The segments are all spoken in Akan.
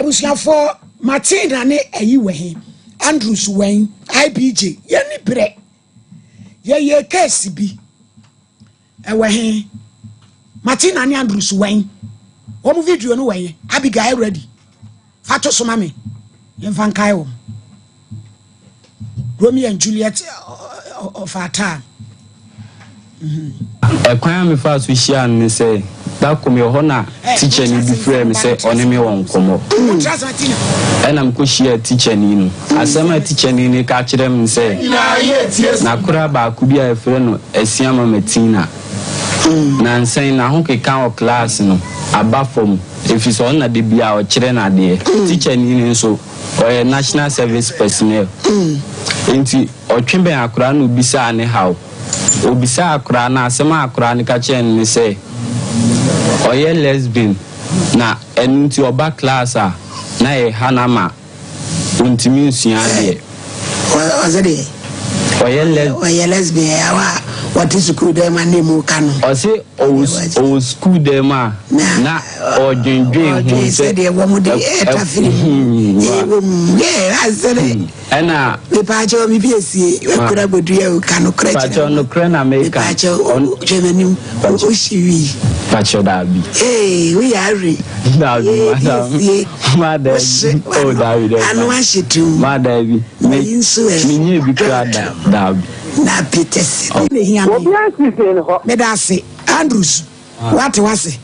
Abusuafoɔ, Martina ne ayi wɔ he? Andrews wɛn? IBJ, yɛni berɛ. Yɛyɛ case bi. Ɛwɔ he? Martina ne Andrews wɛn? Wɔn video no wɔ he? Abigail ready. Fa to so ma me. Yɛmfa nkae wɔn. Romeo and Juliet of our time. Ɛkwan a mefaa so hyiaa no ne sɛ, da koro mewɔ hɔ na tikyani bi frɛɛ me sɛ ɔne me wɔ nkɔmmɔ. Ɛnna mekɔhyiaa tikyani no. Asɛm a tikyani no ka kyerɛɛ me ne sɛ, n'akora baako bi a wɔfrɛ no Asiamah Martina, nnansa yi n'ahokeka wɔ klaase no aba fam efisɛ ɔno na da biara ɔkyerɛ no adeɛ. Tikyani no nso, ɔyɛ National Service Personnel. Enti ɔtwe bɛn akwadaa no na obisaa ne haw. Obisaa akwadaa no, asɛm a akwadaa no ka kyerɛɛ no ne sɛ, ɔyɛ lesbian na ɛno nti ɔba class a na ɛha no ama ɔntumi nsua adeɛ. Ɔse deɛ? Ɔyɛ les. Ɔyɛ lesbian ɛyɛ awa a wɔte sukuu dan mu a na emu ka no. Ɔse ɔwɔ sukuu dan mu a na ɔdwendwen ho sɛ. Sɛdeɛ wɔn de ɛtafiri mu ɛwɔ mu yɛ asere. Ɛna. Mepaakyɛw me bi esie ekura bodua o ka nokorɛ kyerɛ. Paakyɛw nokorɛ na meka. Mepaakyɛw hwɛ m'anim o hyi wi. Paakyɛw daabi. Ee wo yɛ awi. Daabi madam. Ee Ma daabi. Oh daabi daabi. Ano ahye tum. Ma daabi. Na yi nso ɛ. Me nyɛ bi kura da daabi. Na Peters. Na ehia me. Obi ansi hwee ne hɔ. Meda ase Andrews. Wate wase.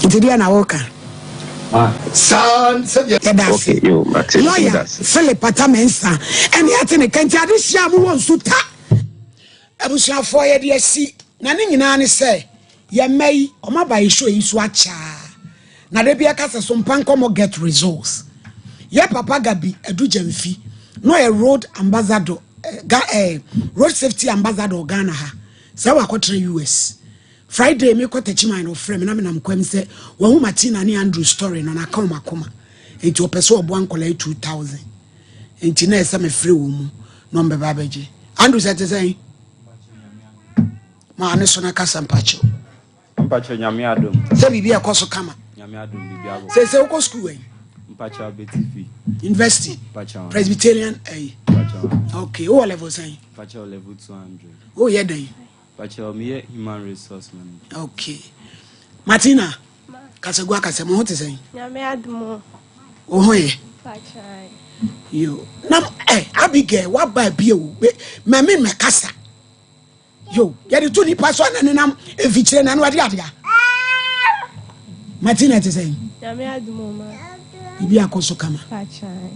Nti deɛ na woka. Yɛda ase. Lawyer Philip Atta Mensah ɛne ate ne ka nti adehyia a mowɔ nsu ta. Abusuafoɔ yɛde asi na ne nyinaa ne sɛ yɛn mma yi wɔn aba yɛ show yi so akyaa na da bi ɛka sɛ so mpa nkɔmɔ get results. Yɛ papa Gabi Adu Gyamfi na ɔyɛ road ambassador eh, ga, eh, road safety ambassador Ghana ha sɛ wakɔtena US. Friday me kɔ Techiman na ɔfrɛ me na menam kwam sɛ wahu Martina ne Andrew story no na aka wɔn akoma nti ɔpɛ sɛ ɔboa nkɔla yi 2000 nti na ɛsɛ mefrɛ wɔn mu na wɔn bɛba abɛgye. Andrew sɛ te sɛn? Maa ne so na kasa mpakyɛw. Mpakyɛw Nyame adom. Sɛ biribi ɛkɔ so kama. Nyame adom biribi abɔ. Sɛ sɛ wokɔ school ɛyi. Mpakyɛw Abetifi. University. Mpakyɛw. Presbyterian ɛyi. Mpakyɛw. Okay, wowɔ level sɛn? Mpakyɛw level 200. Woyɛ dɛn? Pakyɛw meyɛ human resource manager. Okay. Martina, kasagu akasa mu ho te sɛn? Nyame adom o. Wo ho yɛ? Pakyɛw. Yo. Na eh Abigail waba bi o. Mami mɛkasa. Yo, yɛde to nipa so ana nenam mfikyire na no ade adea. Martina te sɛn? Nyame adom o ma. Bibi akɔ so kama. Pakyɛw.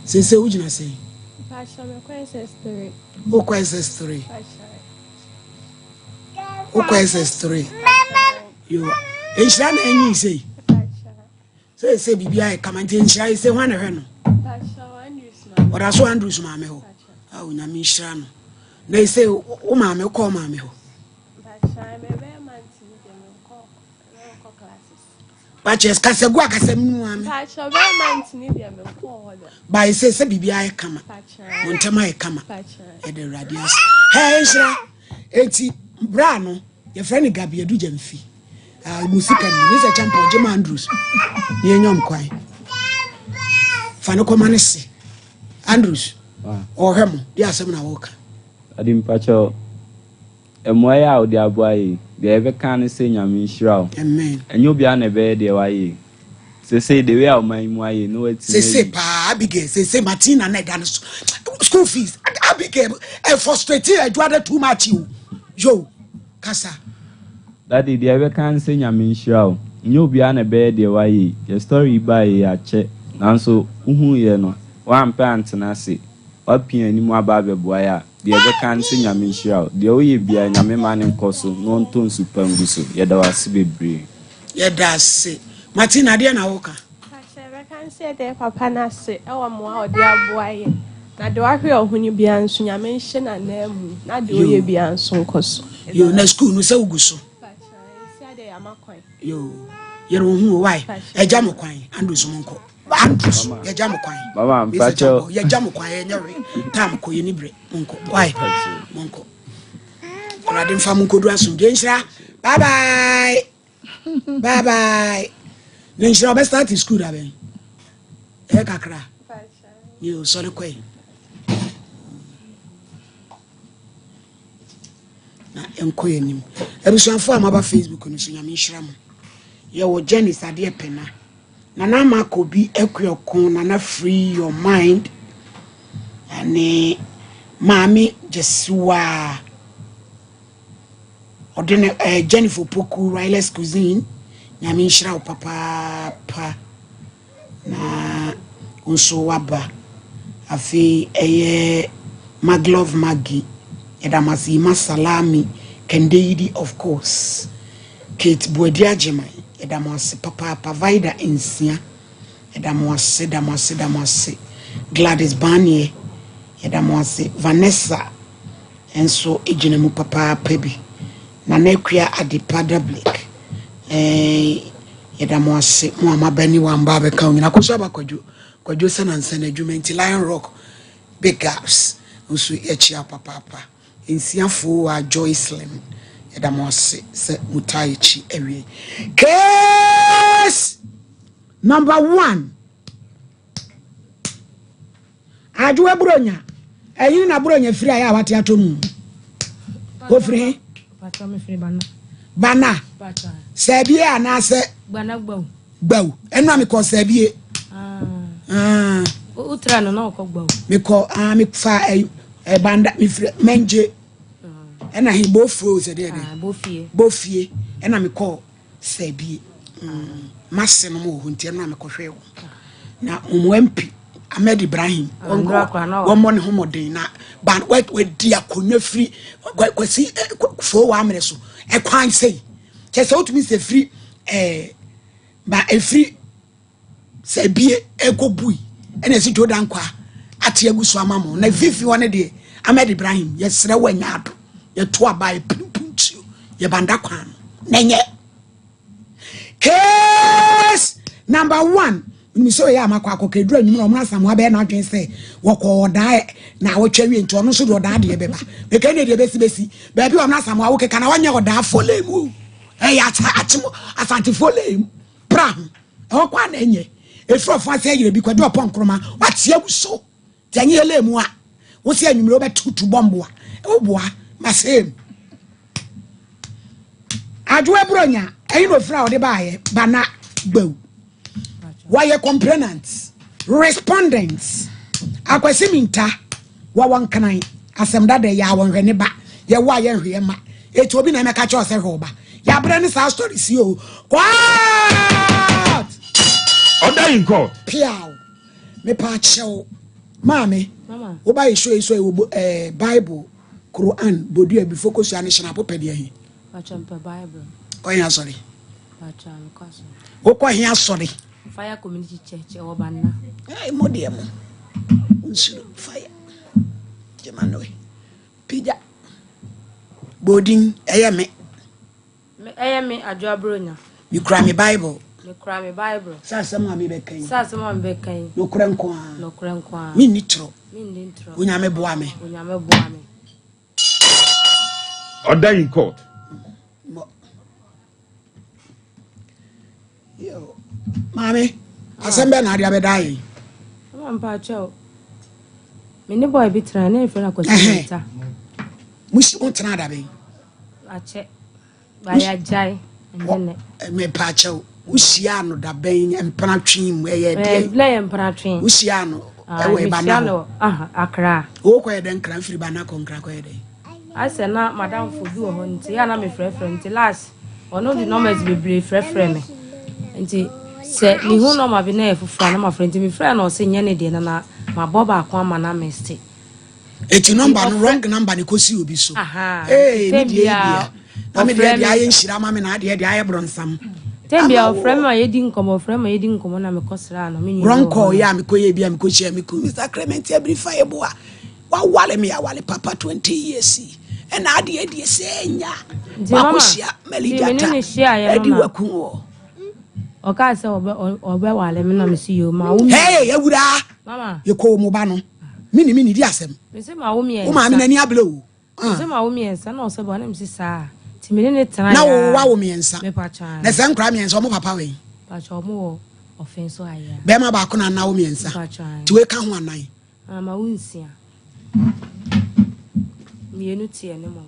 Sese wogyina sɛn? Mpakyɛ mekɔ SS3. Wokɔ SS3. Wokɔ SS3. Yo, nhyira na enyi sei. Sɛ sɛ biribi ayɛ kama nti nhyira yi sɛ hwan na hwɛ no? Ɔda so Andrews maame hɔ. A onyame nhyira no. Na sɛ wo maame kɔ maame hɔ. Pakyɛ kasa gu akasa mu no ame. Pakyɛ bɛrima ntini deɛ me nkɔɔ hɔ da. Ba ɛsɛ sɛ biribi ayɛ kama. Mo ntɛm ayɛ kama. Yɛde awurade ase. Hɛ nhyira. Eti bra no yɛfrɛ no Gabi Adu Gyamfi. Ah, mo sika ni. Ne sɛ kyɛmpɔ ɔgye ma Andrews. Ne yɛnyɔm kwan. Fa no kɔma ne se. Andrews. Ɔhwɛ mo. Di asɛm na wɔka. Ade mpakyɛ Mmuaeɛ a wode aboa yei, deɛ yɛbɛka ne sɛ Nyame nhyira wo. Amen. Ɛnyɛ obiara na ɛbɛyɛ deɛ wayɛ yi. Sesei the way a ɔman yi mu ayɛ yi na watumi Sesei ayi. paa Abigail sesei Martina na ɛda no so school fees Abigail ɛ frustrate Adwoada too much o yo kasa. Daddy deɛ yɛbɛka ne sɛ Nyame nhyira wo. Ɛnyɛ obiara na ɛbɛyɛ deɛ wayɛ yi. Yɛ story yi baeɛ yi akyɛ nanso wohuiɛ no woampɛ antena ase. Woapia anim aba abɛboa yɛ a. Deɛ yɛbɛka ne sɛ Nyame nhyira wo. Deɛ woyɛ biara Nyame ma no nkɔ so na ɔntɔ nsu pa ngu so. Yɛda wo ase bebree. Yɛda ase. Martina deɛ na woka? Pakyɛ yɛbɛka ne sɛ yɛda yɛ papa no ase wɔ mmoa a ɔde aboa yɛ. Na deɛ wahwere ɔhoni biara nso Nyame nhyɛ no ananmu na deɛ ɔyɛ biara nso nkɔ so. Yoo na school no sɛ wogu so? Pakyɛ ɛsi adeɛ yɛama kwan. Yoo yɛrɛ wo ho o why? Ɛgya mo kwan Andrews mo nkɔ. Andrews yɛgya mo kwan. Mama mpakyɛw. Yɛgya mo kwan yɛnyɛ we tam kɔ yɛni berɛ monkɔ why monkɔ. Awurade mfa mo nkɔduru asomdwoe nhyira. Bye bye. Bye bye. Na nhyira ɔbɛ start school da bɛn? Ɛyɛ kakra. Yo, sɔre kɔe. Na ɛnkɔ yɛn anim. Abusuafoɔ a moaba Facebook no so nyame nhyira mo. Yɛwɔ Janice adeɛ pɛna. Nana Ama Kobi Akuoko, Nana Free Your Mind, ɛne Maame Gyesiwa, ɔde ne eh, Jennifer Poku, Riley's Cuisine, Nyame nhyira wo papaapa na wo nso waba. Afei ɛyɛ Maglove Maggie, yɛda mo ase, Ima Salami, Kɛndeyidi of course. Kate Boadi Agyeman, yɛda mo ase papaapa. Vida Nsia, yɛda mo ase, da mo ase, da mo ase. Gladys Barnier, yɛda mo ase. Vanessa nso gyina mu papaapa bi. Nana Akua Adepa Dablik, eh, yɛda mo ase. Mo a moaba ni wamba abɛka wo nyina. Akɔso aba Kwadwo, Kwadwo sɛ nansa n'adwuma nti Lion Rock, Big Ups nso yɛkyia papaapa. Nsiafo wa Joycelyn yɛda mo ase sɛ mo taa yɛkyi awie. Case number one. Adwoa Buronya ɛyene na Buronya firi ayɛ a wate atɔ mu. Ofiri he? Bana. Sɛbie anaasɛ? Gbaw. Ɛno a mekɔ Sɛbie. Ah. Wotra no na ɔkɔ Gbaw. Mekɔ ah mefa ɛyi ɛbanda mefiri Mɛngye. Ɛna he Bofie sɛ deɛ deɛ. Bofie. Bofie ɛna mekɔ Sɛbie. Mm. Mase no mo wɔ hɔ nti ɛno a mekɔhwɛ wɔn. Na wɔn MP Ahmed Ibrahim wɔmmɔ ne ho mmɔden na ban wadi akonnwa firi kwasi fo wɔ amene so ɛkwan sɛyi kyɛ sɛ wotumi sɛ firi ɛɛ ba ɛfiri sɛ ebie ɛkɔ bui ɛna ɛsi dwo dankwa ate agu so ama mo na fifi hɔ ne deɛ Ahmed Ibrahim yɛsrɛ wɔ anya ado yɛto aba yɛpinpin tuo yɛbanda kwan no na ɛnyɛ case number one nim sɛ ɔyɛ amakɔ akɔkɔ eduru anwummerɛ ɔmo asamoa bɛyɛ n'adwene sɛ wɔkɔ ɔdaa na awɔtwe awie nti ɔno nso de ɔdaa deɛ bɛba meka ne deɛ bɛsi bɛsi baabi ɔmo asamoa wo keka na wɔnyɛ ɔdaa fɔlɛ mu o ɛyɛ akyem asante fɔlɛ mu pra ho ɛhɔ kɔ a na ɛnyɛ efiri ɔfo ase ayerɛ bi kɔgye ɔpɔ nkoroma wate agu so Sɛ ɛnyɛ yɛlɛ mu a, wo sɛ anwummerɛ wobɛtutu bɔmboa. Woboa ma same. Adwoa Buronya, ɛyi na ofiri a ɔde baayɛ, bana gbaw. Wɔyɛ complainant, respondent. Akwasi Minta, wɔwɔ nkran, asɛm dada yɛ a wɔnhwɛ ne ba, yɛwɔ a yɛnhwɛ yɛ ma. Eti obi na ɛmɛka kyerɛ ɔsɛ hwɛ ɔba. Yɛabrɛ ne saa story si o. Court! Order in court. Piaw. Mepaakyɛw, maame, woba yɛ show yi so ɛwɔ eh, Bible, Quran, Bodua, Bifo Kosua ne Hyena Popɛ deɛ he? Kɔ he asɔre? Wokɔ he asɔre? Fire Community Church ɛwɔ Banna. Ɛɛ mo deɛ mo, nsuro fire. Gyema noe. Pigya. Bodin ɛyɛ me. Me, ɛyɛ me, Adwo Abronya. Mekura me Bible. Mekura me Bible. Sɛ asɛm a mebɛka yi. Sɛ asɛm a mebɛka yi. Nokorɛ nko ara. Nokorɛ nko ara. Menni torɔ. Menni torɔ. Onyame boa me. Onyame boa me. Order in court. Mo. Yo. Maame, asɛm bɛn na ade abɛda yɛn? Mama mpakyɛw. Me ne boy bi tena ne mfrɛ no Akwasi Mensah. Mo si mo tena da bɛn? Akyɛ. Bayagyae ɛnyɛ nɛ. Mepaakyɛw, wohyiaa no da bɛn mpena twe mu ɛyɛ deɛ? Na yɛ mpena twe. Wohyiaa no ɛwɔ Ebana hɔ? Akra. Wokɔ yɛ dɛ nkra mfiri Bana kɔ nkra kɔ yɛ dɛ? Asɛ na madamfo bi wɔ hɔ nti yɛ na mefrɛfrɛ nti last ɔno de numbers bebree frɛfrɛ me nti sɛ mehu nɔma bi na yɛ foforɔ a na mafrɛ nti mefrɛ na ɔsɛ nyɛ ne deɛ na na mabɔ baako ama na meste. Eti number no wrong number ne kɔsi obi so. Ee me deɛ yi deɛ na me deɛ deɛ ayɛ nhyira ma me na adeɛ deɛ ayɛ brɔnsam. Tɛm bia ɔfrɛ me ma yɛdi nkɔmmɔ ɔfrɛ ma yɛdi nkɔmmɔ na mekɔ sraa no me nua. Wrong call yɛ a mekɔ yɛ bi a mekɔ hyia me kun Mr. Clement Abirifa Eboa wawale me awale papa 20 years yi ɛna adeɛ deɛ sɛ nya wakɔ hyia Melijata ɛdi waku wɔ. Ɔkaa sɛ ɔbɛwale me na mesi yoo ma wo. Hey awuraa yɛkɔ mu ba no. Me ne me nidi asɛm. Mese ma wo mmiɛnsa. Wo maame n'ani abere o. Ɔsɛ ma wo mmiɛnsa na ɔsɛ bɔ na mesi saa. Nti me ne ne tena Na wo wa wo mmiɛnsa. Mepa Na sɛ nkora mmiɛnsa ɔmo papa wɛn. Pakyɛ ɔmo wɔ ɔfɛn so ayɛ. Bɛrima baako na ana wo mmiɛnsa. Pakyɛ. Nti wei ka ho anan. Ama wo nsia. Mmienu te ɛne mo.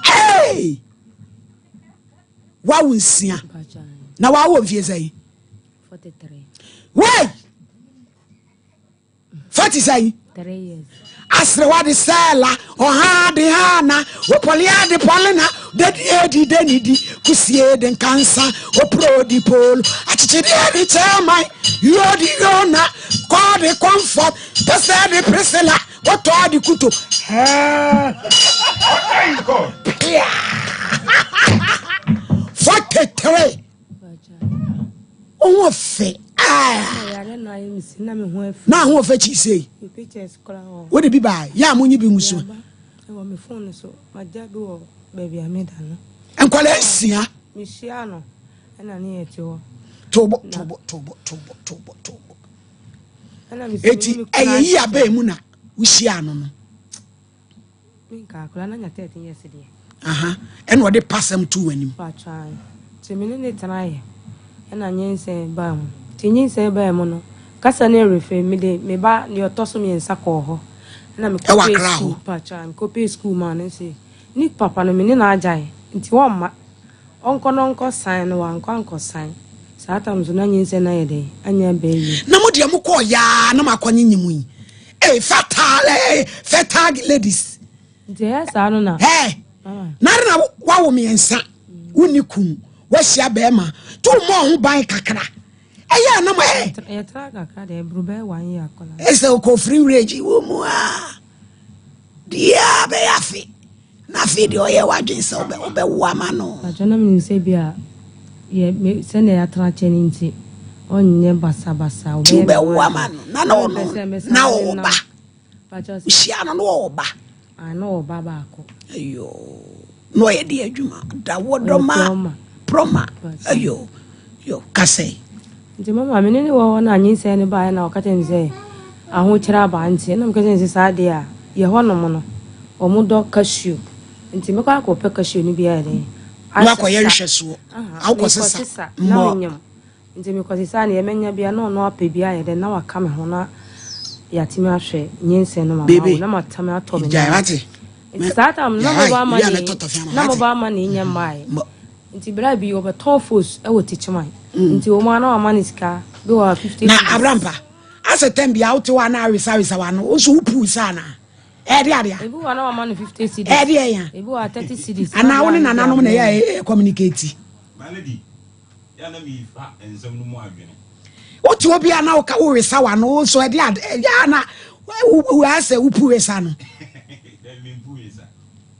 Hey! Wawo nsia. Na wawo mfie sɛn? 43. Wei! 40 sɛn? 3 years. Aserewa de sɛɛla, ɔha de hana, opɔlea de pɔlena, dedie de denidi, kusie de nkansa, opro de polo, akyekyedeɛ de kyɛɛman, yo de yona, kɔ de comfort, pɛsɛ de priscilla, kɔtɔ de kuto. Pia! 43. Ohun ɔfɛ. Na ho ɔfɛ kyi sei. Wode bi baa yɛ a monyi bi ngu so. Nkwadaa nsia. Tobo tobo tobo tobo tobo tobo. Eti ɛyɛ yi abɛɛ mu na wohyia ano no. Menka akwadaa no anya 13 years deɛ. Aha, ɛna ɔde pasɛm too w'anim. Patwaan. Nti me ne ne tenaeɛ ɛna nyinsɛn baa mu. Nti nyinsɛn baa mu no, kasa no refe, mede me ba deɛ ɔtɔ so mmiɛnsa kɔɔ hɔ. Ɛna Ɛwɔ mekɔpɛɛ Accra sukuu, hɔ? patwaan, mekɔpɛɛ sukuu maa no nti ne papa no me ne no agyae nti ɔmma ɔnkɔ na ɔnkɔ san no wankɔ ankɔsan. Saa tam nso na nyinsɛn no ayɛ dɛn anya aba awie. Na mo deɛ mo kɔɔ yaa na mo akɔ nyinyim yi. Hey, fertile, eh, fertile ladies. Nti ɛyɛ saa no na. Hey, na na wawo mmiɛnsa, wonni kun, wahyia bɛrima, to mmɔ ho ban kakra. Ɛyɛ anam ɛ. Yɛtra kakra deɛ ɛboro bɛyɛ one year akɔla. Ɛsɛ okɔ free range wɔ mu a. Deɛ bɛyɛ afe. Na afei deɛ ɔyɛ w'adwene sɛ wobɛwo ama no. Patro na menim sɛ bi a yɛ me sɛnea yɛatena kyɛ no nti ɔnyɛ basabasa nti wobɛwo ama no na na ɔno na ɔwɔ ba. Wohyia no na ɔwɔ ba. Na ɔwɔ ba baako. Ayo na ɔyɛ de adwuma da wɔdɔma prɔma ayo yo kasɛ. Nti mama me ne ne wɔ hɔ na nyinsɛn no baeɛ na ɔka kyerɛ me sɛ ahokyerɛ aba nti ɛna meka kyerɛ no sɛ saa deɛ a yɛ hɔnom no wɔn dɔ cashew nti mɛkɔ akɔpɛ cashew no bi ayɛ dɛn na wakɔyɛ nhwɛsoɔ awokɔ sesa na menyam nti mekɔ sesa neɛ mɛnya bia na ɔno apɛ bi ayɛ dɛn na waka me ho na yɛatumi ahwɛ nyinsɛn no ma mawo na matame atɔ me nneɛma nti saa tam na mobile money na mobile money nyɛ mmaeɛ nti berɛ bi wɔbɛtɔn fos wɔ tikyiman nti wɔn a na wama ne sika bi wɔ 50 na abrampa asɛ tɛm bia wote hɔ a na awisawisa w'ano wo nso wopuu saa anaa ɛde adea ebi wɔ na wama no 50 cedis ɛde ɛya ebi wɔ 30 cedis anaa wo ne nananom na ɛyɛ communicate wote hɔ bi a na woka wowesa w'ano wo nso ɛde ade ɛyɛ a na asɛ wopu wesa no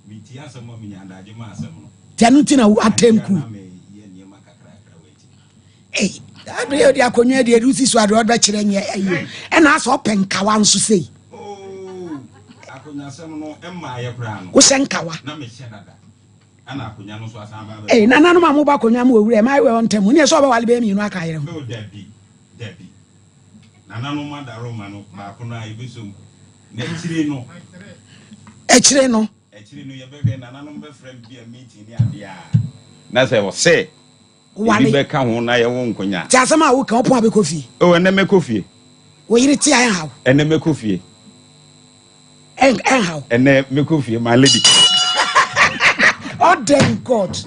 nti ɛno nti na atɛnku Ei, abere yɛ ɔde akonnwa deɛ ɛde si so adeɛ ɔde bɛkyerɛ nyɛ ayi ɛna asɛ ɔpɛ nkawa nso sei. Wohyɛ nkawa. Ei, nananom a moba akonnwa mu owura ɛma ayɛ ɔntɛm mu ne ɛsɛ ɔbɛwale bɛyɛ mmienu aka ayerɛ ho. Nananom adaroma no baako no a yɛbɛsom na akyire no. Akyire no. Akyire no yɛbɛhwɛ nananom bɛfrɛ bi a meeting ne adeɛ a. Na sɛ ɔsɛ Wale. Ebi bɛka ho na yɛwo nkonya. Te asɛm a woka wopɔn a bɛkɔ fie. Oh, ɛnɛ mɛkɔ fie. Wo yere te a ɛnhaw. Ɛnɛ mɛkɔ fie. Ɛnhaw. Ɛnɛ mɛkɔ fie, my lady. Ɔdɛn God.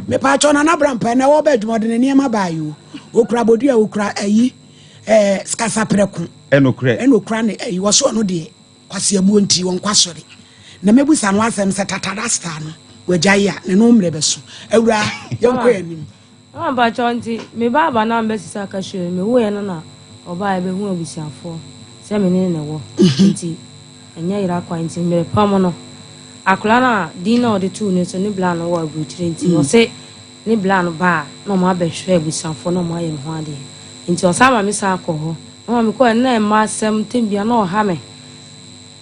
Mepatwɔ Nana Brampa ɛnɛ wɔbɛ adwuma ɔde ne nneɛma baa yi o. Okura bodua okura ayi ɛɛ kasaprɛko. Ɛnokorɛ. Ɛna okura ne ayi wɔso ɔno deɛ. Kwaseabuo nti wɔnkɔ asɔre. Na mɛbusa no asɛm sɛ tata rasta no wagyae a ne no mmerɛ bɛso. Awuraa yɛnkɔ yɛn anim. Mama mpakyɛw nti me ba aba na mebɛsesa cashew no mewuiɛ no na ɔbaeɛ bɛhu abusuafoɔ sɛ me ne no na ɛwɔ nti ɛnyɛ yera kwan nti merepam no akwadaa no a din na ɔde too ne so ne bla no wɔ aburukyire nti ɔse ne bla no ba a na ɔmo abɛhwɛ abusuafoɔ na ɔmo ayɛ me ho adeɛ nti ɔsan ma me san kɔ hɔ mama mekɔɛ no na ɛma asɛm tɛm bia na ɔha me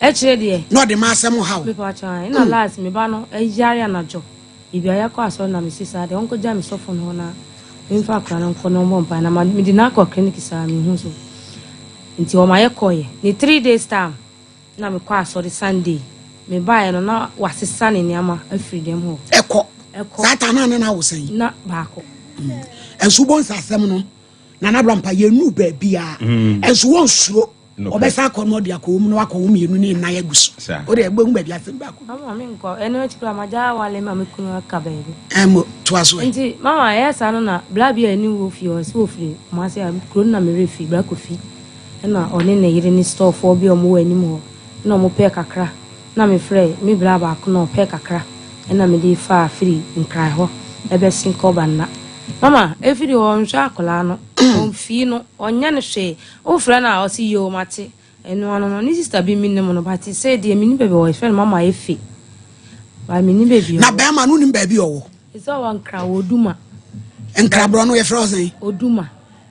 ɛkyerɛ deɛ na ɔde ma asɛm ha wo mepa kyɛw ɛna last me ba no ɛyare anadwo biribi a yɛkɔ asɔre na mesi saa deɛ ɔnkɔgya me sɔfo no hɔ na memfa akora no nkɔ na ɔmmɔ mpae na mede no akɔ clinic saa mehu so. Nti ɔma yɛkɔeɛ. Ne 3 days time na mekɔ asɔre Sunday. Mebaeɛ no, na wasesa ne nneɛma afiri dɛm hɔ. Ɛkɔ. Ɛkɔ. Saa ta na na wo sɛn? Na baako. Ɛnso wobɔ nsa asɛm no, Nana Brampa, yɛnu baabiaa. Ɛnso wɔnsuro. Nokorɛ. Ɔbɛsa akɔ no, ɔde akɔ mu na wakɔ wo mmienu ne nnan agu so. Saa. Wode ɛbɛhu baabi asɛm baako. Mama, menkɔ. Ɛno akyi koraa magya awale ma me kunu aka baabi. Ɛmo toa so ɛ. Nti mama, ɛyɛ saa no na bra bi a ɛne wɔ fie hɔ sɛ wɔfiri Kumase a kuro no na merɛ fi bra Kofi, ɛna ɔne ne yere ne storefoɔ bi a ɔmo wɔ anim hɔ na ɔmo pɛɛ kakra na mefrɛ me bra baako na ɔpɛɛ kakra, ɛna mede faa firi Nkran hɔ ɛbɛsen kɔ Banna. Mama, ɛfiri hɔ ɔnhwɛ akwadaa no, ɔmfii no, ɔnyɛ no hwee. Wofrɛ no a, ɔse yoo, mate. Ɛno ano no, ne sister bi menim no, but sɛ deɛ menim baabi a ɔwɔ, yɛfrɛ no Mama Efe, but menim baabi a Na ɔwɔ. bɛrima no, wonim baabi a ɔwɔ? Sɛ ɔwɔ Nkra wɔ Oduma. Nkraborɔ no yɛfrɛ wo sɛn? Oduma.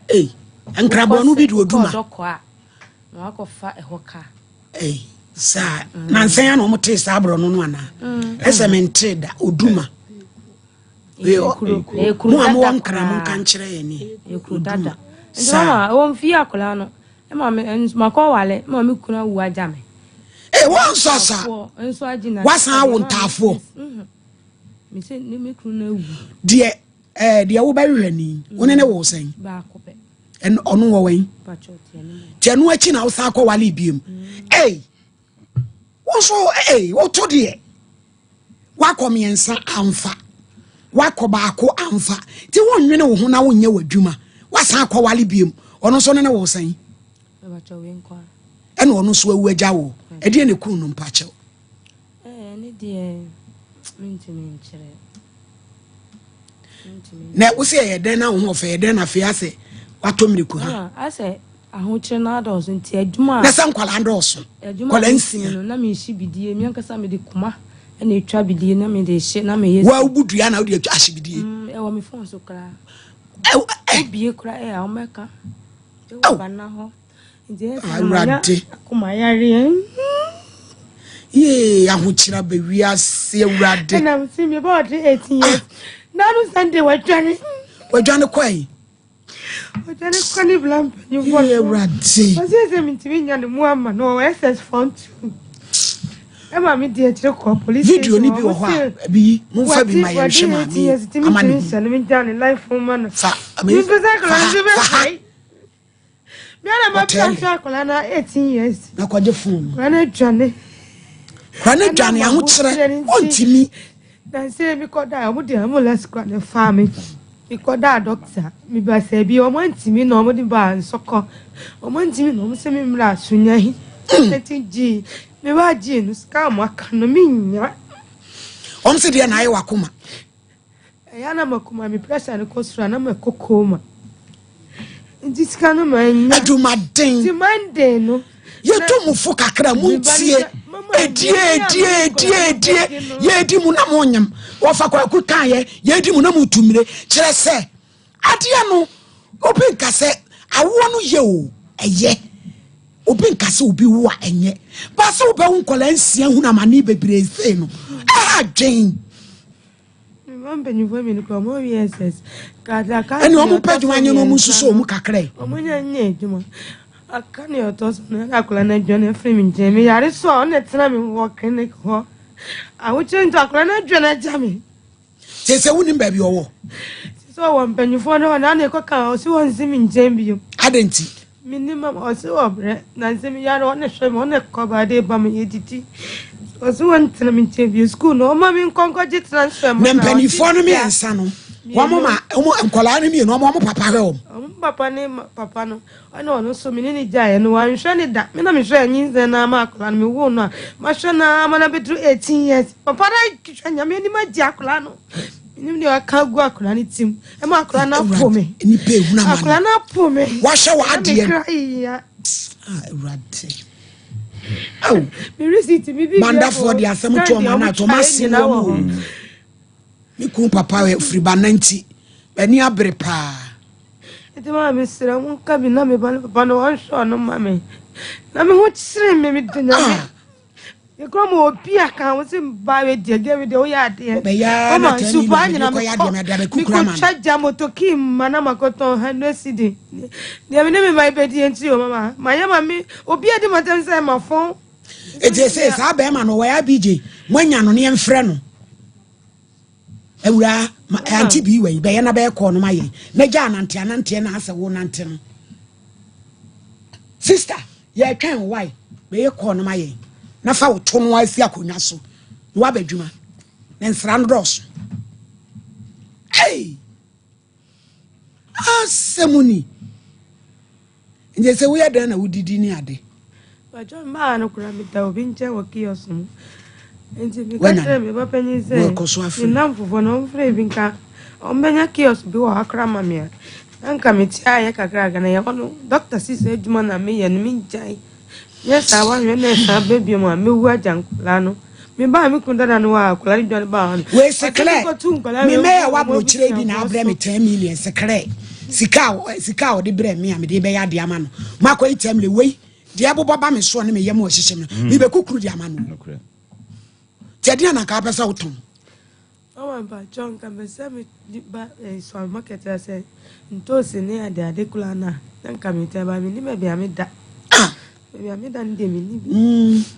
Ei, nkraborɔ no bi de Oduma. Ɔdɔkɔ a na wakɔfa ɛhɔ ka. Ei, saa nansɛn a na ɔmo tee saa borɔ no no anaa? Ɛsɛ mentee da Oduma. Ɛyɛ kuro, ɛyɛ kuro Mo a mowɔ dada Nkra, mo nka koraa. nkyerɛ yɛ ne. Ɛyɛ kuro dada. Nti Saa. mama, ɛwɔ mfie akwadaa no ɛma me nso makɔ wale ma me kunu awu agya me. Ee, wɔn nso asa. Ntaafoɔ nso agye na. Wasan awo ntaafoɔ? Mese ne me kunu no awu. Deɛ deɛ wobɛhwehwɛ ni, wo ne ne wo sɛn? Baako pɛ. Ɛno ɔno wɔ wɛn? Pakyɛ ɔte anim. Kyɛ no akyi na wosan akɔ wale biem? Ei, wo nso, ei, woto deɛ wakɔ mmiɛnsa amfa, wakɔ baako amfa, nti wonnwene wo ho na wonyɛ w'adwuma, wasan akɔ wale biem. Ɔno nso ne ne wo sɛn? Pakyɛ wei nko a. Ɛna ɔno nso awu agya wo. Ɛdeɛ ne kun no, mpakyɛw? Ɛɛ, ne deɛ mentumi nkyerɛ. Mentumi. Na wo sɛ ɛyɛ dɛn na wo ho ɔfɛ yɛ dɛn na afei asɛ watɔ mmiriko ha? Mama, asɛ ahokyere no adɔɔso nti adwuma a Na sɛ nkwalaa ndɔɔso. Adwuma Nkwalaa a 6 no na mehye bidie, me ankasa mede kuma ɛna etwa bidie na mede hye na meyɛ. Wa wobu dua na wode atwa ahye bidie? Ɛwɔ me phone so koraa. Ɛ Wobie koraa ɛ a wɔmɛka. Aw. Ɛwɔ bana hɔ. Nti ɛyɛ sɛ manya Awurade. akoma yareɛ. Yee, ahokyere aba wiase, Awurade. Ɛna msi me ba ɔde 18 years. Nanu Sunday wadwane. Wadwane kɔe? Wadwane kɔ ne bla mpanyinfoɔ. Yee, Awurade. Ɔsɛ sɛ mentumi nya ne mu ama no, ɔwɔ SS form 2. Ɛma me di akyire kɔ police Video station. ni bi wɔ hɔ a bi momfa bi ma yɛnhwɛ maame yi ama ne hu. No megya ne life ma no. Fa ame Mempɛ sɛ fa akwadaa ha no fa ha. bɛsɛe. Miara ma Ɔtɛɛle. pɛ akwadaa no 18 years. Na kɔgye phone no. Akwadaa no adwane. Kora ne dwane, ahokyerɛ ɔntimi. Na sɛ mekɔda a, ɔmo de ambulance kora ne faa me. Mekɔda doctor, meba sɛ bi ɔmo antimi na ɔmo de ba nsɔkɔ. Ɔmo antimi na ɔmo sɛ me mmra asonya yi. Nti gye meba gye no, sika a mo aka no menya. Ɔm sɛ deɛ na ayɛ wakoma. Ɛyɛ na makoma me pressure no kɔ soro a na makɔ coma. Nti sika no manya. Adwumaden. Nti Monday no. Yɛtu mo fo kakra, montie. Ɛdie ɛdie ɛdie ɛdie, yɛdi mu na monyam wɔfa kwaku kaeɛ, yɛdi mu na motu mmire kyerɛ sɛ adeɛ no, obi nka sɛ awoɔ no yɛ o, ɛyɛ obi nka sɛ obi wo a ɛnyɛ ba sɛ wobɛwo nkɔlaa 6 hunu amane bebree sei no, ɛha dwen. Mma mpanyinfoɔ mmienu kora ɔmo awie SS. Kakraka. Ɛne ɔmo pɛ adwuma nyɛ no, ɔmo nsusu ɔmo kakra yi. Ɔmo nya nyɛ adwuma. Aka ne ɔtɔ so no, ɛna akwadaa no adwane afiri me nkyɛn. Me yare so a, ɔna tena me wɔ clinic hɔ. Ahokyere nti akwadaa no adwane agya me. Sɛ wonim baabi ɔwɔ? Sɛ ɔwɔ mpanyinfoɔ no hɔ na ana ɛkɔka a, ɔsi wɔn nsi me nkyɛn bio. Adɛn nti? Menim am ɔsi ɔbrɛ na nsɛm yare, ɔna hwɛ me, ɔna kɔ baade ba me yɛdidi. Ɔsi wɔn tena me nkyɛn bio. School no, ɔma me nkɔnkɔgye transfer ma. Na mpanimfoɔ no mmiɛnsa no, wɔn ma wɔn nkɔlaa no mmienu, wɔn papa hwɛ wɔn? Ɔmo papa ne papa no, ɔna ɔno nso me ne ne gyaeɛ no, wanhwɛ ne da. Me na mehwɛ anyinsɛn na ama akwadaa no, mewoo no a mahwɛ no ama no abɛduru 18 years. Papa no hwɛ Nyame anim agye akwadaa no. Menim deɛ waka agu akwadaa no tim ɛma akwadaa no apo me. Nipa ehunu ama Akwadaa no apo me. Wahyɛ w'adeɛ. Na mekra yia. Ah, Awurade. Aw. Me receipt mi bi. Bandafoɔ de asɛm to ɔma no ato ɔma ase wɔ mu o. Me kun papa firi ba nanti ani abere paa. Nti maa mesrɛ mo nka bi na meba ne papa no wɔnhwɛ ɔno ma me. Na me ho kyerɛ me, meda Nyame. Ah. Yɛkura mu obi a kan wo se ba we deɛ gɛ we deɛ woyɛ adeɛ. Wobɛyɛ ara na Mama 10 nsu paa million nyina mede kɔyɛ adeɛ mede abɛkukura ama mekɔ no. twa gya motoki ma na makɔtɔn 100 cedi. Deɛ me ne me mma bɛdi nti o mama mayɛ ma me obi adi matam sɛ mafɔn. Eti ese saa bɛrima no ɔwɔ IBJ moanya no ne yɛmfrɛ no. Awuraa ma ante bi wɔ yi bɛyɛ na bɛyɛ kɔɔ no ma yɛn na gya anante ananteɛ na asɛ wo nante no. Sister yɛtwɛn wo wae bɛyɛ kɔɔ no ma yɛn na fa wo to no asi akonnwa so na waba adwuma na nsra no dɔɔso. Hey! Asɛm ni. Nti sɛ woyɛ dɛn na wodidi ne ade? Bàjọ́ mbaa no kura mi da obi nkyɛn wɔ kiosk mu. Nti meka kyerɛ me ba panyin sɛ ne nnamfofoɔ no ɔmfrɛ bi nka ɔmbɛnya kiosk bi wɔ ha koraa ma me a na nka mete ayɛ kakrakra na yɛhɔ no dɔkta si sɛ adwuma na meyɛ no mengyae. Nyɛ saa woanhwɛ na ɛsan ba biom a mɛwu agya nkwadaa no. Mebaa me kunu dada no hɔ a akwadaa no dwane baa hɔ no. Wei Ɔse seklɛ mekɔto nkwadaa me wei mɛyɛ gu wɔn w'aburokyerɛ bi na abusuafoɔ abrɛ so. me 10 million seklɛ sika a sika a ɔde brɛ me a mede bɛyɛ adeɛ ama no makɔ yi tɛmle wei deɛ ɛbobɔ ba me soɔ ne me yam ɔhyehyɛ me no mebɛkukuru de ama no nti ɛdeɛ na nka wopɛ sɛ wotɔn. Mama mpakyɛw nka mepɛ sɛ me de ba eh, suame market a sɛ ntoosi ne ade ade koraa no a na nka metɛn ba menni baabi a meda. Ah. Baabi a meda no deɛ menni bi.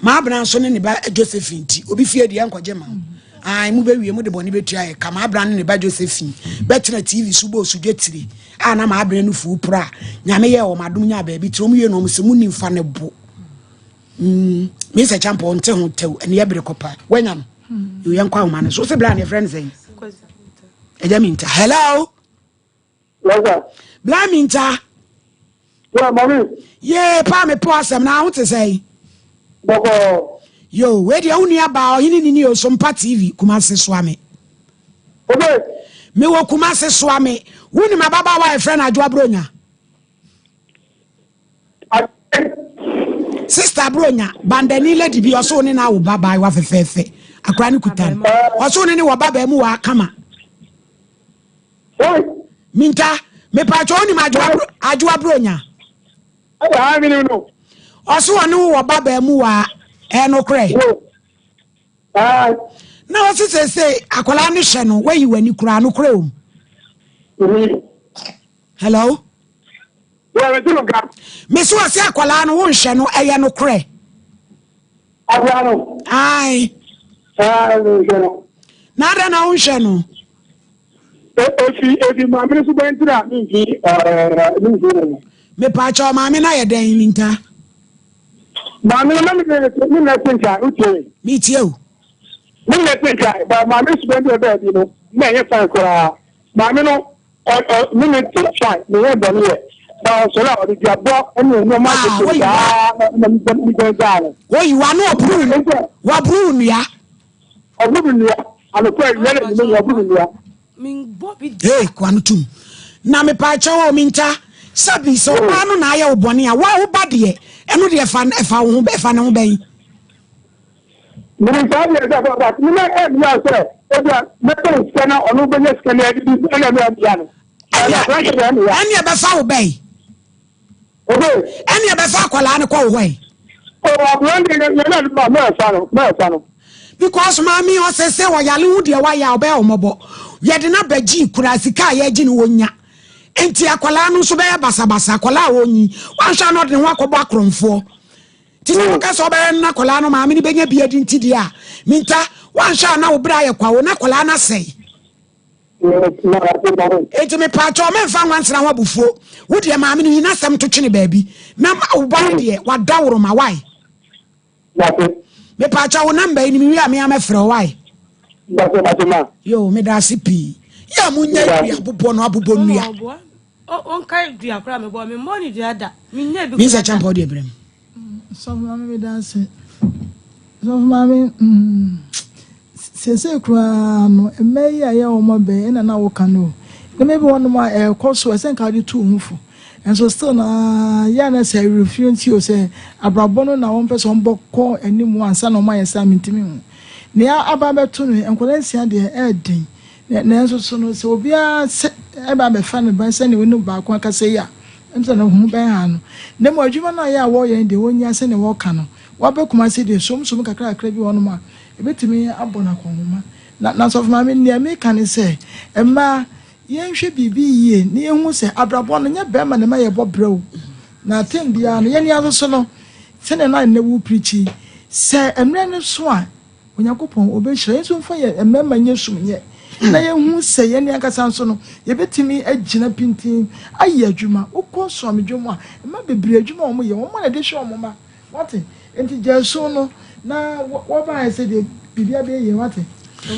Maabena nso ne ne ba Josephine nti obi fie deɛ nkɔgye ma wo. Ai mo bɛwie mo de bɔne bɛtua yɛ ka Maabena ne ne ba Josephine bɛtena TV so bɔɔ sodwa tire a na Maabena no fuu poro a Nyame yɛɛ wɔn adom nyaa baabi tena wɔn wie no wɔn sɛ mo ni mfa ne bo. Me sɛ champo ɔnte ho tɛw ɛne ɛbere kɔpa wanya no yo yɛnkɔ ahoma no so wo sɛ bla ne ɛfrɛ no sɛn ɛgya minta hello bla minta ye paa mepɔ asɛm na ho te sɛn yo wei deɛ wo nua baa ɔhene nini o so mpa tv kumase soa me mewɔ kumase soa me wonim ababaawa a ɛfrɛ no adwoa buronya Sister Bronya, bandani lady bi ɔso ne na awo ba baayewa fɛfɛɛfɛ. Akora ne kuta no. Ɔso ne ne wɔ ba baa mu wɔ akama. Minta, mepatwa onim adwoa Bronya. Ɔso ɔne wo wɔ ba baa mu wɔ ɛnokorɛ. Na ɔse sese akwadaa ne hwɛ no wayi w'ani koraa nokorɛ wɔ mu. Hello. Mesi wɔ se akwadaa no wonhwɛ no ɛyɛ no korɛ. Akwadaa no. Ayi. Ayi no. Na adɛn na wonhwɛ no. Efi efi maame no so bɛn tira mi nfi ɛɛ mi nfi no. Mepaakyɛw maame no ayɛ dɛn minta. Maame no na mi mi na ti nka o tie. Mi tie o. Mi na ti nka ba maame so bɛn tira bɛɛ bi no na ɛnyɛ fan koraa maame no. Ɔ ɔ me me te fine me yɛ bɔne yɛ na ɔsɔre a ɔde duabɔ ne nneɛma Ah, tete woyi wa. saa na na me me me gyaa no. Woyi wa na ɔburu Nti waburu wo nnua. ɔburu me nnua anɔpa awia na anwummerɛ nyinaa ɔburu me nnua. Menbɔ bi da. Hey, kwa no tum. Na mepaakyɛw o minta sɛbi sɛ ɔbaa no na ayɛ wo bɔne a wa wo ba deɛ ɛno deɛ ɛfa ɛfa wo ho ɛfa ne ho bɛn. Menim saa deɛ sɛ but me na ɛmmia sɛ ebia mɛpɛ sika na ɔno bɛnya sika na ɛde bi ɛna ɛmɛ ɛmmia no. Ɛnea ɛnea ɛbɛfa wo bɛn. Obe. Ɛnea ɛbɛfa akwadaa no kɔ wo hɔ yi. O akwadaa no deɛ yɛn na ma mɛɛfa no mɛɛfa no. Because maame ɔsɛ sɛ ɔyale ho deɛ wayɛ a ɔbɛyɛ ɔmɔbɔ yɛde no abɛgye kura sika a yɛgye no wɔnya nti akwadaa no nso bɛyɛ basabasa akwadaa a wɔnyi wanhwɛ a na ɔde ne ho akɔbɔ akorɔmfoɔ. Nti sɛ woka sɛ wobɛyɛ no na akwadaa no maame no bɛnya bi adi nti deɛ a, minta, woanhwɛ a na wo berɛ ayɛ kwa o, na akwadaa no asɛe. Enti mepaakyɛw mɛmfa nwansena ho abufuo. Wo deɛ maame no yi n'asɛm to twene baabi na wo ba no deɛ wadaworoma wae. Mepaakyɛw wo namba yi ni mewie a me ara mɛfrɛ wo wae. Yoo meda ase pii. Yɛ a munya dua bobɔ no abobɔ nnua. Ɔnkae dua koraa mebɔ memmɔ ne dua da. Menyɛ bi Minsa koraa da. Kyampɔw deɛ brɛ me. Sɔfo maame meda ase. Sɔfo maame mm, seesei koraa no mmaa yi a ɛyɛ wɔn abɛn ɛna na woka no o. Nneɛma bi wɔ hɔnom a ɛrekɔ so ɛsɛ nka wode tu wo ho fo. Nso still na yɛ a na sɛ awerɛfie nti o sɛ abrabɔ no na wɔmpɛ sɛ wɔbɔ kɔ anim ansa na wɔayɛ saa mentumi hu. Nea aba abɛto no nkwadaa nsia deɛ ɛyɛ den. Nanso so no, sɛ obiara sɛ ɛba abɛfa ne ba sɛnea wo ne baako akasa yi a, ɛm sɛ ne ho bɛha no. Na mmom adwuma no a ɛyɛ a wɔyɛ no deɛ, wɔnnya sɛnea wɔka no. Waba Kumasi deɛ, somsom kakrakra bi wɔ hɔnom a, ɛbɛtumi abɔ no akɔnhoma. Na, na Sɔfo Maame, nea meka ne sɛ, mmaa, yɛnhwɛ biribi yie na yɛnhu sɛ abrabɔ no, nyɛ barima na ɛma yɛbɔ brɛ o. Na tem biara no, yɛn ani so no, sɛnea na nnɛ wo preach yi, sɛ mmerɛ no so a, Onyankopɔn ɔbɛhyira yɛn nso mfa yɛn mmarima nyɛ sum nyɛ na yɛhu sɛ yɛn ankasa nso no yɛbɛtumi agyina pintinn ayɛ adwuma. Wokɔ suamedwom mu a, mma bebree adwuma a wɔyɛ, wɔn na ɛde hwɛ wɔn mma. Wate? Enti gyae su no na wɔbaeɛ sɛ deɛ biribi abɛyɛ yie. Wate?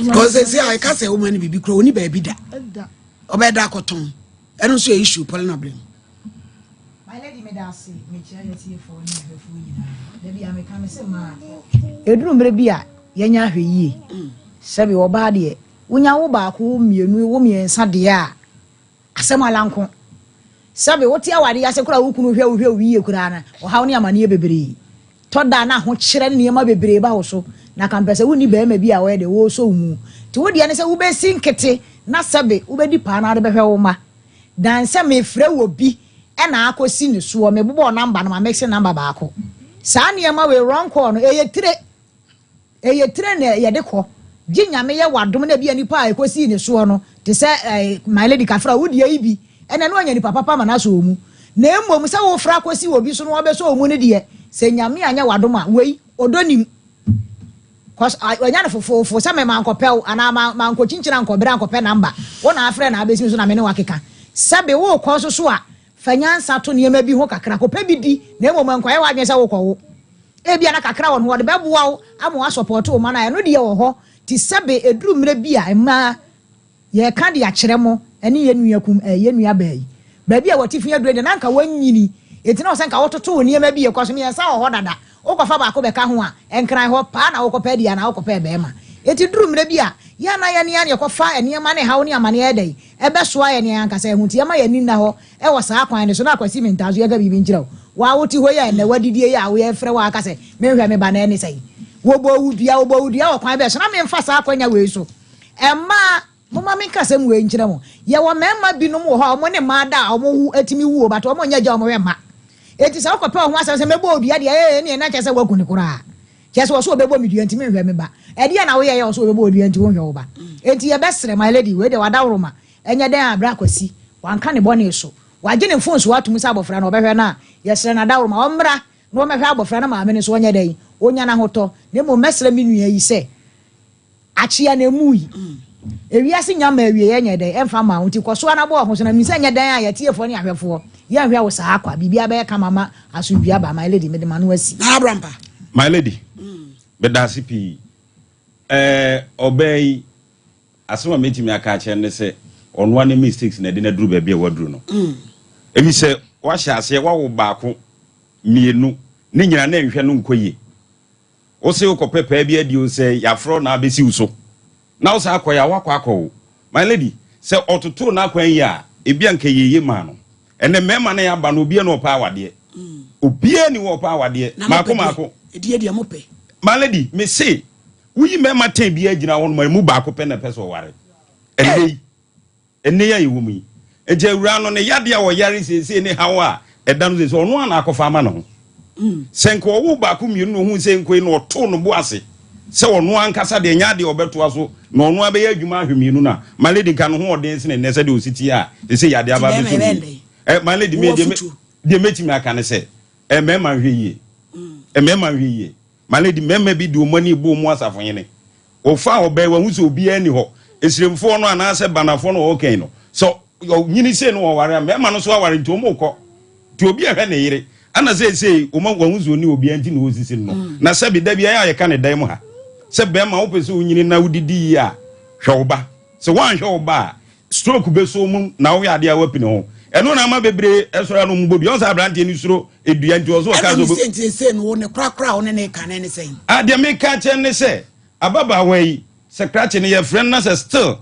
Because sɛ a ɛka sɛ woma no biribi kura ɔni baabi da. Ɔbɛda akɔtɔn. Ɛno nso yɛ issue Paulina Blem. My lady meda ase mekyia yɛtiefoɔ ne ahwɛfoɔ nyinaa da bi a meka me se maa ɛduru mmerɛ bi a yɛnyɛ ahwɛ yie sɛbi ɔbaa deɛ wonya wo baako wo mmienu wo mmiɛnsa deɛ a asɛm ala nko sɛbi wote awadeɛ ase koraa wo kunu hwɛ wo hwɛ wo yie koraa no ɔhaw ne amaneɛ bebree tɔ da na ahokyerɛ ne nneɛma bebree ba wo so na kampɛ sɛ wonni barima bi a wɔyɛ deɛ wɔresɔ wo mu nti wo deɛ ne sɛ wobɛsi nkete na sɛbi wobɛdi paa na wode bɛhwɛ wo ma Dan sɛ mefrɛ wɔ bi na akɔsi ne soɔ, mebobɔɔ number no ma mixe number baako. Saa nneɛma wei wrong call no ɛyɛ tire, ɛyɛ tire na yɛde kɔ. Gye Nyame yɛ wadom na ebia nipa a ɛkɔsii ne soɔ no te sɛ eh, my lady Kafra wo deɛ yi bi ɛna ɛno anya nipa papa ma no asɔ wɔ mu. Na mmom sɛ wofrɛ akɔsi wɔ bi so na wabɛsɔ wɔ mu no deɛ sɛ Nyame anyɛ wadom a wei ɔdɔ nim. Cos wanya no fofoofo sɛ me mankɔpɛ wo anaa mankɔkyinkyin ankɔbrɛ ankɔpɛ number wo na afrɛ na abɛsi me so na me ne wo akeka. Sɛbe worekɔ nso so a fa nyansa to nneɛma bi ho kakra kɔpɛ bi di na mmom nkɔyɛ w'adwene sɛ worekɔwo. Ebia na kakra wɔ no hɔ wɔde bɛboa wo ama woasɔpɔɔto wo mma no a ɛno deɛ wɔ hɔ nti sɛbe ɛduru mmerɛ bi a mmaa Yɛreka de akyerɛ mo ne yɛn nua kum ɛɛ yɛn nua baa yi. Baabi a w'atifi aduru deɛ na anka wanyini, enti na ɔsɛ nka wototo wo nneɛma bi kɔ so mmiɛnsa wɔ hɔ dada, wokɔfa baako bɛka ho a, nkran hɔ paa na wokɔpɛ adi anaa wokɔpɛ barima. Enti duru mmerɛ bi a, yɛn a na yɛne ara na yɛkɔfa nneɛma ne haw ne amaneɛ ayɛ dɛn? Ɛbɛsoa yɛn yɛn ankasa yɛn ho nti yɛmma yɛn ani nna hɔ wɔ saa kwan no so. Na Kwasi mentaa nso yɛnka biribi nkyerɛ wo. Wo a wote hɔ yi a ɛnnɛ woadidie yi a woyɛfrɛ wo a aka sɛ menhwɛ me ba no ɛne sɛn? Wɔbɔɔ wo dua, wɔbɔɔ wo dua wɔ kwan bɛn so? Na memfa saa akwanya wei so Mmaa, momma menka asɛm wei nkyerɛ mo. Yɛwɔ mmarima binom wɔ hɔ a wɔn ne mmaa da a wɔn ho tumi wu o, but wɔn nyɛ agya a wɔhwɛ mma. Enti sɛ wokɔpɛ wo ho asɛm sɛ mɛbɔ wo dua deɛ, ee, ɛnneɛ na kyerɛ sɛ woaku no koraa. Kyerɛ sɛ ɔse ɔbɛbɔ me dua nti menhwɛ me ba. Ɛdeɛn na woyɛeɛ a ɔse ɔbɛbɔ wo dua nti wonhwɛ wo ba? Enti yɛbɛsrɛ, my lady, wei deɛ wadaworoma, ɛnyɛ dɛn a Bra Kwasi, wanka ne bɔne so. Wagye ne mfomsoɔ atom sɛ abɔfra no ɔbɛhwɛ no a, yɛsrɛ no adaworoma, ɔmmra na ɔmmɛhwɛ abɔfra no maame no nso ɔnyɛ dɛn, ɔnya n'ahotɔ. Na mmom mɛsrɛ me nua yi sɛ, Akyea na emu yi. Ewiase nya mma awieɛ nyɛ dɛn ɛmfa mma wo nti kɔ so ara na bɔ wo ho so na menim sɛ nyɛ dɛn a yɛatiefoɔ ne ahwɛfoɔ yɛnhwɛ wo saa kwa biribiara bɛyɛ kama ma asomdwie aba my lady mede m'ano asi. Nana Abrampa. My lady, meda ase pii. Ɛɛ ɔbaa yi, asɛm a mɛtumi aka akyerɛ no ne sɛ ɔno ara ne mistakes na ɛde no aduru baabi a waduru no. Ebi sɛ wahyɛ aseɛ wawo baako, mmienu, ne nyinaa na nhwɛ no nkɔ yie. Wo se wokɔpɛ paa bi adi o sɛ yɛafrɛ wo na abɛsi wo so na wo san akɔyɛ a woakɔ akɔ o. My lady, sɛ ɔtotoo n'akwan yie a, ebia nka ɛyɛ yie maa no. Ɛnnɛ mmarima no a yɛaba no obiara ni ɔpɛ awadeɛ. Obiara ni hɔ ɔpɛ awadeɛ. Na mopɛ Maako deɛ, maako. ɛdeɛ deɛ mopɛ. My lady, me se woyi mmarima ten biara gyina hɔ nom a, emu baako pɛ na ɛpɛ sɛ ɔware. Ɛnnɛ yi. Ɛnnɛ yi a yɛwɔ mu yi. Enti awuraa no, ne yadeɛ a ɔyare seesei ne haw a ɛda no seesei, ɔno ara na akɔfa ama ne ho. Sɛ nka ɔwoo baako mmienu na ɔhuu sɛ ɛnkɔ yi na ɔtoo ne bo ase sɛ ɔno ankasa deɛ ɛnyɛ adeɛ a ɔbɛtoa so na ɔno ara bɛyɛ adwuma ahwɛ mmienu no a, my lady nka ne ho ɔden sene nnɛ sɛdeɛ ɔsi teɛ a seesei yadeɛ aba abɛsɔ ne mu yi. Eh, my lady, me deɛ, deɛ mɛtumi aka ne sɛ, eh, mmarima nhwɛ yie. Mmarima nhwɛ yie. My lady, mmarima bi de wɔn ani rebɔ wɔn asafohene. Ɔfa ɔbaa yi, wahu sɛ obiara nni hɔ. Esremfoɔ no anaasɛ Banafoɔ no a wɔka yi no, sɛ ɔnyini sei no wɔware a, mmarima no nso aware nti wɔrekɔ. Nti obi ɛhwɛ ne yere. Ɛna seesei wɔn wahu sɛ ɔnni obiara nti na ɔresisi no no. Na sɛbi da bi ɛyɛ a yɛka ne dan mu ha sɛ barima wopɛ sɛ wonyini na wodidi yie a, hwɛ wo ba. Sɛ woanhwɛ wo ba a, stroke bɛsɔ wo mu na woyɛ adeɛ a woapini ho. Ɛno na ama bebree ɛsɔre a na wɔbɔ dua. Ɔn sɛ aberanteɛ no suro dua nti ɔsɛ ɔka Ɛna sɛ me ɔbɛ. sɛ nti sɛ no wo ne korakora a wo ne ne ka no ne sɛn? Ah deɛ meka kyerɛ ne sɛ ababaawa yi sɛ krakye no yɛfrɛ no na sɛ still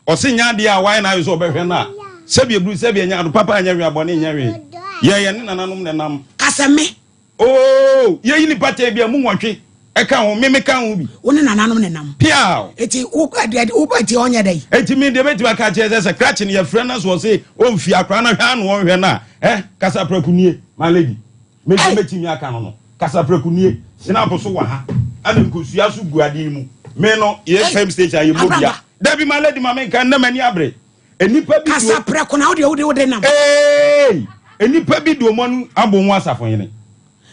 ɔse nyɛ adeɛ a wayɛ n'ayɛ sɛ ɔbɛhwɛ no a sɛbi eburu sɛbi ɛnyɛ ado papa nyɛ hwee abɔne nyɛ hwee yɛ yɛne nananom na ɛnam. Ka sɛ me. Oh yɛyi nipa tɛn bi a mu nwɔtwe ɛka ho me meka ho bi. Wo ne nananom na ɛnam. Piaw. Eti wo ɛdeɛ wo ba ti ɔnyɛ dɛn. Eti me deɛ mɛtumi aka akyerɛ sɛ sɛ krakye no yɛfrɛ no na sɛ ɔse ɔmfie akwadaa no hwɛ ano ɔnhwɛ no a eh kasa prɛko nie my lady me deɛ mɛtumi aka no no. Kasaprɛko nie, Schnapp so wɔ ha, ɛna nkosua so gu adeɛ mu. Me no, yɛ fam station a yɛmmɔ bia. Dabi my lady ma menka nnɛ m'ani abere. Nnipa bi Kasaprɛko na wodeɛ wode wode nam. Eeii! Nnipa bi de wɔn ano abɔ ho asafohene.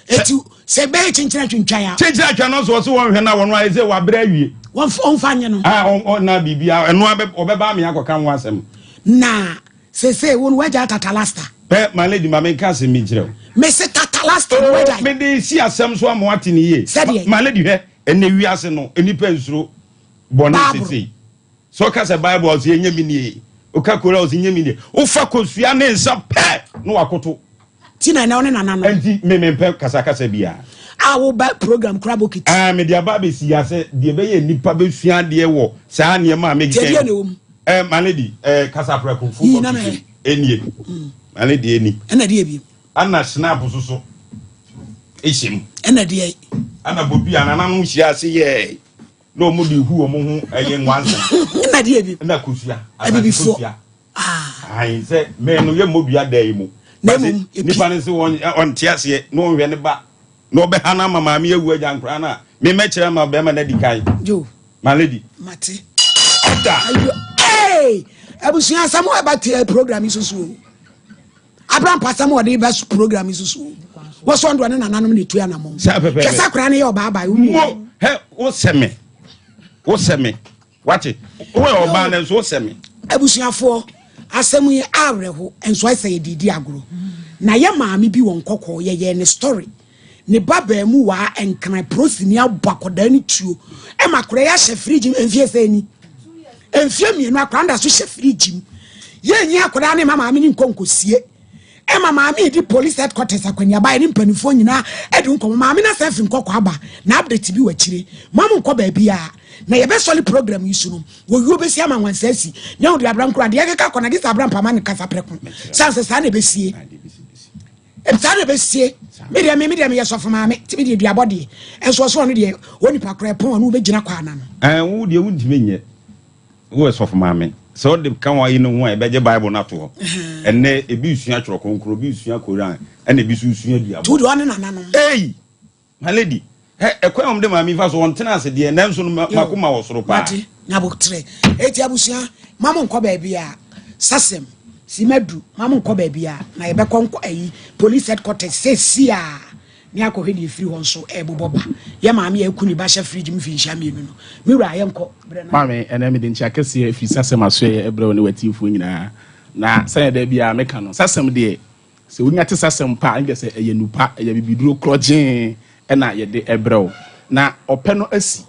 Eti sɛ bɛyɛ kyenkyena twintwan a. Kyenkyena atwa no nso ɔse wɔnhwɛ na wɔn ayɛ sɛ wabrɛ awie. Wɔmfa nye no. Ah, ɔ na biribi ɛno abɛ ɔbɛba ame akɔka ho asɛm. Na sese wo no wagya tatalasta. Pɛ my lady ma menka asɛm bi nkyerɛ wo. Mese tatalasta no wagya. Oh, mede si asɛm so ama wate ne yie. Sɛdeɛ. My lady hwɛ ɛnɛ wiase no nnipa nsuro bɔne sesei. Sɛ ɔka sɛ Bible a ɔse ɛnyɛ me nie. Ɔka Koran a ɔse nyɛ me nie. Wofa kosua ne nsa pɛ na wakoto. Ti na ɛnɛ ɔne nana no. Ɛnti me mempɛ kasakasa biara. A woba program kura bokiti. Ah, mede aba abɛsi ya sɛ deɛ ɛbɛyɛ nnipa bɛsua adeɛ wɔ saa nneɛma a mekeka yi. Deɛ na ɛwɔ mu. Eh, my lady, eh, kasaprɛko fo bokiti. Ɛnie. My lady, ɛni. Ɛna deɛ bi. Ɛna snap soso ɛhyɛ mu. Ɛna deɛ. Ɛna bodua nananom hyia ase yɛɛ. Na wɔn de hu wɔn ho ɛyɛ nwansa. Ɛna deɛ bi. Ɛna kosua. Abibifoɔ. Kosua. Ah. Ayi sɛ mɛ no yɛ mmɔ dua da yi mu. Na mmom epi. Nipa no sɛ wɔn ɔnte aseɛ na ɔnhwɛ ne ba na ɔbɛha no ama maame awu agya nkora no a memɛkyerɛ ama bɛrima no adi kan. Yo. My lady. Mate. Ɔda. Ayo. Hey! Abusua asɛm a ɛba te program yi so so o. Abraham pasɛm a ɔde ba program yi so so o. Wɔsɔ ndoɔ ne nananom na etu anamɔ. Sɛ pɛpɛpɛ. Hwɛ sɛ akora no yɛ ɔbaa baa. Mo hɛ wosɛ me wosɛ me wate woyɛ ɔbaa no nso wosɛ me. Abusuafoɔ asɛm yi awerɛho nso ayɛ sɛ yɛde di agorɔ. Na yɛ maame bi wɔ nkɔkɔɔ yɛyɛɛ ne story. Ne ba baamuwaa nkran prosini abɔ akwadaa no tuo ɛma akwadaa yi ahyɛ fridge mu mfie sɛ ni mfie mmienu akwadaa no da so hyɛ fridge mu. Yɛnyi akwadaa no ma maame no nkɔ nkɔsie. Ɛma maame yi di police headquarters akwaniaba yɛ ne mpanimfoɔ nyinaa adi nkɔmmɔ. Maame no asan afiri nkɔkɔ aba na update bi wɔ akyire. Mo mo nkɔ baabiara na yɛbɛsɔle program yi so no wɔwuo bɛsi ama nwansa asi na ɛho de abra nkura deɛ ɛkeka kɔ na gye sɛ abra mpama ne kasa prɛko sane sɛ saa na ɛbɛsie saa na ɛbɛsie. Me deɛ me me deɛ meyɛ sɔfo maame ti me deɛ duabɔ deɛ ɛnso ɔso ɔno deɛ onipa korɔ ɛpɔn ɔno wobɛgyina kɔ ana no. Ɛn wo deɛ wontumi nyɛ. Wowɔ sɔfo maame. Sɛ wode ka wɔn ayi no ho a, yɛbɛgye Bible no ato hɔ. Ɛnnɛ, ebi resua Twerɛ Kronkron, ebi resua Koran, ɛna ebi nso resua duabɔ. Nti wode ɔne nananom. Ei! My lady, hɛ, ɛkwan a wɔde maame yi fa so, ɔntena ase deɛ, nanso no, m'akoma wɔ soro paa. Mate, nyabotrɛ. Eti abusua, ma mo nkɔ baabi a, sasɛm, si madu, ma mo nkɔ baabi a, na yɛbɛkɔ nkɔ ayi, police headquarters, sɛsi a. Ne akɔhwɛ deɛ ɛfiri hɔ nso ɛrebobɔ ba. Yɛ maame a aku ne ba hyɛ fridge mu mfinhyia mmienu no. Me wura, yɛnkɔ. Berɛ no. Maame, ɛnnɛ mede nkyea kɛseɛ firi Sasɛm Asoɛeɛ brɛ wo ne w'atiefoɔ nyinaa. Na sɛdeɛ da biara meka no, Sasɛm deɛ, sɛ wonya te Sasɛm pa a, ɛnkyɛ sɛ ɛyɛ nupa, ɛyɛ bibiduro korɔgyee na yɛde brɛ wo. Na ɔpɛ no asi,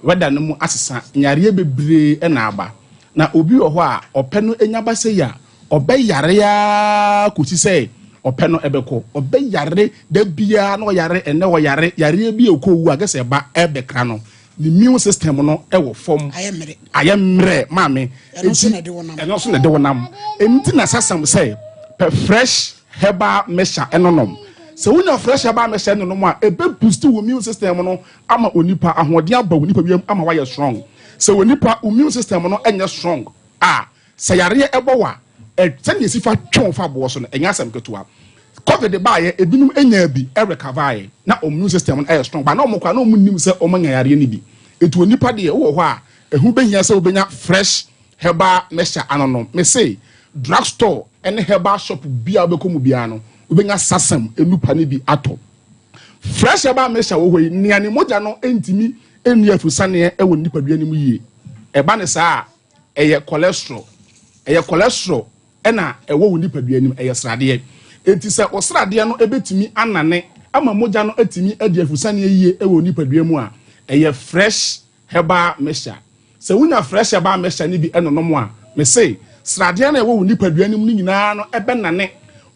wɛda no mu asesa, nyareɛ bebree na aba. Na obi wɔ hɔ a, ɔpɛ no nya ba sei a, Ɔbɛyare ara kɔsi sɛ ɔpɛ no bɛkɔ. Ɔbɛyare da biara na ɔyare, ɛnnɛ ɔyare, yareɛ bi a ɛkɔ owu a, gye sɛ ɛba ɛbɛkra no. Ne immune system no wɔ fam. Ayɛ mmerɛ. Ayɛ mmerɛ, maame. Ɛno nso na ɛde wo nam. Ɛno nso na ɛde wo nam. Ɛno na sasam sɛ pɛ fresh herbal mixture ɛnonom. Sɛ wonya fresh herbal mixture ɛnonom a, ɛbɛ boost wo immune system no ama onipa ahoɔden aba wo nipadua mu ama wayɛ strong. Sɛ onipa immune system no ɛnyɛ strong a, Sɛ yareɛ bɔ wo a, sɛdeɛ ɛsi fa twe wo fa boɔ so no, ɛnyɛ asɛm ketewa. Covid baeɛ, ebinom nyaa bi recover'eɛ, na wɔn immune system no yɛ strong, but na wɔn koraa na wɔn nnim sɛ wɔn anya yareɛ no bi. Nti onipa deɛ, wowɔ hɔ a, ɛho bɛhia sɛ wobɛnya fresh herbal mixture anonom. Mese, drug store ne herbal shop biara wobɛkɔ mu biara no, wobɛnya sasam nnupa no bi atɔ. Fresh herbal mixture wɔ hɔ yi, nea ne mogya no ntumi nni afurusaneɛ wɔ ne nipadua no mu yie. Ɛba ne saa a, Ɛyɛ cholesterol. Ɛyɛ cholesterol na ɛwɔ wo nipadua no mu. Ɛyɛ sradeɛ. Enti sɛ wo sradeɛ no bɛtumi anane ama mogya no atumi adi afusaneɛ yie wɔ wo nipadua mu a, ɛyɛ fresh herbal mixture. Sɛ wonya fresh herbal mixture no bi nonom a, mese sradeɛ no a ɛwɔ wo nipadua no mu no nyinaa no bɛnane.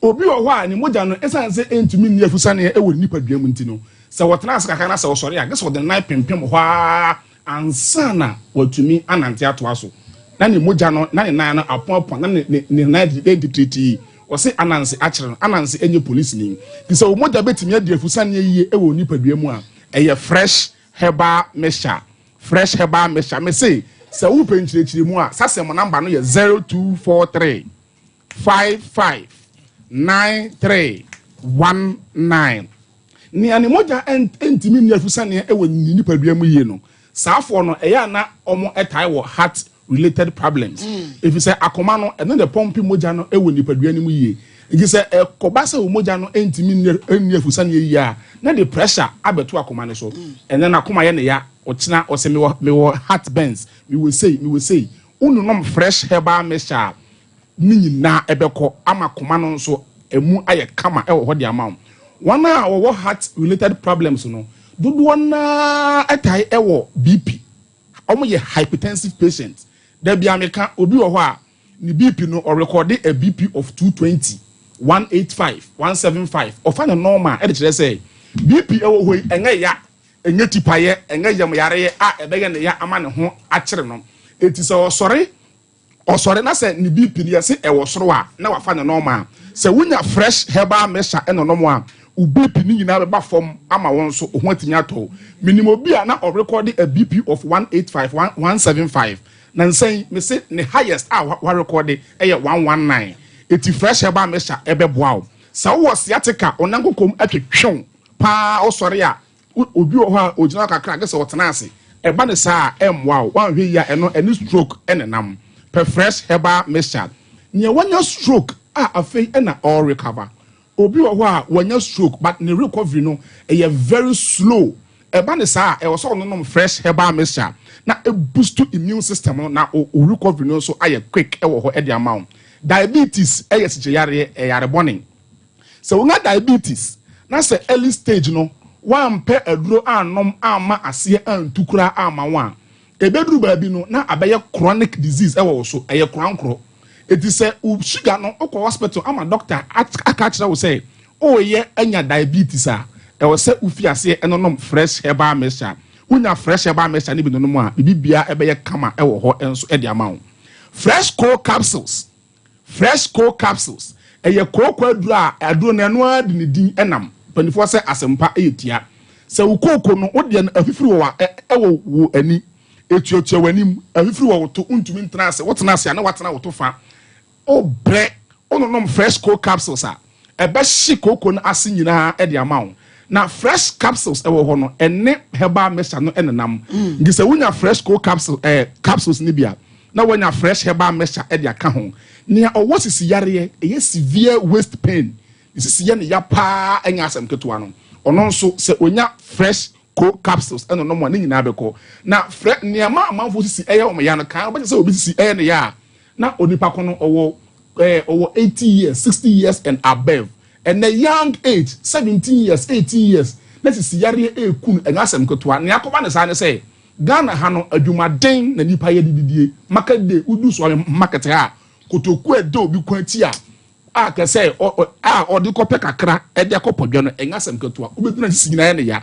Obi wɔ hɔ a ne mogya no, ɛsiane sɛ ɛntumi nni afusaneɛ wɔ ne nipadua mu nti no, sɛ ɔtena ase kakra na sɛ ɔsɔre a, gye sɛ ɔde ne nan pempem hɔ ara Ansa na watumi anante atoa so, na ne mogya no, na ne nan no apoapoa, na ne ne ne nan yɛ ntitiritii. Wɔse Ananse akyere no. Ananse nyɛ polisini. Nti sɛ wo mogya bɛtumi adi afusaneɛ yie wɔ wo nipadua mu a, ɛyɛ fresh herbal mixture. Fresh herbal mixture. Mese sɛ wopɛ nkyerɛkyerɛmu a, sasɛm number no yɛ 0243 55 93 19. Nea ne mogya ntumi nni afusaneɛ wɔ ne nipadua mu yie no, saafoɔ no, ɛyɛ a na wɔtae wɔ heart related problems. Ɛfiri sɛ akoma no, ɛno na ɛpɔmpe mogya no wɔ nipadua no mu yie. Nti sɛ ɛkɔba sɛ wo mogya no ntumi nni afusaneɛ yie a, na ɛde pressure abɛto akoma no so. Ɛnnɛ n'akoma yɛ no ya, ɔkyena ɔse mewɔ mewɔ heart burns, mewɔ sei, mewɔ sei. Wononom fresh herbal mixture a, ne nyinaa ɛbɛkɔ ama koma no nso ɛmu ayɛ kama ɛwɔ hɔ de ama wo. Wɔn a wɔwɔ heart related problems no, dodoɔ no ara ɛtae ɛwɔ BP. Wɔn yɛ hypertensive patient. Da biara meka, obi wɔ hɔ a ne BP no ɔrekɔde a BP of 220, 185, 175. Ɔfa no normal ɛde kyerɛ sɛ BP ɛwɔ hɔ yi ɛnyɛ ya, ɛnyɛ tipaeɛ, ɛnyɛ yam yareɛ a ɛbɛyɛ ne ya ama ne ho akyere no. Eti sɛ ɔsɔre Ɔsɔre na sɛ ne BP no yɛse ɛwɔ soro a na wafa no normal. Sɛ wonya fresh herbal mixture ɛnonom a, wo BP no nyinaa bɛba fam ama wo nso wo ho atumi atɔ wo. Menim obi a na ɔrekɔde a BP of 185, 175. Nansa yi mese ne highest a warekɔde ɛyɛ 119. Eti fresh herbal mixture ɛbɛboa wo. Sɛ wowɔ sciatica, wo nan kokom ɛtwetwe wo paa wosɔre a Obi wɔ hɔ a, ogyina hɔ kakra a, gye sɛ ɔtena ase. Ɛba no saa a, ɛmmoa wo. Woanhwɛ yie a, ɛno ɛne stroke na ɛnam. Pɛ fresh herbal mixture. Nea wanya stroke a afei na ɔrerecover. Obi wɔ hɔ a, wanya stroke but ne recovery no ɛyɛ very slow. Ɛba no saa a, ɛwɔ sɛ ɔnonom fresh herbal mixture na ɛboost immune system no na wo recovery no nso ayɛ quick wɔ hɔ de ama wo. Diabetes yɛ sikyeyareɛ, ɛyɛ yare bɔne. Sɛ wonya diabetes na sɛ early stage no woampɛ aduro annom amma aseɛ antu koraa amma wo a, ɛbɛduru baabi no na abɛyɛ chronic disease wɔ wo so, ɛyɛ korankorɔ. Ɛti sɛ wo sugar no wokɔ hospital ama doctor aka akyerɛ wo sɛ woreyɛ anya diabetes a, ɛwɔ sɛ wofi aseɛ nonom fresh herbal mixture. Wonya fresh herbal mixture no bi nonom a, biribiara bɛyɛ kama wɔ hɔ nso de ama wo. Fresh cold capsules. Fresh Coal Capsules, Ɛyɛ kooko aduro a aduro no ɛno ara de ne din nam. Mpanimfoɔ sɛ asɛmpa yɛ tia. Sɛ wo kooko no wo deɛ no afifiri wɔ wɔ wo ani, ɛtuatua w'anim, afifiri wɔ wo to, wontumi ntena ase, wotena ase a na woatena wo to fa. Wobrɛ, wononom Fresh Coal Capsules a, ɛbɛhye kooko no ase nyinaa de ama wo. Na fresh capsules ɛwɔ hɔ no, ɛne herbal mixture no nenam. Nti sɛ wonya fresh coal capsule ɛɛ eh, capsules no bi a, na woanya fresh herbal mixture de aka ho. Nea ɔwɔ sisi yareɛ, ɛyɛ severe waist pain, ne sisi yɛ ne ya paa ɛnyɛ asɛm ketewa no, ɔno nso sɛ onya fresh coal capsules ɛnonom a, ne nyinaa bɛkɔ. Na frɛ nea ma amanfoɔ sisi ɛyɛ wɔn ya no, kan wobɛte sɛ obi sisi ɛyɛ ne ya a, Na onipa ko no ɔwɔ eh, ɔwɔ 80 years, 60 years and above. Ɛnɛ young age, 17 years, 18 years, na sisi yareɛ ɛreku no, ɛnyɛ asɛm ketewa. Nea akɔba ne saa ne sɛ, Ghana ha no, adwumaden na nipa yɛ de didie. Market day, wodu Suame market ha a, kotoku a ɛda obi kɔn akyi a, a kɛ sɛ a ɔde kɔpɛ kakra ɛde akɔpɔ dwa no, ɛnyɛ asɛm ketewa. Wobɛduru na sisi nyinaa yɛ ne ya.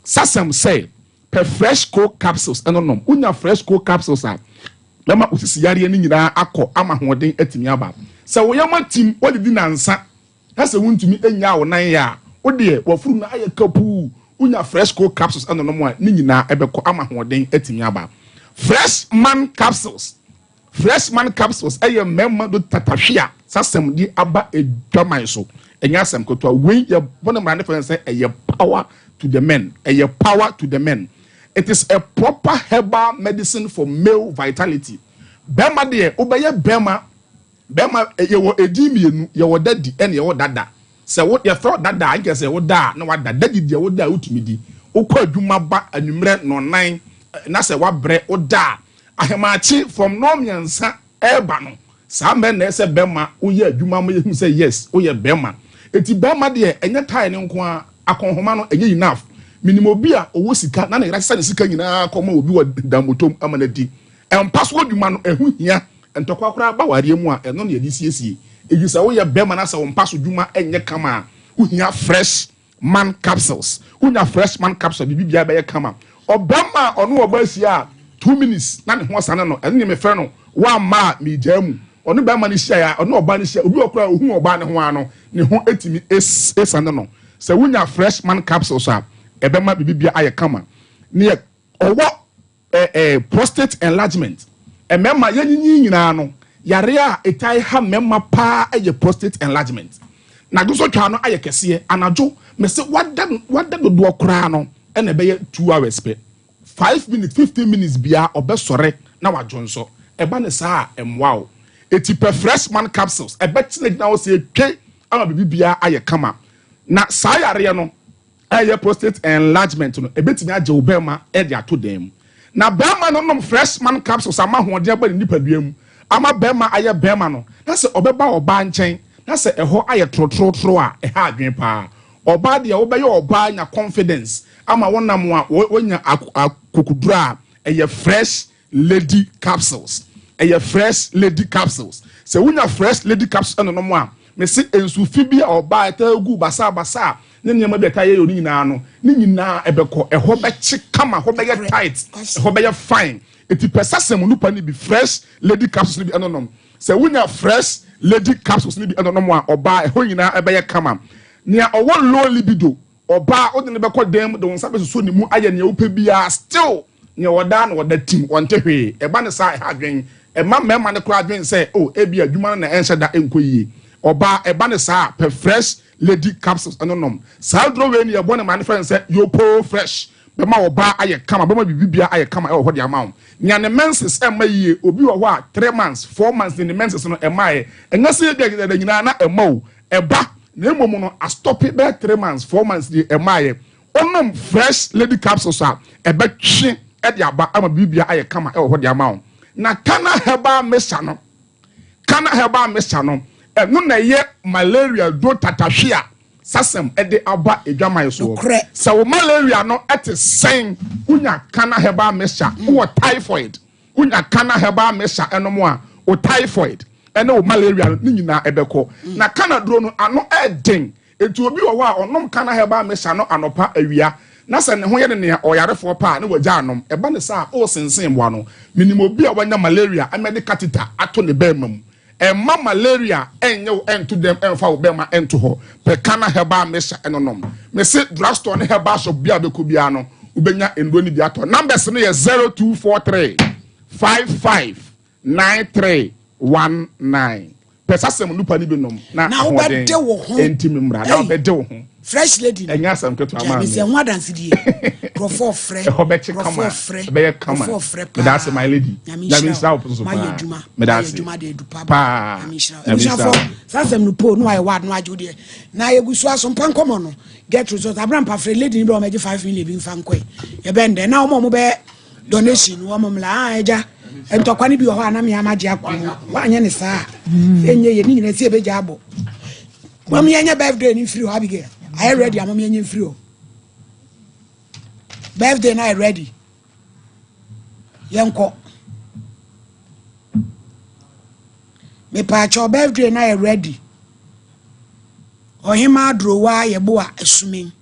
Sasɛm sɛ, pɛ fresh cold capsules ɛno nom. Wonya fresh cold capsules a, bɛma wo sisi yareɛ no nyinaa akɔ ama ahoɔden atumi aba. Sɛ wo yam atim, woadidi nnansa na sɛ wontumi nnyaa wo nan yɛ a, wo deɛ w'afuru no ayɛ kapuu. Wonya Fresh Cold Capsules nonom a, ne nyinaa ɛbɛkɔ ama ahoɔden atumi aba. Fresh Man Capsules Fresh Man Capsules yɛ mmarima do tatahwe a sasɛm de aba adwaman so. Ɛnyɛ asɛm ketewa. Wei yɛbɔ no mmara ne fɛn sɛ ɛyɛ power to the men. Ɛyɛ power to the men. It is a proper herbal medicine for male vitality. Bɛrima deɛ wobɛyɛ bɛrima bɛrima yɛwɔ edin mmienu yɛwɔ dadi ɛna yɛwɔ dada. Sɛ wo yɛfrɛ wo dada a nkyɛ sɛ woda a na wada dadi deɛ woda a wotumi di. Wokɔ adwuma ba anwummerɛ nɔnan na sɛ wabrɛ woda a ahemakye from nɔɔmiɛnsa ɛreba no Saa mmerɛ na ɛsɛ bɛma woyɛ adwuma ma yɛhu sɛ yes woyɛ bɛma. Enti bɛma deɛ ɛnyɛ tae no nko ara, akɔnhoma no ɛnyɛ enough. Menim obi a ɔwɔ sika na ne yere asesa ne sika nyinaa kɔma obi wɔ danmotom ama no adi. Mpa so adwuma no ɛho hia. Ntɔkwa koraa ba awareɛ mu a ɛno na yɛde siesie. Enti sɛ woyɛ bɛma na sɛ wo mpa so dwuma nyɛ kama a, wohia fresh man capsules. Wonya fresh man capsule biribi biara bɛyɛ kama. Ɔbɛrima a ɔne ɔbaa hyia a 2 minutes na ne ho asane no, ɛno ne mefrɛ no wamma a megyaa mu. Ɔne bɛrima no hyia a, ɔne ɔbaa no hyia, obi wɔ koraa ohu ɔbaa no ho ara no, ne ho etumi esane no. Sɛ wonya fresh man capsules a, ɛbɛma biribi biara ayɛ kama. Ne yɛ ɔwɔ eh, eh, prostate enlargement. Mmarima yɛnyinyin nyinaa no, yare a ɛtae ha mmarima paa yɛ prostate enlargement. Na dwonsɔtwaa no ayɛ kɛseɛ. Anadwo, mese wada wada dodoɔ koraa no ɛna ɛbɛyɛ 2 hours pɛ. 5 minutes, 15 minutes biara ɔbɛsɔre na wadwonsɔ. Ɛba ne saa a, ɛmmoa wo. Eti pɛ Fresh Man capsules. Ɛbɛkyena gyina hɔ sɛ etwe ama biribi biara ayɛ kama. Na saa yareɛ no ɛyɛ prostate enlargement no, ebetumi agye wo bɛrima ɛde ato dan mu. Na bɛrima no nom Fresh Man capsules ama ahoɔden aba ne nipadua mu, ama bɛrima ayɛ bɛrima no, na sɛ ɔbɛba ɔbaa nkyɛn na sɛ ɛhɔ ayɛ torotorotorɔ a, ɛha adwene paa. Ɔbaa deɛ, wobɛyɛ ɔbaa nya confidence ama wɔnam a wɔnya akokoduro a, ɛyɛ Fresh Lady capsules. Ɛyɛ Fresh Lady capsules. Sɛ wonya Fresh Lady capsules ɛnonom a, mese nsufi bi a ɔbaa ɛtaa gu basabasa ne nneɛma bi a ɛtaa yɛ yɛ ne nyinaa no, ne nyinaa ɛbɛkɔ. Ɛhɔ bɛkye kama, ɛhɔ bɛyɛ tight, ɛhɔ bɛyɛ fine. Eti pɛ sasɛm nupa ne bi, Fresh Lady capsules ne bi ɛnonom. Sɛ wonya Fresh Lady capsules ne bi ɛnonom a, ɔbaa ɛhɔ nyinaa ɛbɛyɛ kama. Nea ɔwɔ low libido, ɔbaa wode ne bɛkɔ dan mu de wɔn nsa bɛsoso ne mu ayɛ nea wopɛ biara, still nea ɔda na ɔda tim, ɔnte hwee. Ɛba ne saa, ɛha adwen. Ɛma mmarima no koraa adwen sɛ, oh, ebi adwuma no na ɛnhyɛ da ɛnkɔ yie. Ɔbaa, ɛba ne saa, pɛ Fresh Lady capsules ɛno nom. Saa duro wei ni ɛbɔ ne ma ne fɛn sɛ Yopo Fresh. Bɛma ɔbaa ayɛ kama, bɛma biribi bia ayɛ kama ɛwɔ hɔ de ama wo. Nea ne menses ɛmma yie, obi wɔ hɔ a 3 months, 4 months ne ne menses no ɛma yɛ. Ɛnyɛ sɛ ebi a nyinaa na ɛma o, ɛba, na mmom no astop bɛyɛ 3 months, 4 months deɛ ɛma yɛ. Ɔnom Fresh Lady capsules a, ɛbɛtwe ɛde aba ama biribi ayɛ kama ɛwɔ hɔ de ama wo. Na Kana Herbal Mixture no, Kana Herbal Mixture no, ɛno na ɛyɛ malaria duro tatahwe a sasɛm ɛde aba adwaman soɔ. Sɛ wo malaria no ɛte sɛn, wonya Kana Herbal Mixture. Wowɔ typhoid, wonya Kana Herbal Mixture ɛnom a, wo typhoid ɛne wo malaria no ne nyinaa ɛbɛkɔ. Na kana duro no ano ɛɛden. Etu obi wɔ hɔ a ɔnom Kana Herbal Mixture no anɔpa, awia, na sɛ ne ho yɛ ne nea ɔyarefoɔ paa ne wagya anom. Ɛba ne saa, ɔresensen mmoa no. Menim obi a wanya malaria ɛmɛde catheter ato ne bɛrima mu. Ɛmma malaria ɛnyɛ wo ɛnto dɛm, ɛmfa wo bɛrima ɛnto hɔ. Pɛ Kana Herbal Mixture ɛno nom. Mese drugstore ne herbal shop bi a bɛkɔ biara no, wobɛnya nnuro no bi atɔ. Numbers no yɛ 0243 55 9319. Pɛ sasɛm nupa no bi nom na na ahoɔden wobɛde wo ho. Ɛntimi mmra na Ei. wobɛde wo ho. Fresh Lady no. Ɛnyɛ asɛm ketewa maa Gyame me. sɛ ho adansedie, nkurɔfoɔ frɛ. Ɛhɔ bɛkye kama. Nkurɔfoɔ frɛ. Ɛbɛyɛ kama. Nkurɔfoɔ frɛ paa. Meda ase, my lady. Nyame Nyame nhyira nhyira wo. wo so Moayɛ paa. adwuma. Meda Moayɛ ase adwuma de adu pa. Paa. Nyame nhyira wo. Nyame nhyira Abusuafoɔ, wo. saa asɛm no po no ayɛ wad no agye wo deɛ na yɛgu so asompa nkɔmmɔ no get result. Abrampa, frɛ lady no bɛ ɔmɛgye 5 million bi mfa nkɔe. Yɛbɛn dɛ na ɔma ɔmo bɛyɛ donation no, wɔn mmla ah agya ntɔkwa no bi wɔ hɔ a na mmea magye akɔ mu. Woanyɛ ne saa a, ɛnyɛ yɛ ne nyina si ɛbɛgya abɔ. Mom yɛnyɛ birthday no mfiri hɔ. Abigail ayɛ ready a, mom yɛnyɛ mfiri hɔ. Birthday no ayɛ ready, yɛnkɔ. Mepaakyɛw, birthday no ayɛ ready. Ɔhema Adorowa Yɛboa Asumen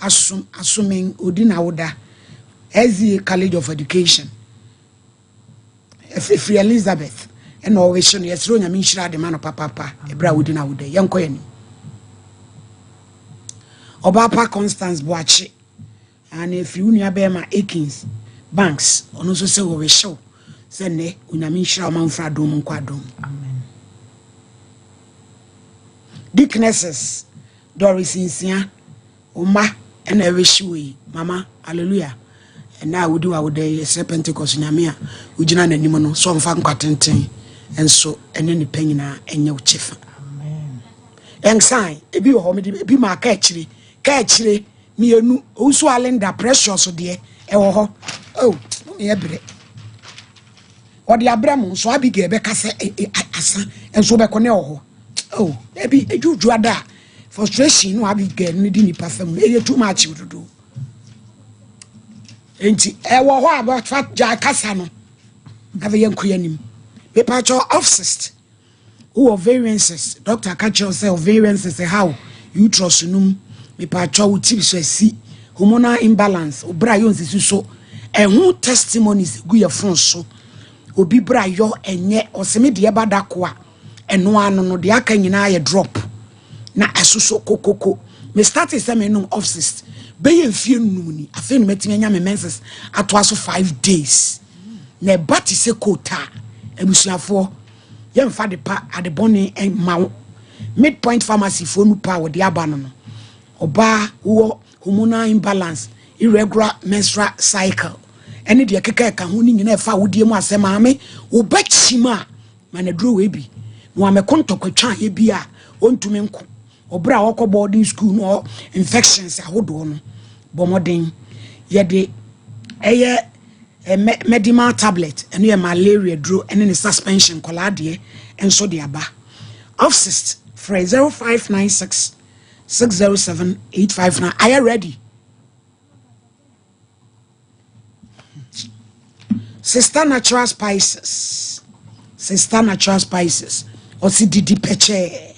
Asom Asumen odi n'awoda. SDA College of Education ɛfiri Elizabeth ɛna ɔwɔhyɛ no. Yɛsrɛ Onyame nhyira ade ma no papapa ɛberɛ a wodi n'awoda. Yɛnkɔ yɛn anim. Ɔbaapa Constance Boakye ana ɛfiri wo nua bɛrima Akins Banks, ɔno nso sɛ wɔrehyɛw sɛ nnɛ Onyame nhyira ɔma mfra adom nkɔ adom. Deaconesses Doris Nsia, ɔma ɛna ɛrehye wɔ yi. Mama hallelujah. Ɛna a wodi w'awoda yi, ɛsrɛ Pentecost Nyame a wogyina n'anim no sɛ ɔmfa nkwa tenten nso ɛne nipa nyinaa ɛnyɛ wo kyɛfa. Ɛnsan ebi wɔ hɔ, mede ebi ma aka akyire, ka akyire mmienu. Owusu Alinda Precious deɛ ɛwɔ hɔ. Oh, mo yɛ brɛ ɔde abrɛ mo nso. Abigail bɛka sɛ asa nso bɛkɔ ne wɔ hɔ. Oh, ebi edwudwu ada a frustration no Abigail no di nipa fam no, ɛyɛ too much dodo. Nti ɛwɔ hɔ a bɛfa gya kasa no. Afei yɛn kɔ yɛn anim. Mepakyɛw, office wowɔ variances, doctor ka kyerɛw sɛ ovariances ɛha uterus no mu. Mepakyɛw, wo tiri so asi, hormonal imbalance, wo bra yɛ onsisi so. Ɛho testimonies gu yɛ phone so. Obi bra yɔ ɛnyɛ ɔsɛmi deɛ ba da ko a ɛno ano no deɛ aka nyinaa yɛ drop na ɛsoso kokoko. Me start sɛ me nom office bɛyɛ mfie 5 ni. Afei no mɛtumi anya me menses atoa so 5 days na ɛba te sɛ kootaa. Abusuafoɔ, yɛmfa de pa ade bɔne ma wo. Midpoint Pharmacy foɔ nupa a wɔde aba no no, ɔbaa wowɔ hormonal imbalance, irregular menstrual cycle, ɛne deɛ ɛkeka ɛka ho ne nyinaa ɛfa awodeɛ mu asɛ maame wo ba kyim a ma no aduro wei bi na wamɛko ntɔkwatwa ayɛ bi a ɔntumi nko ɔberɛ a ɔkɔ boarding school no ɔ infections ahodoɔ no bɔ mmɔden yɛde ɛyɛ medimal tablet ɛno yɛ malaria duro ɛne ne suspension nkɔlaa deɛ nso de aba Offsist frɛ 0596 607 859 ayɛ ready Sister Natural Spices Sister Natural Spices ɔsi didi pɛkyɛɛ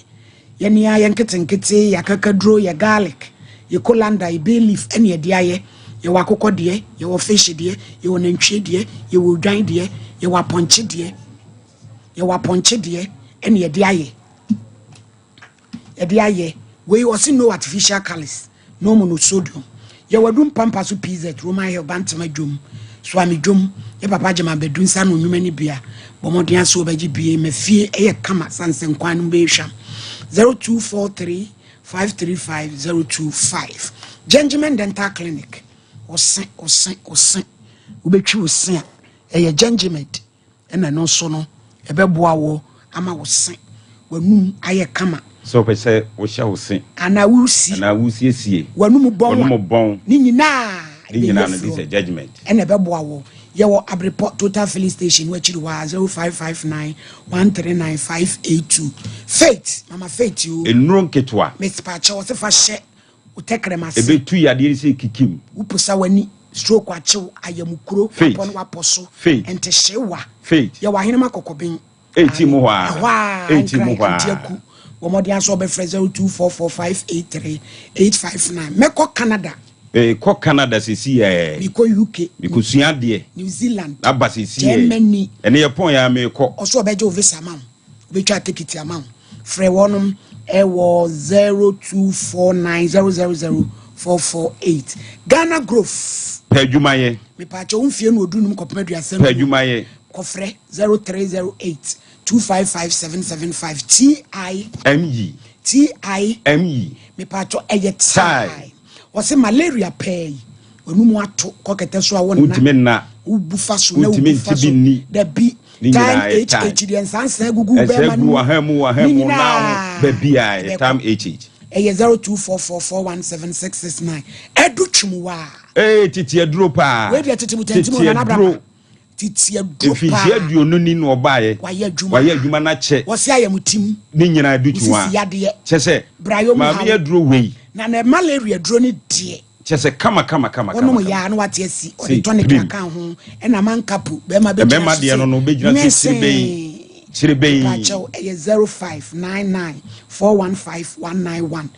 yɛne ayɛ nketenkete yɛ akakaduro yɛ garlic yɛ colander yɛ bay leaf ɛne yɛde ayɛ yɛwɔ akokɔ deɛ yɛwɔ fish deɛ yɛwɔ nantwie deɛ yɛwɔ odwan deɛ yɛwɔ apɔnkye deɛ yɛwɔ apɔnkye deɛ ɛne yɛde ayɛ yɛde ayɛ wei ɔse no artificial colours no monosodium yɛwɔ adu mpampa so pz roman hill bantama dwom soame dwom yɛ papa gyema bɛdu nsa no nnwuma no bia bɔ mmɔden ase wɔbɛgye bie ma fie ɛyɛ kama sanse nkwan no bɛyɛ hwam 0243 535 025 Gentleman Dental Clinic ɔse ɔse ɔse wobɛtwi wo se a ɛyɛ Gentleman Ɛna ɛno nso no, ɛbɛboa wo ama wo se, w'anum ayɛ kama. Sɛ wopɛ sɛ wohyɛ wo se. Anaa wosi. Anaa wosiesie. W'anum bɔn a. W'anum bɔn. Ne nyinaa. Ne nyinaa no, this is judgment. Ɛna ɛbɛboa wo. Yɛwɔ Abrepɔ Total Filling Station no akyiri hɔ ara, 0559 139 582. Faith, Mama Faith o. Nnuro nketewa. Mepaakyɛw, ɔse fa hyɛ wo tɛkrɛma ase. Ɛbɛtu yadeɛ no sɛ kikim. Woposa w'ani, stroke akyew, ayamukuro, Faith. wapɔ ne wapɔ so, Faith. ntehyewa. Faith. Yɛwɔ ahenem akɔkɔben. Eti mu hɔ ara. Ɛhɔ ara, Eti mu Nkran, hɔ ara. Antiaku. Bɔ mmɔden ara sɛ wobɛfrɛ 0244583859. Mɛkɔ Canada. Mekɔ Canada sesi ɛ. Mekɔ UK. Mekɔsua adeɛ. New Zealand. Aba sesi ɛ. Germany. Ɛnɛ yɛpɔn yɛ a mekɔ. Ɔsɛ ɔbɛgye wo visa ama wo. Wobɛtwa tekiti ama wo. Frɛ wɔnom ɛwɔ 0249000448. Ghana Growth. Pɛ adwuma yɛ. Mepaakyɛ wo mfie no odu num kɔpem aduasa Pɛ adwuma yɛ. Kɔfrɛ 0308 255 775 TI. ME. TI. ME. Mepaakyɛ ɛyɛ tie. Wɔse malaria pɛɛ yi. W'anum ato kɔ kɛtɛ so a wo nna. Wontumi nna. Wobu fa so na Wontumi wobu fa nti so. bi nni. Dabi. Ne Time nyinaa yɛ time. HH deɛ nsansan gugu Ɛsɛ bɛrima no gu mu. waha mu waha Ne mu nan ho nyinaa baabi a yɛ ɛbɛkɔ. time HH. Ɛyɛ 0244417669. Ɛdu twum waa. Ee tete aduro paa. Wei deɛ tete mu tɛnti mu Tete nana aduro. abraba. Tete aduro Mfinhyia paa. 20 ni na ɔbaeɛ. Wayɛ adwuma. Wayɛ adwuma no akyɛ. Wɔse ayɛ mo tim. Ne nyinaa du twum Wosisi a. yadeɛ. Kyɛ sɛ Brayɔ mu maame haw. aduro wei. Na na malaria aduro no deɛ. Kyɛ sɛ kama kama kama Wɔnom kama yɛ kama. a na wate asi. Ɔde Sei tonic pirim. aka ho. Ɛna mankapu bɛrima bɛgyina Mmarima so deɛ sɛ no no bɛgyina sɛ kyiribenn nwensee. kyiribenn. Mepakyɛw ɛyɛ 0599 415 191.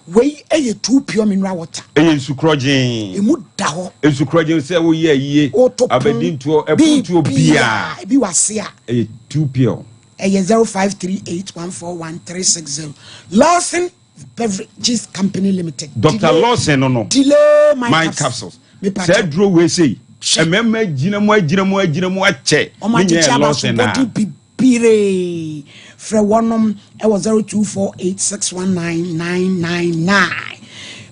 Wei ɛyɛ too pure mineral water. Ɛyɛ nsu korɔgyee. Emu da hɔ. Nsu korɔgyee sɛ woyɛ ayie, Woto pon, abadintoɔ, ɛpontoɔ biribiara, biara. Ebi wɔ ase a. Ɛyɛ too pure. Ɛyɛ 0538 141 360. Lawson Beverages Company Limited. Doctor Lawson no no. Delay my My capsules. capsules. Mepa Saa kyɛw. aduro wei sei. Hwɛ. Mmarima agyina mu agyina mu agyina mu akyɛ. Wɔn Ne akyekye nyinaa yɛ aba so Lawson a. bɔde bibire. Frɛ wɔnom ɛwɔ 0248619999.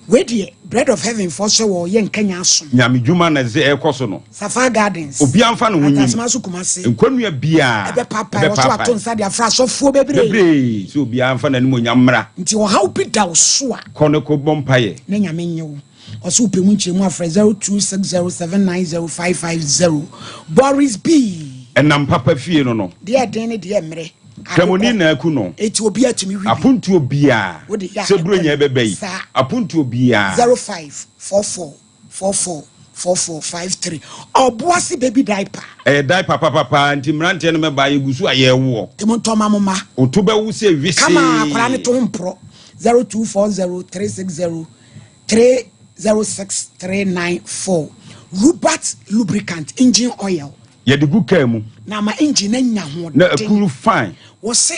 Wei deɛ Bread of Heaven foɔ sɛ wɔyɛ nkanya asom. Nyame dwuma na ɛsɛ ɛkɔ so no. Sapphire Gardens. Obiara mfa ne ho nyim. Atasema so Kumasi. Nkonnua biara. Ɛbɛpaapae. Wɔso ato nsa de afra asɔfoɔ bebree. Bebree. Sɛ obiara mfa n'animuonyam mmra. Nti ɔhaw bi da wo so a. Kɔ ne kɔ bɔ mpaeɛ. Na Nyame nye wo. Ɔse wopɛ mu nkyerɛmu a frɛ 0260790550. Boris B. Ɛnam papa fie no no. Deɛ ɛden ne deɛ ɛmmerɛ. Kramoni na aku no. Eti obiara tumi wi bi. Apontuo biara. Wode yɛ a Sɛ Buronya ɛbɛba yi. Saa. Apontuo biara. 0544 44 44 53 Ɔboase baby diaper. Ɛyɛ diaper papapaa nti mmeranteɛ no mɛba yɛgu so a yɛrewoɔ. Nti montɔ ma mo mma. Wo to bɛwo sɛ wesee. Kama akwadaa no to ho mporɔ. 0240 360 306 394 Rubat lubricant engine oil. Yɛde gu kaa mu. Na ama engine no anya ahoɔden. Na akuru fine. Wɔse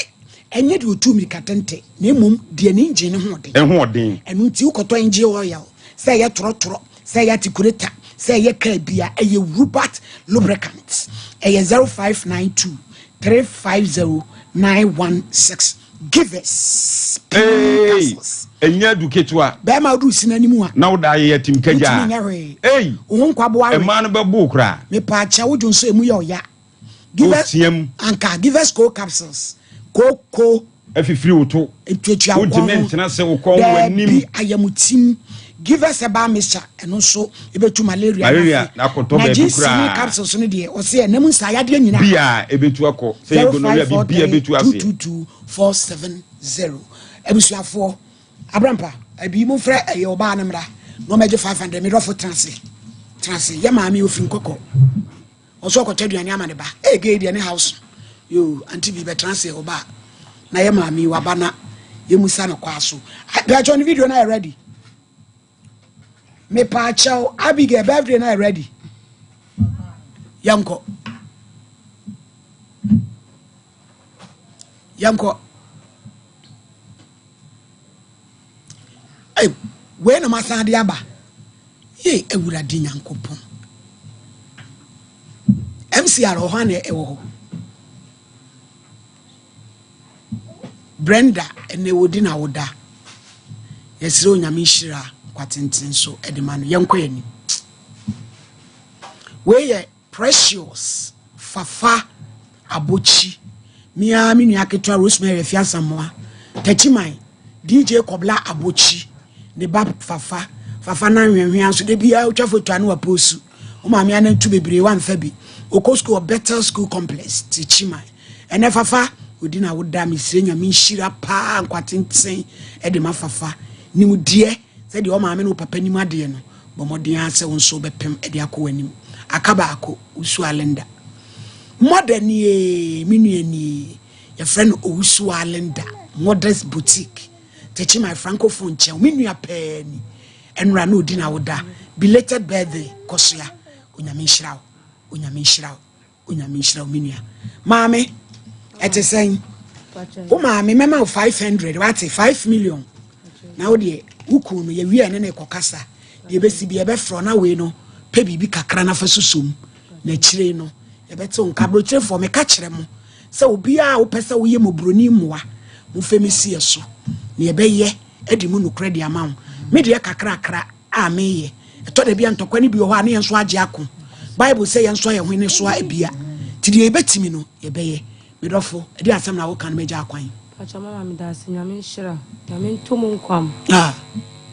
ɛnyɛ deɛ ɔtu mmirika tente na mmom deɛ ne engine no ho ɔden. Ɛho ɔden. Ɛno nti wokɔtɔ engine oil sɛ ɛyɛ torɔtorɔ, sɛ ɛyɛ atikuleta, sɛ ɛyɛ kaa bia, ɛyɛ Rubat lubricant. Ɛyɛ 0592 350 916. Givers. Hey, ɛnyɛ adu ketewa. Bɛrima wodu si n'anim a. Na woda ayɛ atim kagya. Wotumi nyɛ hwee. Ei, wo ho nkwaboa we. Mmaa no bɛbo wo koraa. Mepaakyɛ wodwo nso emu yɛ ɔya. Givers, Woteam. anka Givers co capsules. Ko ko. Afifiri wo to. Etuatua wo kɔn ho. Wontumi ntena se wo kɔn wɔ anim. Daabi ayamutim. Givers herbal mixture ɛno nso ebetu malaria Malaria n'ase. akɔtɔ Na baabi ginseng koraa. capsules no deɛ ɔse ɛnam nsaeyadeɛ nyinaa. Bi a ebetu akɔ. Sɛ yɛ gonorrhea bi bi a ebetu aseɛ. 0543222470 abusuafoɔ abrampa abi mo frɛ ɛyɛ ɔbaa no mmra na ɔmɛgye 500 medɔfo tena ase tena ase yɛ maame ofiri nkɔkɔ ɔso ɔkɔtɔ aduane ama ne ba ee gay deɛ ne house yo anti bi bɛtena ase ɔbaa na yɛ maame waba na yɛmusa no kwaa so bɛkyɛ no video no ayɛ ready mepaakyɛw Abigail birthday no ayɛ ready yɛnkɔ yɛnkɔ Ei, wei na masan de aba ye awurade nyankopɔn mcr wɔ hɔ ana ɛwɔ hɔ Brenda ɛnɛ wɔdi na woda yɛsrɛ onyame nhyira kwatenten so ɛde ma no yɛnkɔ yɛn anim wei yɛ Precious Fafa Abokyi, me ara me nua ketewa Rosemary Afi Asamoah, Takyiman, DJ Kɔbla Abokyi, ne ba Fafa, Fafa nan hwɛhwɛ nso da biara otwa foto ano aposu. Wo maame anantu bebree wamfa bi. Okɔ school wɔ Bethel School Complex, Takyiman. Ɛnɛ Fafa, odi na woda mesrɛ nyame nhyira paa nkwatenten ɛde ma Fafa. Nimdeɛ sɛdeɛ ɔmaame ne wo papa nim adeɛ no. Bɔ mmɔden ara sɛ wo nso wobɛpem de akɔ w'anim. Aka baako, Owusu Alinda. Mother nie, me nua nie. Yɛfrɛ no Owusu Alinda, Mother's Boutique. Tekyi my francophone nkyɛn, me nua pɛɛ ni. Ɛnora na odi na woda. Belated birthday, kɔsoa. Onyame nhyira wo. Onyame nhyira wo. Onyame nhyira wo me nua. Maame, ɛte sɛn? Wo maame mɛma wo 500 wate 5 million. Na wo deɛ wo kun no yɛwie ɛne ne kɔkasa. Deɛ ɛbɛsi bi yɛbɛfrɛ na wei no pɛ biribi kakra na fa susom. Na akyire no yɛbɛte wo nka. Aburokyerefoɔ meka kyerɛ mo sɛ obiara a wopɛ sɛ woyɛ mmɔborɔni mmoa mofɛ me si yɛ so. Na yɛbɛyɛ adi mu nokorɛ de ama wo. Me deɛ kakrakra a meyɛ. Ɛtɔ da bi a ntɔkwa no bi wɔ hɔ a ne yɛn nso agye ako. Bible sɛ yɛn nso yɛn hwene so a ebia. Nti deɛ yɛbɛtumi no yɛbɛyɛ. Me dɔfo, ɛde asɛm na woka no mɛgya akwan. Pacho mama meda ase nyame nhyira nyame nto mo nkwa mu ah.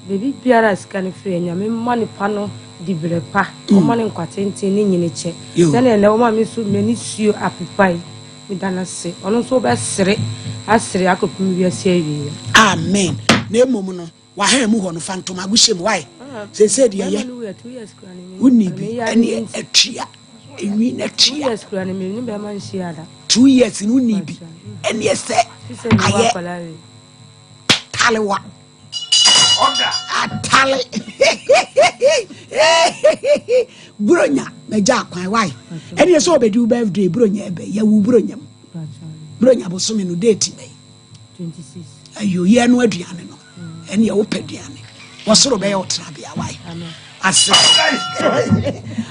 Baabi biara a sika no firi nyame mma nipa no dibrɛ pa ɔma no nkwa tenten ne nyini kyɛ sɛnea ɛnɛ ɔma me nso m'ani suo apepa yi meda no ase ɔno nso wobɛsere asere akɔpem wiase awieɛ. Amen na mmom no W'ahan mu hɔ no fa ntomago hyɛ mu wae seesei deɛ yɛ wonni bi ɛne atua enwi na tua 2 years no wonni bi ɛne ɛsɛ ayɛ talewa atale buronya mɛgya akwan wae ɛne ɛsɛ ɔbɛdi wo birthday buronya ɛbɛ yɛwu buronya mu buronya bosome no date bɛyi ayo yɛ no aduane no ɛne ɛwo pɛ aduane wɔsoro bɛyɛ wo tenabea wae ase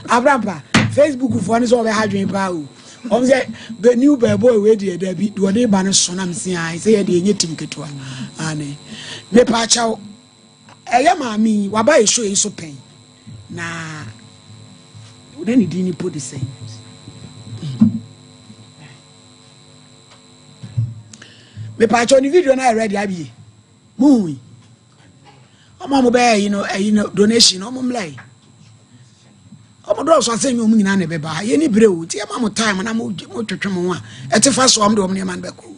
abrampa facebook foɔ no sɛ wɔbɛha dwen paa o wɔn sɛ the new bɛɛbɔ ewe deɛ dabi deɛ ɔde ba no so nam si an sɛ yɛ deɛ nye tim ketewa ane mepa akyɛw ɛyɛ maame yi waba yɛ show yi so pɛn na na ne din ni po de sɛn. Mepaakyɛw ne video no ayɛ ready abie. Muhui. Ɔmo a ɔmo bɛyɛ ayi no ayi no donation ɔmo mmla yi. Ɔmo dɔɔso asɛ nyɛ ɔmo nyinaa na ɛbɛba. Yɛ ni bere o. Nti ɛma mo time na mo mo twetwe mo ho a ɛte fa so ɔmo de ɔmo nneɛma no bɛkɔ.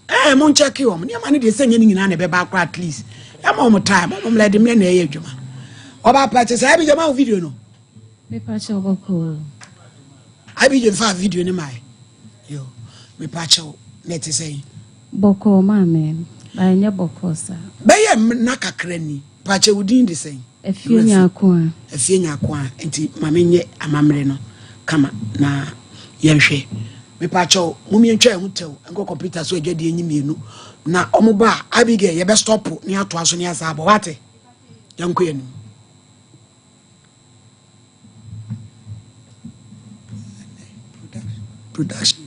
Ɛɛ mo nkyɛke ɔmo nneɛma no deɛ sɛ nyɛ ne nyinaa na ɛbɛba akora at least. Ɛma ɔmo time ɔmo mmla de mmerɛ na ɛyɛ adwuma. Ɔba pɛkyɛ sɛ ɛbi gyama wo video no. Mepakyɛw bɔkɔɔ. IBJ nfa video ne mae. Yo, mepakyɛw na ɛte sɛn? Bɔkɔɔ maame, ba ɛnyɛ bɔkɔɔ saa. Bɛyɛ nna kakra ni. Pakyɛw wo din de sɛn? Afie Nyakoa. Afie Nyakoa, nti ma menyɛ amammerɛ no kama na yɛnhwɛ. Mepakyɛw, mom yɛntwa yɛn ho tɛw nkɔ computer so adwadie nyi mmienu na ɔmo ba a, Abigail yɛbɛ stop ne atoa so ne asa abɔ, wate? Yɛnkɔ yɛn anim. Production.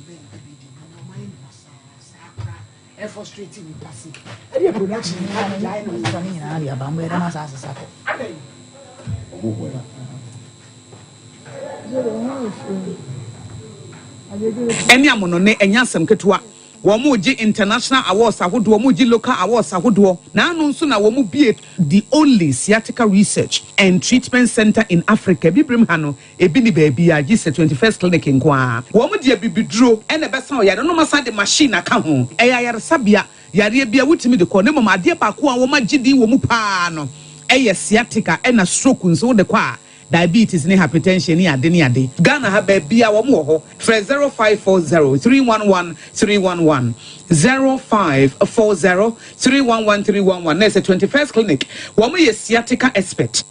Ɛfrustrate nipa se. Ɛdeɛ production nyinaa de gyae no. Sika no nyinaa de aba mbɛyɛ dɛm asase sa kɔ. Adɛn? Ɛne amonɔne ɛnyɛ asɛm ketewa. Wɔn regye international awards ahodoɔ, wɔn regye local awards ahodoɔ. Na ano nso na wɔn bie the only sciatica research and treatment center in Africa. Bibirem ha no, ebi ni baabi a gye sɛ 21st Clinic nko ara. Wɔn de abibiduro ɛna ɛbɛsa ɔyare no, asan de machine aka ho. Ɛyɛ ayaresabea yareɛ bi a wotumi de kɔ. Ne mmom adeɛ baako a wɔn agye din wɔ mu paa no ɛyɛ sciatica ɛna stroke nso wode kɔ a diabetes ne hypertension ne ade ne ade. Ghana ha baabi a wɔn wɔ hɔ, frɛ 0540 311 311, 0540 311 311. Na ɛsɛ 21st Clinic, wɔn yɛ sciatica expert.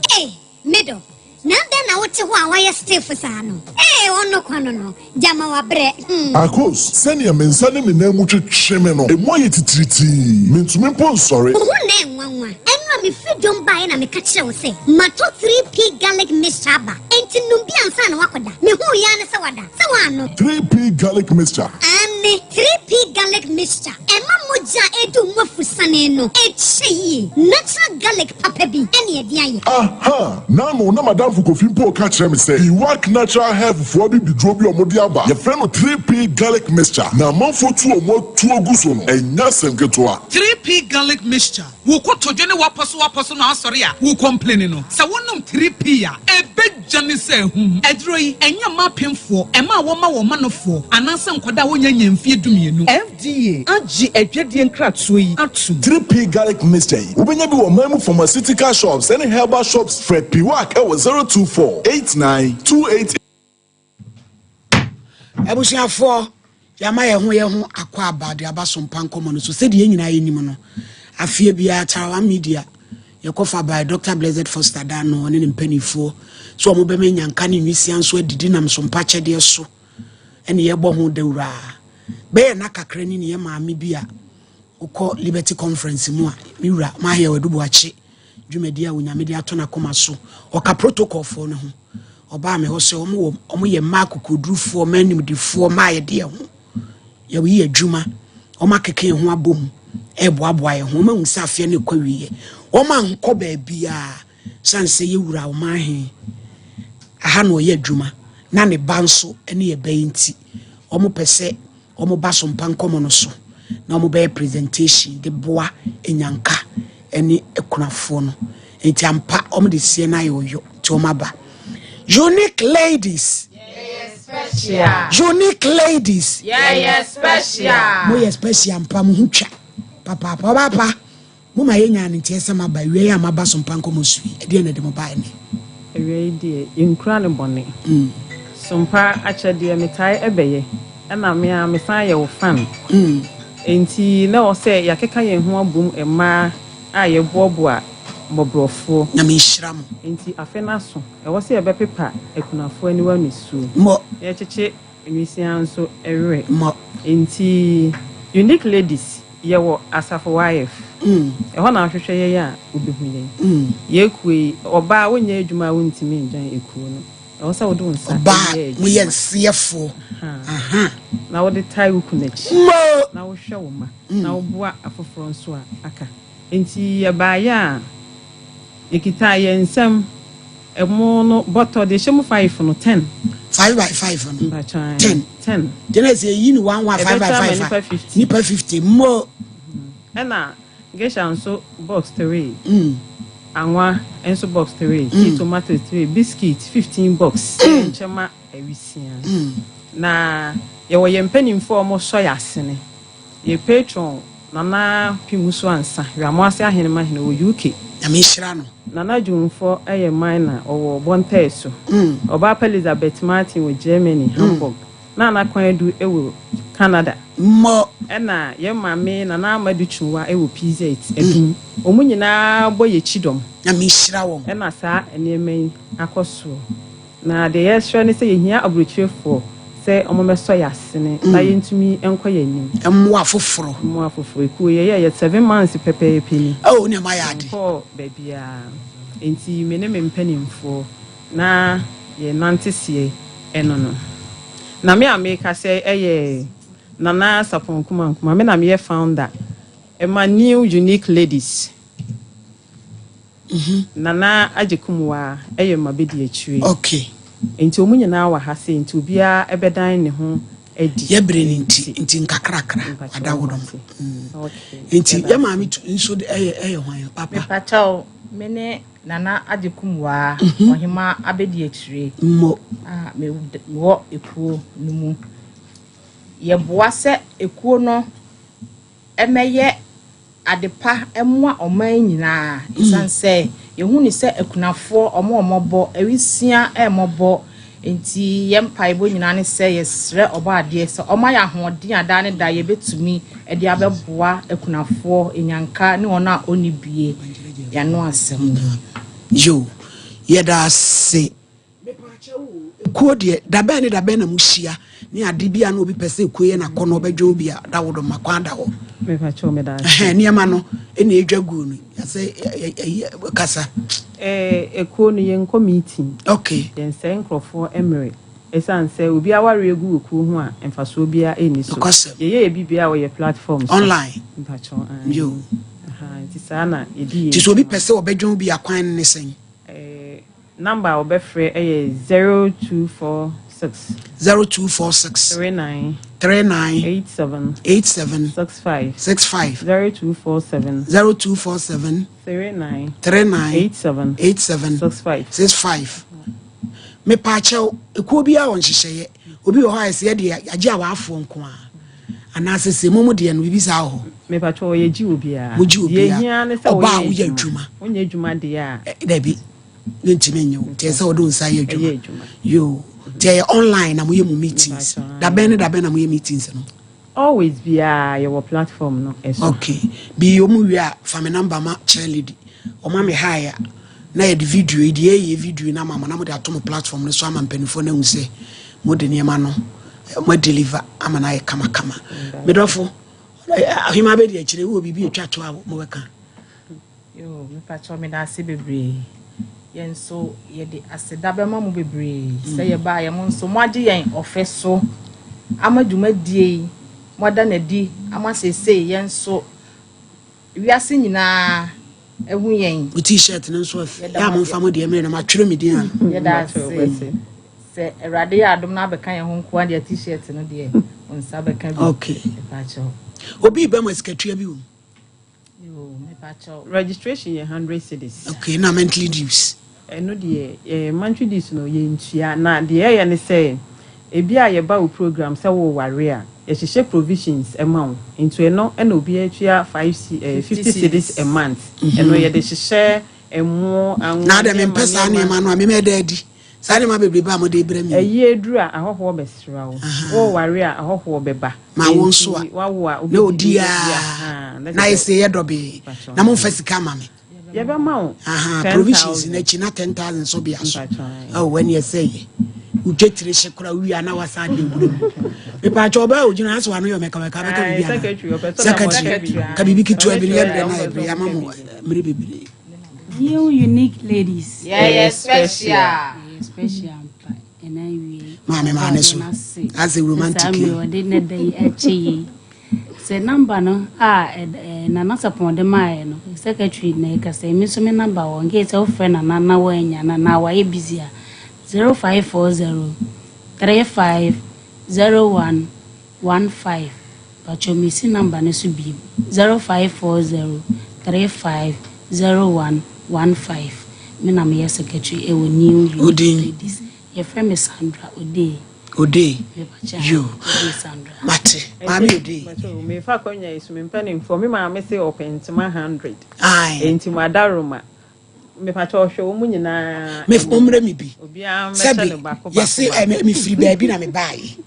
Hey, middle. Na dɛn na wote hɔ a wayɛ stiff saa no? Ee, ɔno kwa no gyama wabrɛ. Akos, sɛnea me nsa ne me nan mu twetwe me no, emu ayɛ titiritii, mentumi mpo nsɔre. Wo ho na ɛnwanwa. Ɛno a mefiri dwom baeɛ na meka kyerɛ wo sɛ matɔ 3P garlic mixture aba, enti nom bi ansa na woakɔda. Mehuu yɛa ne sɛ wada sɛ woano. 3P garlic mixture. Ane 3P garlic mixture ɛma mogya a ɛdu mu afusane no ɛkyɛ yie. Natural garlic papa bi ɛne ɛde ayɛ. Aha, nano na madamfo Kofi mpo ka kyerɛ me sɛ Iwak Natural Health foɔ bi biduro bi a ɔmode aba, yɛfrɛ no 3P garlic mixture, na amanfoɔ tu ɔmo atu agu so no, ɛnyɛ asɛm ketewa. 3P garlic mixture, wo kotodwe ne wapɔ so wapɔ so na asɔre a wo complain no, sɛ wonom 3P a, ɛbɛgya ne sɛ ahum. Aduro yi ɛnyɛ mma apemfoɔ, ɛma a wɔma wɔn manofoɔ anaasɛ nkɔda a wɔnya nya mfie 12. FDA agye adwadie nkratoɔ yi atom. 3P garlic mixture yi, wobɛnya bi wɔ man mu pharmaceutical shops ɛne herbal shops. Frɛ Piwak ɛwɔ 024 89 28. Abusuafoɔ, yɛama yɛn ho yɛn ho akɔ aba de aba so mpa nkɔmmɔ no so. Sɛdeɛ yɛn nyinaa yɛnim no, afeɛ biara Tarawa Media yɛkɔfa by Dr Blessed Foster da no, ɔne ne mpanimfoɔ so ɔmo bɛma nyanka ne nwisia nso adidi nam so mpa kyɛdeɛ so, ɛne yɛbɔ ho dawuraa bɛyɛ na kakra ni ne yɛ maame bi a wokɔ Liberty Conference mu a me wura Mahia Waduboakye dwumadi a Onyame de ato n'akoma so, ɔka protocolfoɔ no ho. Ɔbaa me hɔ sɛ ɔmo wɔ ɔmo yɛ mmaa akokodurufoɔ, mmaa nimdifoɔ, mmaa yɛde yɛn ho yɛyi adwuma, ɔmo akeka yɛn ho abom ɛɛboaboa yɛn ho. Ɔmo ahu sɛ afeɛ no kɔ wieɛ, ɔmo ankɔ baabiara san sɛ yɛwura ɔmo ahe aha na ɔyɛ adwuma na ne ba nso ne yɛ bɛyɛ, nti ɔmo pɛ sɛ ɔmo ba so mpa nkɔmɔ no so na ɔmo bɛyɛ presentation de boa enyanka ne akunafoɔ no. Nti ampa ɔmo de sie no ayɛ ɔyɔ, nti ɔmo aba. Unique Ladies, Unique Ladies, yɛyɛ special. Moyɛ special mpa, mo ho twa papaapa. Ɔbaapa mo ma yɛnya ne nteɛ sɛ maba awia yi a maba so mpa nkɔmmɔ so yi, ɛdeɛ na ɛde mo baɛ ne? Awia yi deɛ, yɛnkura ne bɔne. Sompa akyɛdeɛ metae ɛbɛyɛ, ɛna me a mesan yɛ wo fan. Enti na ɛwɔ sɛ yɛakeka yɛn ho abom, mmaa a yɛboaboa mmɔborɔfoɔ. Nyame nhyira mo. Enti afe no aso, ɛwɔ sɛ yɛbɛpepa akunafoɔ aniwa nisuo. Mmɔ. Na yɛkyekye nwisiaa nso werɛ. Mmɔ. Enti Unique Ladies yɛwɔ Asafo YF. Ɛhɔ na ahwehwɛ yɛn a wobɛhu yɛn. Yɛkuo yi, ɔbaa wonyɛ adwuma a wontumi ngyan ekuo no. Ɛwɔ sɛ wode wo nsa ɔbaa yɛ adwuma. Moyɛ nseyɛfoɔ. Aha. Na wode tae wo kunu akyi. Mmɔ. Na wohwɛ wo ma. Na woboa afoforɔ nso a aka. Nti yɛbaeɛ a yɛkita yɛn nsam ɛmo no bɔtɔ deɛ ɛhyɛ mu 5 no 10. 5 by 5 no? Mpatwan. 10. 10. Gyina sɛ ɛyi ne one one 5 by Ɛbɛkyɛ ama 5 nipa a 50. Nipa 50 mmɔ. Ɛna geisha nso box 3. Anwa nso box 3. Tea tomatoes 3. Biscuit 15 box. Nkyɛma awisia. Na yɛwɔ yɛn mpanimfoɔ a wɔsɔ yɛ asene. Yɛ patron Nana Pimu so ansa. Wiamoase ahenema hene wɔ UK. Nyame nhyira no. Nana Dwumfo yɛ miner, ɔwɔ Bɔntɛɛ so. Ɔbaapa Elizabeth Martin wɔ Germany, Hamburg. Nana Kwandu wɔ Canada. Mmɔ. Ɛna yɛn maame Nana Amadu Twumwa wɔ PZ Adum. Wɔn nyinaa bɔ yɛ kyidɔm. Nyame nhyira wɔn. Ɛna saa nneɛma yi akɔ soɔ. Na deɛ yɛsrɛ ne sɛ yɛhia aburokyirefoɔ sɛ wɔmmɛsɔ yɛ asene na yɛntumi nkɔ yɛn anim. Mmoa foforɔ. Mmoa foforɔ. Ekuo yɛyɛ yɛ 7 months pɛpɛɛpɛ ni. Oh, ne ma yɛ ade. Nkɔɔ baabiara. Nti me ne me mpanimfoɔ na yɛnante seɛ ɛno no. Na me a meka sɛ ɛyɛ Nana Sapon Nkumankuma, me na meyɛ founder ɛma New Unique Ladies. Nana Agyekumwaa ɛyɛ m'abɛdiakyire. Okay. Nti wɔn nyinaa wɔ ha sei nti obiara ɛbɛdan ne ho adi. Yɛ bere no nti, nti nkakrakra wadawodom. Nti yɛ maame tu nso ɛyɛ ɛyɛ hwan papa? Mepakyɛw, me ne Nana Agyekumwaa Ɔhemaa Abɛdiakyire Mo. a mewɔ ekuo no mu. Yɛboa sɛ ekuo no mmɛyɛ ade pa mmoa ɔman nyinaa ɛsiane sɛ yɛhu no sɛ akunafoɔ ɔmo ɔmɔbɔ, awisia ɛmɔbɔ nti yɛn mpaebɔ nyinaa ne sɛ yɛsrɛ ɔbɔ adeɛ sɛ ɔma yɛ ahoɔden a daa ne da yɛbɛtumi de abɛboa akunafoɔ, nyanka ne wɔn a ɔnni bie. Yɛano asɛm no. Yo, yɛda ase. Mepaakyɛw o, ekuo deɛ, dabɛn ne dabɛn na mohyia ne ade bi a na obi pɛ sɛ ekuo yɛ n'akɔnnɔ ɔbɛdwɛn obi a, dawodɔ ma kwan da hɔ. Mepaakyɛw, meda ase. Ɛhɛn, nneɛma no ɛna edwa guo no, yɛasɛ ɛyi kasa. Ɛɛ, ekuo no yɛnkɔ meeting. Okay. Yɛnsɛe nkorɔfoɔ mmerɛ. Ɛsiane sɛ obi awareɛ gu ekuo ho a, mfasoɔ biara nni so. Nokwasɛm. Yɛyɛ yɛ biribiara wɔ yɛ platform so. Online. Mpakyɛw, ae. Yo. Aha, nti saa na yɛdi yɛn Nti sɛ obi dwuma. pɛ sɛ ɔbɛdwɛn obi a, kwan no ne sɛn? Ɛɛ, Number a wɔbɛfrɛ yɛ 0246. 0246. 39. 39. 87. 87. 65. 65. 0247. 0247. 39. 39. 87. 87. 65. 65. Mepaakyɛw, ekuo biara wɔ nhyehyɛeɛ. Obi wɔ hɔ a ɛsɛ yɛde yɛagye awaafoɔ nko ara. Anaasɛ sɛ mo mo deɛ no biribi saa wɔ hɔ. Mepaakyɛw, yɛgye obiara. Mogye obiara. Deɛ ehia ne sɛ Ɔbaa a woyɛ woyɛ adwuma. adwuma. Wonyɛ adwuma deɛ a. Dabi. Ne ntumi nyɛ wo nti ɛsɛ wode wo nsa yɛ adwuma yo nti ɛyɛ online na moyɛ mu meetings dabɛn ne dabɛn na moyɛ meetings no always biara yɛwɔ platform no ɛso okay bi ɔmu wie a fa me number ma chair lady ɔma me hi a na yɛde video yi deɛ ɛyɛ video no ama mo na mode ato mo platform no so ama mpanimfoɔ no ahu sɛ mode nneɛma no mo deliver ama no ayɛ kamakama medɔfo ahema bɛdi akyire wowɔ biribi ɛtwa to a mobɛka. Yoo mepakyɛw meda ase bebree. Yɛn nso yɛde aseda bɛma mo bebree sɛ yɛbaeɛ mo nso moagye yɛn ɔfɛ so ama dwumadie yi moada no adi ama seesei yɛn nso wiase nyinaa ahu yɛn. Mo t-shirt no nso ɛfɛ. Yɛ a momfa mo deɛ mmerɛ na matwerɛ me din ano. Yɛda ase sɛ Awurade yɛ adom na abɛka yɛn ho nkoa deɛ t-shirt no deɛ wo nsa bɛka bi. Okay. Mepakyɛw. Obi bɛ mo asikatua bi wɔ mu. Registration yɛ hundred cedis. Okay, na monthly dues. Ɛno deɛ eh, monthly dues no yɛntua na deɛ yɛyɛ ne sɛ ebi a yɛba wo program sɛ woware a yɛhyehyɛ provisions ma wo nti ɛno ɛna obiara tua five c eh, 50 cedis a month ɛno yɛde hyehyɛ ɛmo anwa Na adɛ nneɛma mempɛ saa nneɛma. nneɛma no a memɛ da adi. Saa nneɛma bebrebe a mode brɛ me yi. Ayie duru a, ahɔhoɔ bɛsra wo. Woreware a, ahɔhoɔ bɛba. Ma wo nso a, Enti woawo a, na wobɛdidi ɔdi adi ara, ahaa, na na kyerɛ ayɛ sɛ sɛ ɛyɛ dɔbee, mpakyɛw na momfa ae. sika mma me. Yɛbɛma wo Ahaa, ten provisions thousand. no akyi na 10,000 nso bea so. Mpakyɛw ae. Oh, ɛne ɛsɛ yɛ. Wo dwetire hye koraa wowie a na wasan de awura mu. Mepaakyɛw ɔbaa a ogyina ha sɛ wano yɛ ɔmɛkamɛka bɛka Ae, biribi anaa? secretary, ɔpɛ sɛ ɔda mo Secretary, aka bi. ka biribi ketewa bi no yɛ Ɔbɛkyerɛ mmerɛ a, na ɔmpɛ yɛ sɛ bere ama ɔbɛka mo bi. mmere bebree. New unique ladies. Yɛyɛ special. Yɛyɛ special ampa. Ɛna awie. Maame maa ne so. Asɛ romantic Saa yi. mmerɛ ɔde ne da yi ɛkyɛ yi. Sɛ number no a Nana Sapɔn de maaɛ no, secretary na ɛkasa yi, me nso me number wɔ, in case sɛ wofrɛ Nana na woannya no anaa wayɛ busy a, 0540 35 01 15 Pakyɛw mesi number no so bio, 0540 35 01 15 Me na meyɛ secretary ɛwɔ New Wo Unique din? Ladies. Yɛfrɛ me Sandra Odey. Odey? Mepakyɛ Yo, Odey Sandra. mate. Maame Odey. Pakyɛw, mefa akonnwa yi so, me mpanimfoɔ, me maame se ɔpɛ ntoma 100. Ae. Enti mo adaworoma. Mepakyɛ ɔhwɛ wɔn nyinaa. Me mommrɛ me bi. Obiara mmɛkyɛ Sɛbi no baako baako yɛse eh, baako. mefiri baabi na mebaeɛ.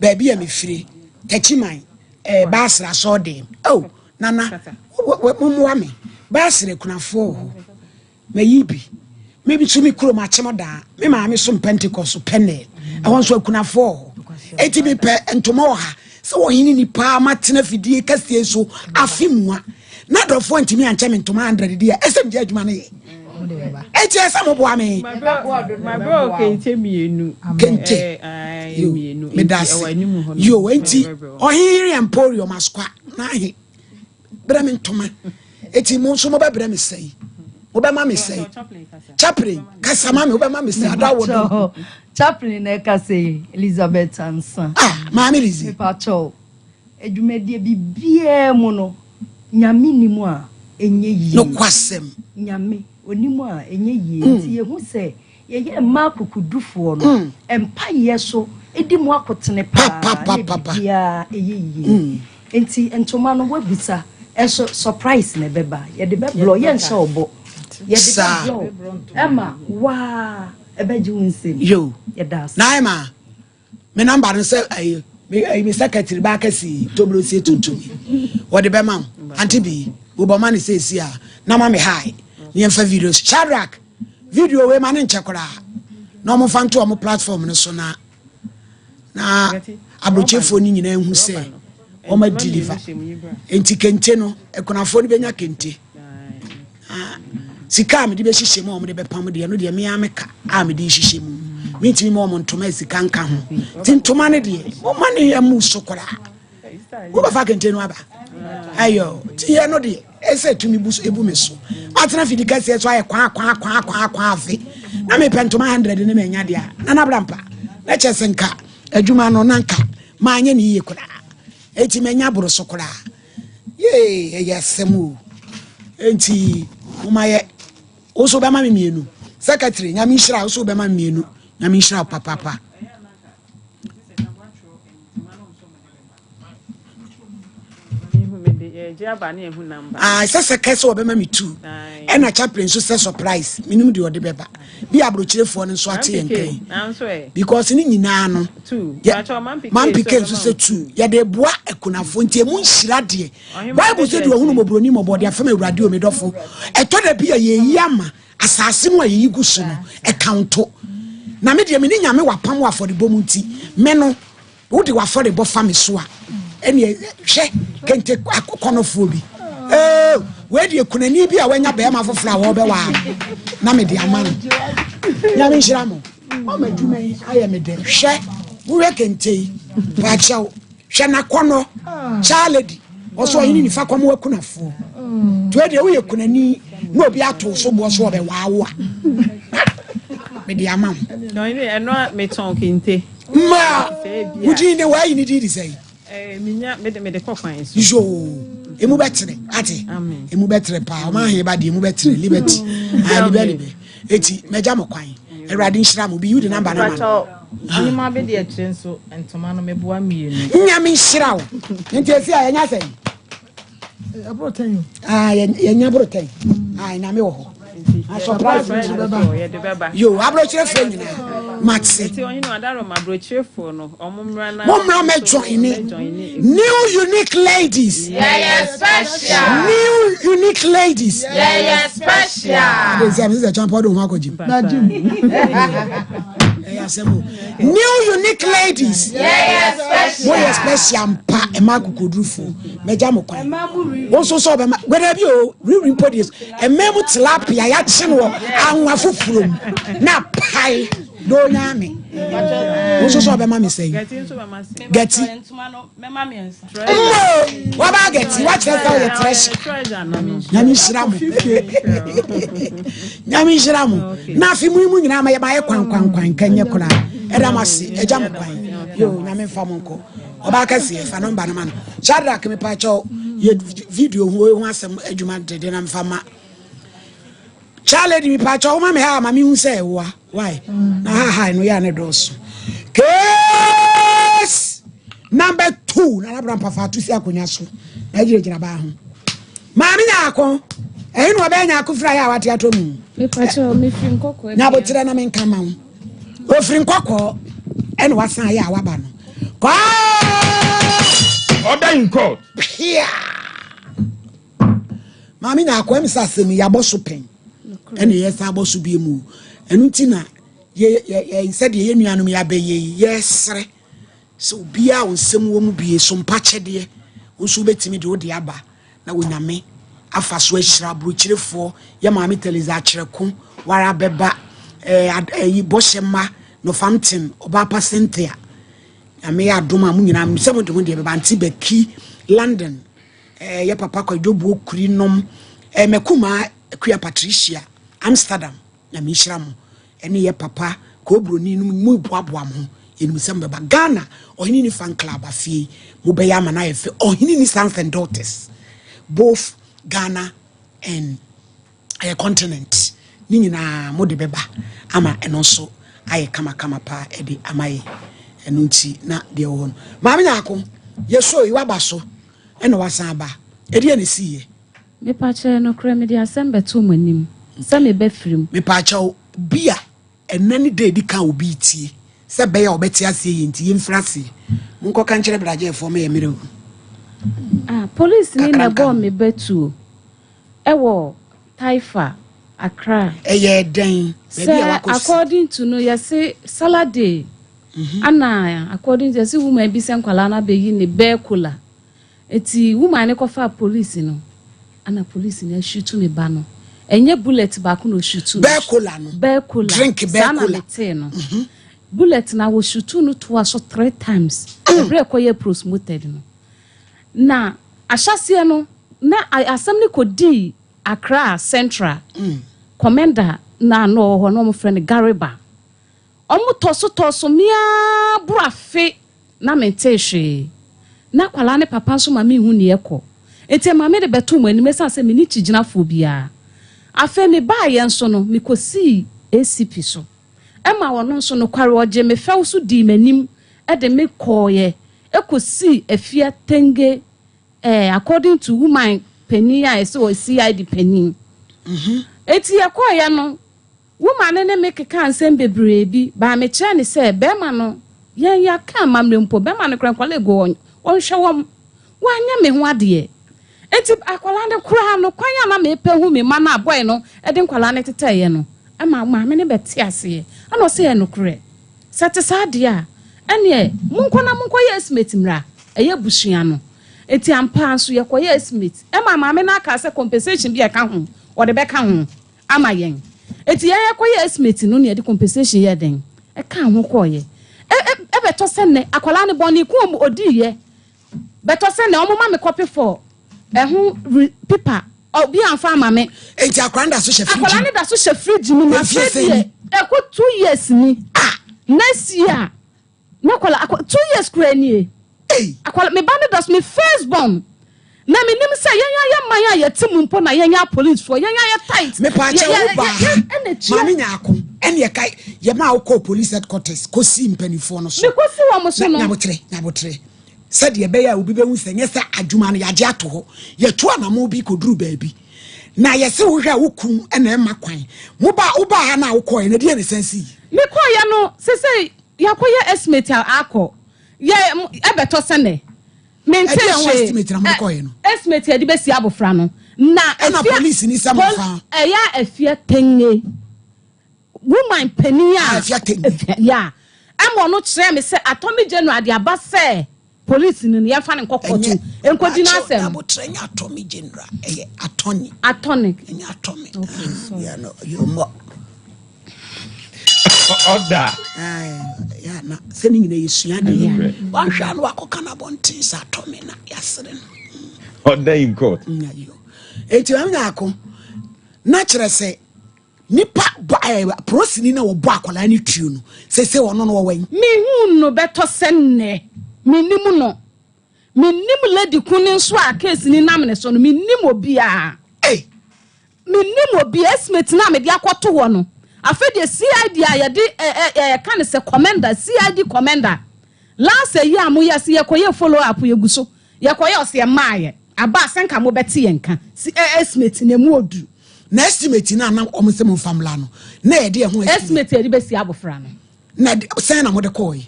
Baabi a mefiri Takyiman eh, Baasra asɔɔdan. Oh, nana mommoa me. Baasra akunafoɔ wɔ hɔ. Mayi bi. Me nso me kurom akyem daa. Me maame som Pentecost Peniel. Ɛhɔ nso akunafoɔ wɔ hɔ. Eti mepɛ ntoma wɔ ha. Sɛ wɔhene nipa matena fidie kɛseɛ so afe mua. Na dɔfoɔ ntumi ankyɛ me ntoma 100 deɛ ɛsɛ megya adwuma no yɛ. Eti ɛsɛ mo boa me. Mabrɛ kente mmienu. Kente. Yo, medase. Yo, enti ɔhen Emporium askwa na ahe. Brɛ me ntoma. Eti mo nso mobɛbrɛ me sɛi. Wobɛma me sɛi. Chaplain, kasa ma me, wobɛma me sɛi. Ada wo do. Chaplain na ɛkasa yi, Elizabeth Ansa. Ah, maame Lizzie. Mepakyɛw. Dwumadie bibiaa mu no Nyame nni mu a ɛnyɛ yie. Nokwasɛm. Nyame ɔnni mu a ɛnyɛ yie. Nti yɛhu sɛ yɛyɛ mmaa akokodufoɔ no mpaeɛ so di mu akotene paa na biribiaa ɛyɛ yie. Nti ntoma no woabisa nso surprise na ɛbɛba. Yɛde bɛblɔ yɛnhyɛ wo bɔ. Yɛde bɛblɔ ɛma waa ɛbɛgye wo nsam. Yo. Yɛda ase. Naima. Me number no sɛ ayi me ayi me secretary ba akɛse toburo sie tuntum yi wɔde bɛma wo ante bi wobɔ ma ne sɛsi a na ma me hi ne yɛmfa videos Shadrack video wei ma ne nkyɛ koraa na wɔn fa nto wɔn platform no so na na aburokyefoɔ no nyinaa hu sɛ wɔn adeliver nti kente no akunafoɔ no bɛnya kente. Sika a mede bɛhyehyɛ mu a wɔde bɛpam deɛ no deɛ me ara meka a mede hyehyɛ mu mentumi ma wɔn ntoma a sika nka ho nti ntoma no deɛ moma ne yɛ mu so koraa wobɛfa kente no aba ayɔ nti yɛ no deɛ ɛsɛ tumi bu ebu me so matena fidi kɛseɛ so ayɛ kwaa kwaa kwaa kwaa kwaa afe na mepɛ ntoma 100 ne manya deɛ a na nabra mpa na kyɛ sɛ nka adwuma no na nka maanyɛ ne yie koraa enti manya boro so koraa Yee, ɛyɛ asɛm o. Enti, moma yɛ. Wo nso wobɛma me mmienu. Secretary, nyame nhyira wo nso wobɛma me mmienu. Nyame nhyira wo papaapa. Ah, ɛsɛ sɛ kɛ sɛ wɔbɛma me tu ɛna chaplain nso sɛ surprise menim deɛ ɔde bɛba bi aburokyerefoɔ no nso ate yɛn kan because ne nyinaa no mampike nso sɛ tu yɛde boa akunafoɔ nti emu nhyira deɛ bible sɛ deɛ ɔhunu mmɔborɔni mmɔbɔ de afɛm awurade omidɔfo ɛtɔ da bi a yɛyi ama asase no a yɛyi gu so no ɛkawnto na me deɛ me ne nyame wapam wɔ afɔrebɔ mu nti me no Wode w'afɔrebɔ fa me so a, ɛneɛ hwɛ kente akɔnɔfoɔ bi. Ee, wei deɛ kunani bi a wanya bɛrima foforɔ a wɔrebɛwaa no na mede ama no. Nyame nhyira mo. Mama adwuma yi ayɛ me dɛ. Hwɛ, wohwɛ kente yi, paakyɛw, hwɛ n'akɔnɔ, Cha lady, ɔsɛ ɔhene nifa kɔm akunafoɔ. Nti wei deɛ woyɛ kunani na obi ato so boɔ so ɔbɛwaa wo a, mede ama wo. Ɛno a metɔn kente. Mmaa, wo din ne wɔayi ne din de sɛn? Eh, menya mede mede kɔ kwan so. Yoo, emu bɛtere ate. Emu bɛtere paa. Ɔmo ahe ba deɛ emu bɛtere liberty. Ah, libɛ libɛ. Eti mɛgya mo kwan. Awurade nhyira mo. Bi yi de namba na ma no. Ɔhema bɛ deɛ kyerɛ nso ntoma no meboa mmienu. Nyame nhyira wo. Nti esi a yɛnya sɛn? Ah, yɛnya borotɛn. Ah, nyame wɔ hɔ. Ah, surprise yo aburokyerɛfoɔ nyinaa mate mommra mɛjoin ne new unique ladies yeah, new unique ladies yeah, special. ade sɛ mesɛ kyampa wode wo ho akɔgyim ɛyɛ asɛm o new unique ladies moyɛ special mpa ɛma akokodurufo mɛgya mo kwan wo nso sɛ ɔbɛma gwada bi o riri mpo deɛ ɛmɛ mu tilapia yɛakye no wɔ anwa foforɔ mu na pae na ɔnya me wo nso sɛ ɔbɛma me sɛn gati Mmo! Waba agɛte, wakyerɛ sɛ woyɛ treasure. Nyame nhyira mo. Nyame nhyira mo. Na afe mu yi mu nyinaa ma yɛbayɛ kwan kwan kwan nka nyɛ koraa. Ɛda mo ase, ɛgya mo kwan. Yo, nyame mfa mo nkɔ. Ɔbaa kɛseɛ, fa nɔmba no ma no. Shadrack mepa kyɛw, yɛ video ho ho asɛm adwuma dede na mfa ma. Charlie di mepa kyɛw, woma me ha ma mehu sɛ ɛwoa. Why? Na ha ha no yɛ ne dɔɔso. Case number 2 na nabra mpafa ato si akonya so. Na gyina gyina baa ho. Maame nyaako. Ɛhe na ɔbɛyɛ nyaako fira yɛ a wate atɔ mu. Mepakyɛ mefiri nkɔkɔɔ. Na abokyerɛ na menka ma wo. Ofiri nkɔkɔɔ ɛna wasan yɛ a waba no. Kɔɔ. Order in court. Pia. Maame nyaako ɛmi sɛ asɛm yi yɛabɔ so pɛn. Ɛna yɛ san abɔ so bie mu. Ɛno nti na yɛ yɛ yɛ sɛdeɛ yɛ nuanom yɛ abɛyɛ yi yɛsrɛ sɛ obiara a nsɛm wɔ mu bie so mpakyɛdeɛ wo nso wobɛtumi de wode aba na onyame. afa so ahyira aburokyirefoɔ yɛ maame Theresa Akyerɛko wara bɛba ɛɛ ɛyi bɔhyɛ mma Northampton ɔbaapa Cynthia Nyame yɛ adom a mo nyinaa sɛ mo de mo deɛ bɛba nti bɛki London ɛɛ yɛ papa Kwadwo Buokuri nom ɛɛ mɛkumaa Akua Patricia Amsterdam Nyame nhyira mo ɛne yɛ papa koobroni nom mo boaboa mo ho yɛnim sɛ mo bɛba Ghana Ɔhene ni fan club afie mo bɛyɛ ama no ayɛ fɛ Ɔhene ni sons and daughters both Ghana and ɛyɛ continent ne nyinaa mo de bɛba ama ɛno nso ayɛ kamakama paa ɛde ama yɛ ɛno nti na deɛ wɔ hɔ no maame nyaako yɛsɔ yi waba so ɛna wasan aba ɛdeɛ ne si yɛ. Mepakyɛ nokorɛ mede asɛm bɛto mo anim sɛ meba firi mu. Mepakyɛw bi a ɛnɛ ne da edi kan a obi retie sɛ ɛbɛyɛ a ɔbɛte aseɛ yie nti yɛmfiri aseɛ. Monkɔka nkyerɛ Bragyefoɔ ma yɛ mmerɛ wu. Ah, police ni Kakra na nka ɛbɔɔ ho. me ba tuo ɛwɔ Taifa, Accra. Ɛyɛɛ dɛn? Baabi a Sɛ wakɔsi. according to no yɛse Saturday ana according to yɛse woman bi sɛ nkwadaa no abɛyi ne bear kola Enti woman no kɔfaa police no, ɛna police no ashutu me ba no. Ɛnyɛ bullet baako na oshutu no. Bear cola no. Bear cola. Drink bear Saa na cola. metee no. Bullet na wɔshutu no toa so three times. Ɛberɛ ɛkɔyɛ prosmoted no. Na ahyɛaseɛ no, na asɛm no kɔdii Accra Central. Commander na na ɔwɔ hɔ na wɔfrɛ no Gariba. Wɔtɔ so tɔɔ so me ara boro afe na mentee hwee. Na akwadaa no papa nso ma menhu nea ɛkɔ. Enti ɛma mede bɛtoo mo anim ɛsiane sɛ menni kyigyinafoɔ biara. Afei mebaeɛ nso no, mekɔsii ACP so. Ɛma ɔno nso, nokware, ɔgyee me fɛw so dii m'anim de me kɔeɛ kɔsii Afia Tenge eh, according to woman panin a ɛsɛ ɔyɛ CID panin. Enti yɛkɔeɛ no, Wo maame ne me kekaa nsɛm bebree bi baa mekyerɛɛ no sɛ bɛɛma no yɛn yɛaka amammerɛ mpo bɛɛma no koraa nkwadaa egu hɔ ɔnhwɛ wɔn wanyɛ me ho adeɛ nti akwadaa no koraa no kwan a na mepɛ hu me mma no a boy no de nkwadaa no tetɛɛyɛ no ɛma maame no bɛte aseɛ ɛna ɔsɛ yɛ nokorɛ sɛ te saa deɛ a ɛneɛ monkɔ na monkɔ yɛ estimate mmra ɛyɛ abusua no nti ampa nso yɛkɔyɛ estimate ɛma maame no aka sɛ compensation bi a ɛka ho ɔde bɛka ho ama yɛn. Enti yɛn yɛkɔyɛɛ estimate no na yɛde compensation yɛɛ dɛn? Ɛkaa ho kɔeɛ. Ɛ ɛ ɛbɛtɔ sɛ nnɛ akwadaa no bɔne ko a ɔdiiɛ bɛtɔ sɛ nnɛ wɔma me copy for ɛho re paper obi amfa ama me. Enti akwadaa no da so hyɛ fridge mu? Akwadaa no da so hyɛ fridge mu. Ma Mfie afei sɛn deɛ ni? ɛkɔ 2 years ni. Ah! Next year Na akwadaa akwa 2 years koraa nie. Akwadaa me ba no da so me first born. Na me nim sɛ yɛn ayɛ man a yɛte mu mpo na yɛn yɛ apolicefoɔ yɛn ayɛ tight. Mepaakyɛ wo baa ha maame nyaako ɛne ɛka yɛ maa wokɔɔ police headquarters kɔsi mpanimfoɔ no so. Mekɔsi wɔn so no. Nyabotere nyabotere sɛdeɛ ɛbɛyɛ a obi bɛhu sɛ nyɛ sɛ adwuma no yɛagye ato hɔ yɛtu anamo bi kɔduru baabi na yɛse wohwɛ a wokum ɛna ɛma kwan moba wobaa ha no a wokɔɛ na ɛdeɛ ne sɛn sii. Mekɔɔyɛ no sesei Yɛakɔyɛ estimate a akɔ yɛ ɛbɛtɔ sɛ nɛ. Mente Ɛdeɛn ho hwee. estimate na mode kɔeɛ no? Estimate yɛde bɛsi abofra no. Na Ɛna afia police ni sɛ pol momfa. ɛyɛ afia tenge. Woman panin a. Ah, afia tenge. Afia ya. Ɛma ɔno kyerɛɛ me sɛ Attorney General de aba sɛ police ni no yɛmfa no nkɔ court Ɛnyɛ nkɔdi Pakyɛw n'asɛm. Abotrɛ nyɛ Attorney General ɛyɛ attorney. Attorney. Ɛnyɛ attorney. Okay, sorry. Yeah, no, you mo. Ɔda. Ya na sɛ ne nyina yɛsua de wanhwɛ a na wakɔka no abɔnten sɛ atɔ me na yɛasere no. Ɔda in court. Enti maame nyaako na kyerɛ sɛ nipa bɔ ɛɛ porosini na wɔbɔ akwadaa ne tuo no sese ɔno no wɔwɔ yi. Mehu no bɛtɔ sɛ nnɛ menim no menim lady ko ne nso a case ni nam ne so no menim obiara. Hey. Mennim obi, estimate no a mede akɔto hɔ no, afei deɛ CID a yɛde ɛ ɛ yɛka no sɛ commander, CID commander, last ayi a moyɛ sɛ yɛkɔyɛ follow up yɛgu so, yɛkɔyɛ ɔsɛ yɛmmaayɛ, aba a sɛ nka mobɛte yɛn nka, si ɛ estimate no ɛmu ɔduru. Na estimate no a na wɔn sɛ momfa mmra no, na yɛde ɛho estimate. Estimate a yɛde bɛsi abɔfra no. Na sɛn na mode kɔɔe?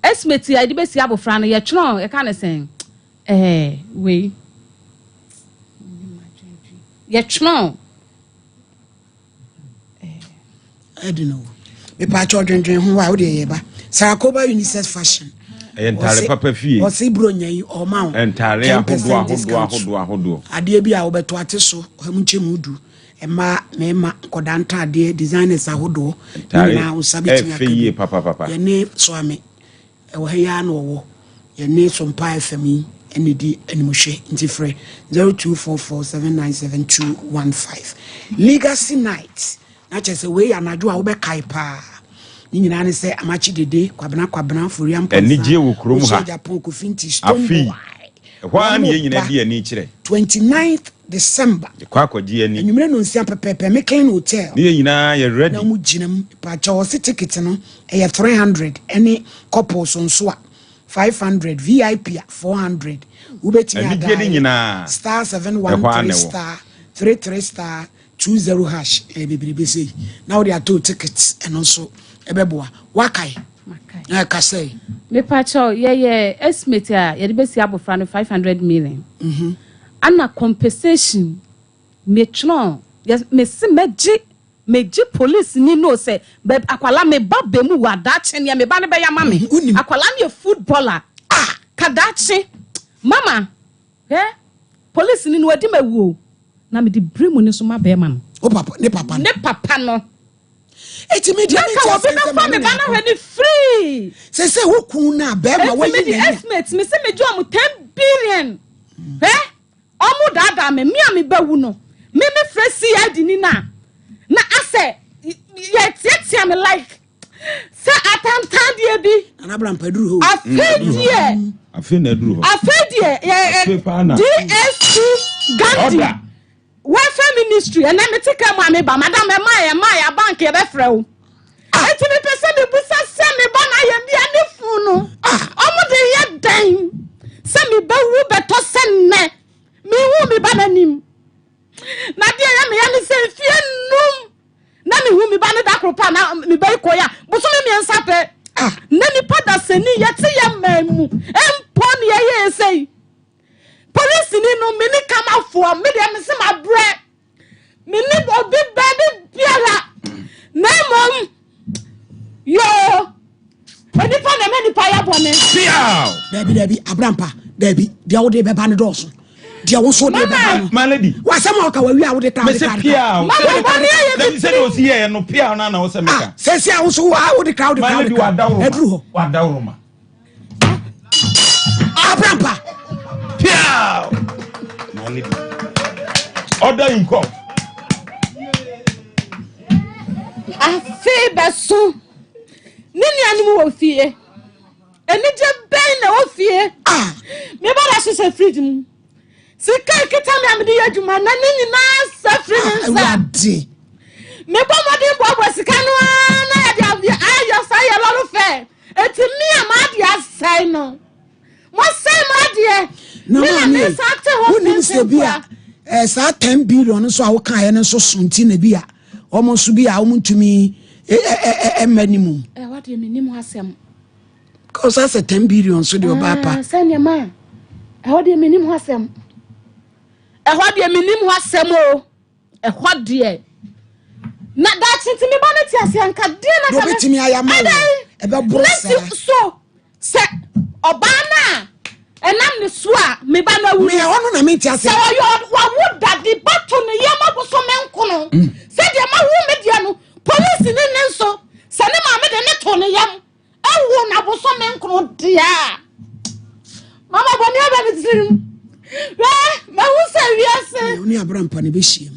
Estimate a yɛde bɛsi abɔfra no, yɛtwerɛ, yɛka no sɛn, ɛɛ wei. Yɛtwerɛ. Ɛde no mepaakyɛ ɔdwendwen ho a wode yɛ ba Sarakoba Unisex Fashion. Ɛyɛ ntaare papa fie. Ɔse Buronya yi ɔma wo. Ntaare ahodoɔ ahodoɔ ahodoɔ ahodoɔ. Adeɛ bi a wobɛtɔ ate so ɔha mu nkyɛmu du. Mmaa, mmarima, nkɔdaa ntaadeɛ, designers ahodoɔ. Ne nyinaa wo nsa bɛtumi aka bi. Yɛne Soame ɛwɔ ha yi ara na ɔwɔ. Yɛne Sompa FM yi ɛna ɛdi animhwɛ nti frɛ 0244797215. Legacy Night. Na kyerɛ sɛ wei yɛ anadwo a wobɛkae paa. Ne nyinaa ne sɛ Amakye Dede, Kwabena Kwabena, Foria Mpɔnsa, Anigyeɛ wɔ kurom ha. Osuo Japan, Kofi Nti, Stone Afei, Boy. ɛhɔ ara na Wɔn yɛn nyinaa ba di ani kyerɛ. 29th December. Yɛkɔ akɔgye ani. Anwummerɛ nonsia pɛpɛɛpɛ, Micklin Hotel. Ne yɛn nyinaa yɛ ready. Na wɔn gyina mu. Mpakyɛw ɔse ticket no ɛyɛ 300 ɛne couples nso a 500, VIP a 400. Wobɛtumi Anigyeɛ no adae nyinaa, star ɛhɔ ara 713 na ɛwɔ. star 33 star 20 hash ɛyɛ bebrebe sei na wode atɔ ticket ɛno nso ɛbɛboa. Wakae? Makae. Ɛka sɛ. Mepakyɛw, yɛyɛ estimate a yɛde bɛsi abɔfra no 500 million. Ana compensation metwerɛ yɛ mese mɛgye megye police ni no sɛ bɛ akwala me ba bɛ mu wɔ adaakye nea me ba no bɛyɛ ama me. Akwala no yɛ footballer. Ka daakye mama hwɛ police ni no wadi ma wuo na mede bere mu ne so ma bɛrima no. O papa ne papa no. Ne papa no. Eti mi deɛ mi Nanka ti obi ase nsɛm bɛfa maame me ba na no akɔ. hwɛ ne free. Sɛ sɛ wo kun na bɛrima Eti wayi me de n'ani a. estimate me se me gye ɔmo 10 billion. Hwɛ ɔmo daadaa me me a me ba wu no me me frɛ CID ni na na asɛ yɛ tiatia me like sɛ atantan deɛ bi. Nana Abrampa duru hɔ o. Afei deɛ. Afei na aduru hɔ. Afei deɛ yɛ Afei paa na. DSP Gandhi. Order. Welfare ministry ɛnɛ mete kaa mu a meba madam ɛma yɛ ɛma yɛ abank yɛbɛfrɛ wo eti mepɛ sɛ mebusa sɛ me ba na ayɛ bia ne funu no ɔmo de yɛ dɛn sɛ mebɛwu bɛtɔ sɛ nnɛ mehu me ba n'anim na deɛ yɛ meya ne sɛ mfie num na mehu me ba no da koro pa na me ba yi kɔe a bosome mmiɛnsa pɛ na nipa dasani yɛte yɛ man mu mpo ne yɛyɛ sɛ yi Polisini no, me ne kamafoɔ, me deɛ mese mabrɛ, me ne obi baabi biara, na mmom yoo, onipa na ɛma nipa yɛ bɔne. Piaw! Dabi dabi, Abrampa, dabi, deɛ wode bɛba no dɔɔso. Deɛ wo nso wode bɛba no. My lady. Wasɛm a ɔka wawie a wode ta wode Mese ta. piaw. Mama bɔne ayɛ me Sɛ sɛ osi yɛ no piaw na na wosɛ meka. Ah, sɛ sɛ wo nso wode kra wode My kra lady wode kra. wadaworo. Aduru hɔ. Wadaworo ma. Abrampa. Piaw! My lady. Order in court. Afei bɛso ne nuanom wɔ fie. Anigye bɛn na ɛwɔ fie? Ah. Me ba da hyehyɛ fridge mu. Sika ekita me a mede yɛ adwuma na ne nyinaa sa firi me nsa. Awurade. Mebɔ mmɔden boaboa sika no ara na yɛde ayɛ saa yɛ lɔre fɛ. Eti me a m'adeɛ asɛe no. Moasɛe m'adeɛ. Na Me na maame, me nsa te hɔ wonim sɛ bi a eh, saa 10 billion nso a wokaeɛ no nso so nti na bi a wɔn nso bi a wɔn ntumi mma ne mu. Ɛwɔ deɛ menim ho asɛm. Kɔsa sɛ 10 billion nso deɛ ɔbaa pa. Ah, sɛ nneɛma a ɛhɔ deɛ menim ho asɛm. Ɛhɔ deɛ menim ho asɛm o. Ɛhɔ deɛ na daakye nti me ba no te aseɛ nka deɛ na ka obɛtumi ayɛ ama wo ɛbɛboro saa so sɛ ɔbaa no a ɛnam ne so a me ba no awu no ɛhɔ no na mente aseɛ sɛ ɔyɛ wawo dade ba to ne yam abosome nkono mm. sɛdeɛ mawo me deɛ no polisi ne ne nso sɛ ne maame de ne to ne yam Ɛwo na bosome nkron deɛ a mama bɔne aba me tirim. Hwɛ, mahu sɛ wiase. Wo ne abrampa ne bɛhyia mu.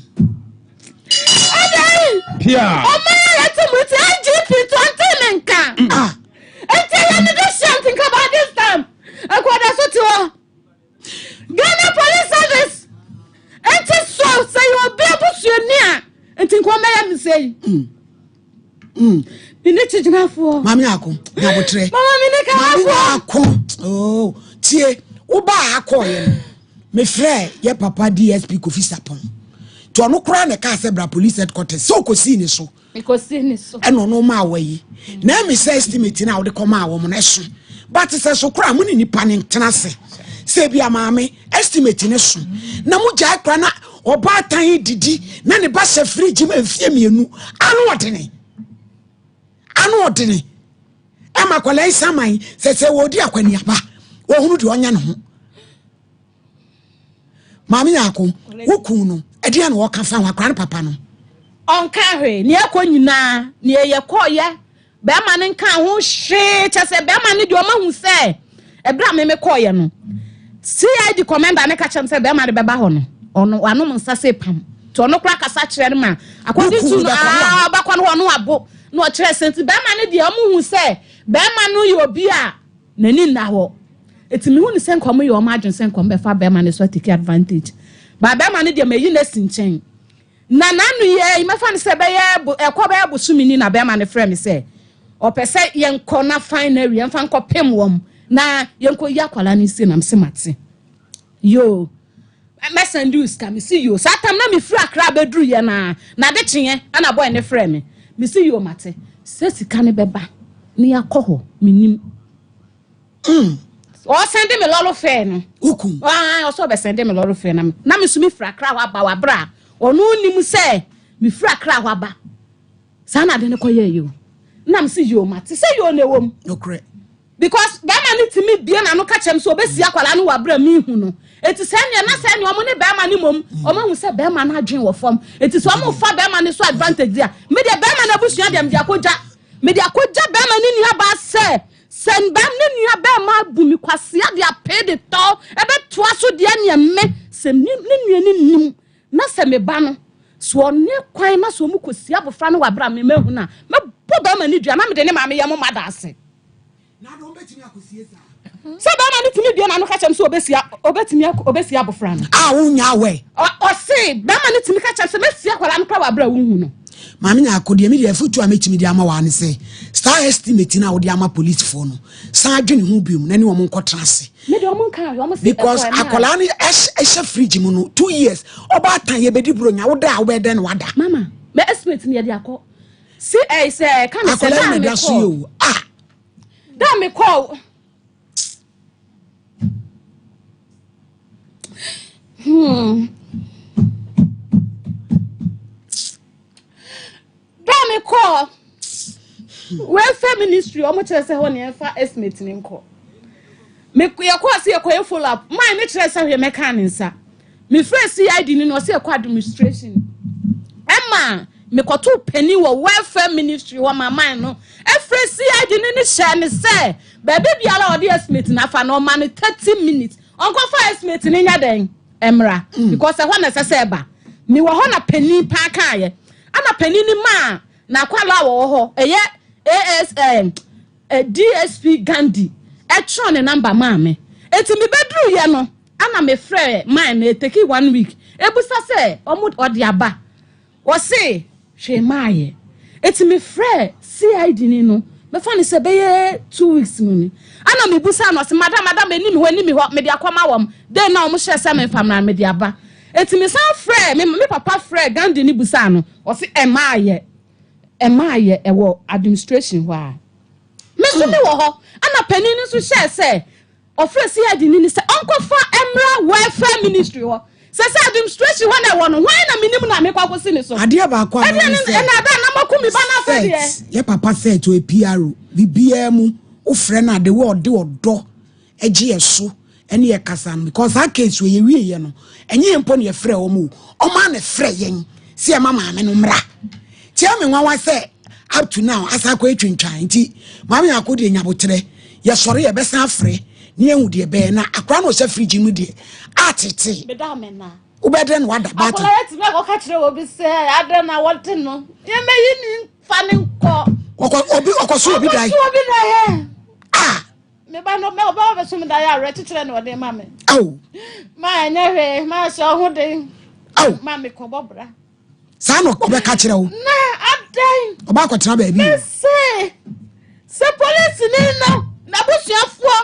Ɛdɛn? Pia. Ɔman a yɛte mu ti IGP tɔnte me nka. Ah. Nti ɛyɛ ne de hyɛ nti nka by this time. Ɛkɔda so te hɔ. Ghana Police Service nti so sɛ yɛ obi abusuani a nti nka ɔmɛyɛ me sɛ yi. Mm. Mm. Me ne kyigyinafoɔ. Maame ako nyabotrɛ. Mama me ne kawafoɔ. Maame ako oh tie wo ba akɔɔyɛ no mefrɛ yɛ papa DSP Kofi Sapɔn nti ɔno koraa na ɛkaa sɛ bra police headquarters sɛ ɔkɔsii ne so. Mekɔsii ne so. Ɛna ɔno maa wɔ yi. Na ɛmi sɛ estimate no a wode kɔmaa wɔn no ɛso. But sɛ so koraa mo ne nipa no ntena ase. Sɛ ebi a maame estimate no so. Na mo gyae koraa na ɔbaatan yi didi na ne ba hyɛ fridge mu mfie mmienu. Ano ɔdene. Ano ɔdene. Ɛma akwadaa yi saman sɛ sɛ wɔredi akwaniaba wɔhunu deɛ ɔnyɛ ne ho. Maame Nyarko, wo kun no, ɛdeɛn na ɔka fa ho, akwadaa no papa no? Ɔnka hwee, nea ɛkɔ nyinaa, nea yɛkɔɔyɛ, bɛrima no nka ho hwee, kyɛ sɛ bɛrima no deɛ ɔma hu sɛ, ɛberɛ a me mekɔɔyɛ no, CID commander no ka kyerɛ me sɛ bɛrima no bɛba hɔ no, ɔno wanom nsa sɛ pam, nti ɔno koraa kasa kyerɛ no ma according to no, aa ɔbɛkɔ no hɔ no wabo, na ɔkyerɛ sɛ nti bɛrima no deɛ ɔmo hu sɛ bɛrima no yɛ obi a N'ani nna hɔ. Eti mehu no sɛ nka wɔyɛ wɔn adwene sɛ nka wɔbɛfa bɛrima no so atake advantage. But bɛrima no deɛ mayi no asi nkyɛn. Na n'ano yi ara yi, mɛfa no sɛ ɛbɛyɛ bo ɛkɔ bɛyɛ bosome ni na bɛrima no frɛ me sɛ ɔpɛ sɛ yɛnkɔ na fine no awie, yɛmfa nkɔpem wɔn na yɛnkɔyi akwadaa no nsie na mese mate. Yoo, mɛsɛnde wo sika. Mese yoo. Saa tam na mefiri Accra bɛduruiɛ no ara, na ade kyeeɛ ɛna boy no frɛɛ me. Mese yoo mate. Sɛ sika no bɛba na yɛakɔ hɔ, mennim. Ɔsɛnde me lɔre fare no. Wokum? Ae, ɔsɛ ɔbɛsɛnde me lɔre fare na me, na me nso mefiri Accra hɔ aba wɔ aberɛ a ɔno nnim sɛ mefiri Accra hɔ aba. Saa na ade no kɔyɛeɛ o. Na mese yoo mate. Sɛ yoo na ɛwɔ mu. Nokorɛ. Because bɛrima no tumi bie n'ano ka kyerɛ me sɛ ɔbɛsi akwadaa no wɔ abere a menhu no. Eti sɛ nea na sɛ nea ɔmo ne bɛrima no mmom ɔmo ahu sɛ bɛrima no adwene wɔ fam. Eti sɛ ɔmo fa bɛrima no so advantage a, me deɛ bɛrima no abusua deɛ mede akɔgya. Mede akɔgya bɛrima no nua baa sɛ sɛ bɛrima ne nua bɛrima bu me kwasea de apee de tɔ ɛbɛtoa so deɛ neɛ me sɛ ne nua no nim na sɛ me ba no sɛ ɔne kwan na sɛ ɔmo kɔsi abɔfra no wɔ abere a me mahu no a mɛbɔ bɛrima no dua na mede ne maame yɛ mo mma daase. Sɛ bɛrima no tumi bue n'ano ka kyerɛ me sɛ ɔbɛsi ɔbɛtumi ɔbɛsi abɔfra no. A wonya awɛ. Ɔse bɛrima no tumi ka kyerɛ me sɛ mɛsi akwadaa no koraa wɔ abere a wonhu no. Maame Nyarko, deɛ me deɛ afotuo a mɛtumi de ama waa ne sɛ, saa estimate no a wode ama policefoɔ no, san adwene ho biom na ne wɔn nkɔtena ase. Me deɛ wɔn nka wɔn se Because akwadaa no ɛhyɛ fridge mu no, 2 years, ɔbaatan yɛbɛdi buronya, woda a wobɛyɛ dɛn na wada. Mama, mɛ estimate no yɛde akɔ. Si ɛyi sɛ ka ne sɛ daa me kɔ. Ah. Daa me kɔ. Daa me kɔ. Welfare ministry ɔmo kyerɛ sɛ hɔ ne ɛfa estimate ne nkɔ. Me yɛkɔ ase yɛkɔ yɛ follow up. Mine ne kyerɛ sɛ hwɛ mɛka ne nsa. Me frɛ CID ni no ɔsɛ yɛkɔ administration. Ɛma mekɔtoo panin wɔ welfare ministry hɔ ma man no ɛfrɛ CID ni no hyɛɛ ne sɛ baabi biara a ɔde estimate no afa no ɔma no 30 minutes ɔnkɔfa estimate no nyɛ dɛn ɛmmra because ɛhɔ na ɛsɛ sɛ ɛba. Mewɔ hɔ na panin paa kaeɛ ɛna panin no maa n'akwalaa a wɔwɔ hɔ ɛyɛ AS eh, DSP Gandhi ɛtwerɛ ne number maa me. Enti mebɛduruiɛ no ɛna mefrɛɛ man no, ɛteki one week, ɛbusa sɛ ɔmo ɔde aba. Ɔse hwee maayɛ. Enti mefrɛɛ CID ni no, mɛfa no sɛ bɛyɛ 2 weeks mu ni. Ɛna mebusa no, ɔse madam, madam, ɛni me hɔ, ɛni me hɔ, mede akɔma wɔn. Dɛn na wɔn hyɛɛ sɛ memfa mmra no, mede aba. Enti mesan frɛɛ, me, me papa frɛɛ Gandhi ni busaa no, ɔse ɛmaayɛ. Ɛmaayɛ, ɛwɔ administration hɔ a. Me nso mewɔ hɔ. Ɛna panin no nso hyɛɛ sɛ ɔfrɛ CID ni no sɛ ɔnkɔfa mmra welfare ministry hɔ. Sɛ sɛ administration hɔ na ɛwɔ no, hwan na menim na mekɔ akɔsi ne so? Adeɛ baako a Ɛdeɛ mahu ne sɛ ɛna ada na moaku me ba no afɛ deɛ. Seth, yɛ papa Seth ɔyɛ PRO, biribiara mu wofrɛ no a the way ɔde ɔdɔ gye yɛ so ɛne yɛ kasa no because saa case wei yɛwie yɛ no ɛnyɛ yɛn mpo na yɛfrɛ wɔn o, wɔn a na ɛfrɛ yɛn sɛ yɛma maame no mmra. Tia me nwanwa sɛ up to now asan akɔ atwintwan nti maame yɛn akɔ deɛ nyabotrɛ yɛsɔre yɛbɛsan afrɛ ne yɛhu deɛ bɛyɛ na akora na ɔhyɛ fridge mu deɛ atete Meda me na. wobɛdɛ na wada baatan. Akwadaa yɛ tumi akɔka kyerɛ obi sɛ adɛn na wɔde no yɛmɛyi ne nfa ne nkɔ. Ɔkɔ obi ɔkɔso obi dan. Ɔkɔso obi dan yɛ. Ah. Me ba no mɛ ɔbɛba bɛso me dan yɛ awerɛkyekyerɛ na ɔde ma me. Aw. Ma ɛnyɛ hwee ma hyɛ ɔho den. Aw. Ma mekɔbɔ bra. Saa na ɔbɛka kyerɛ wo. Na adɛn. Ɔba akɔtena baabi. Mese sɛ polisini no n'abusuafoɔ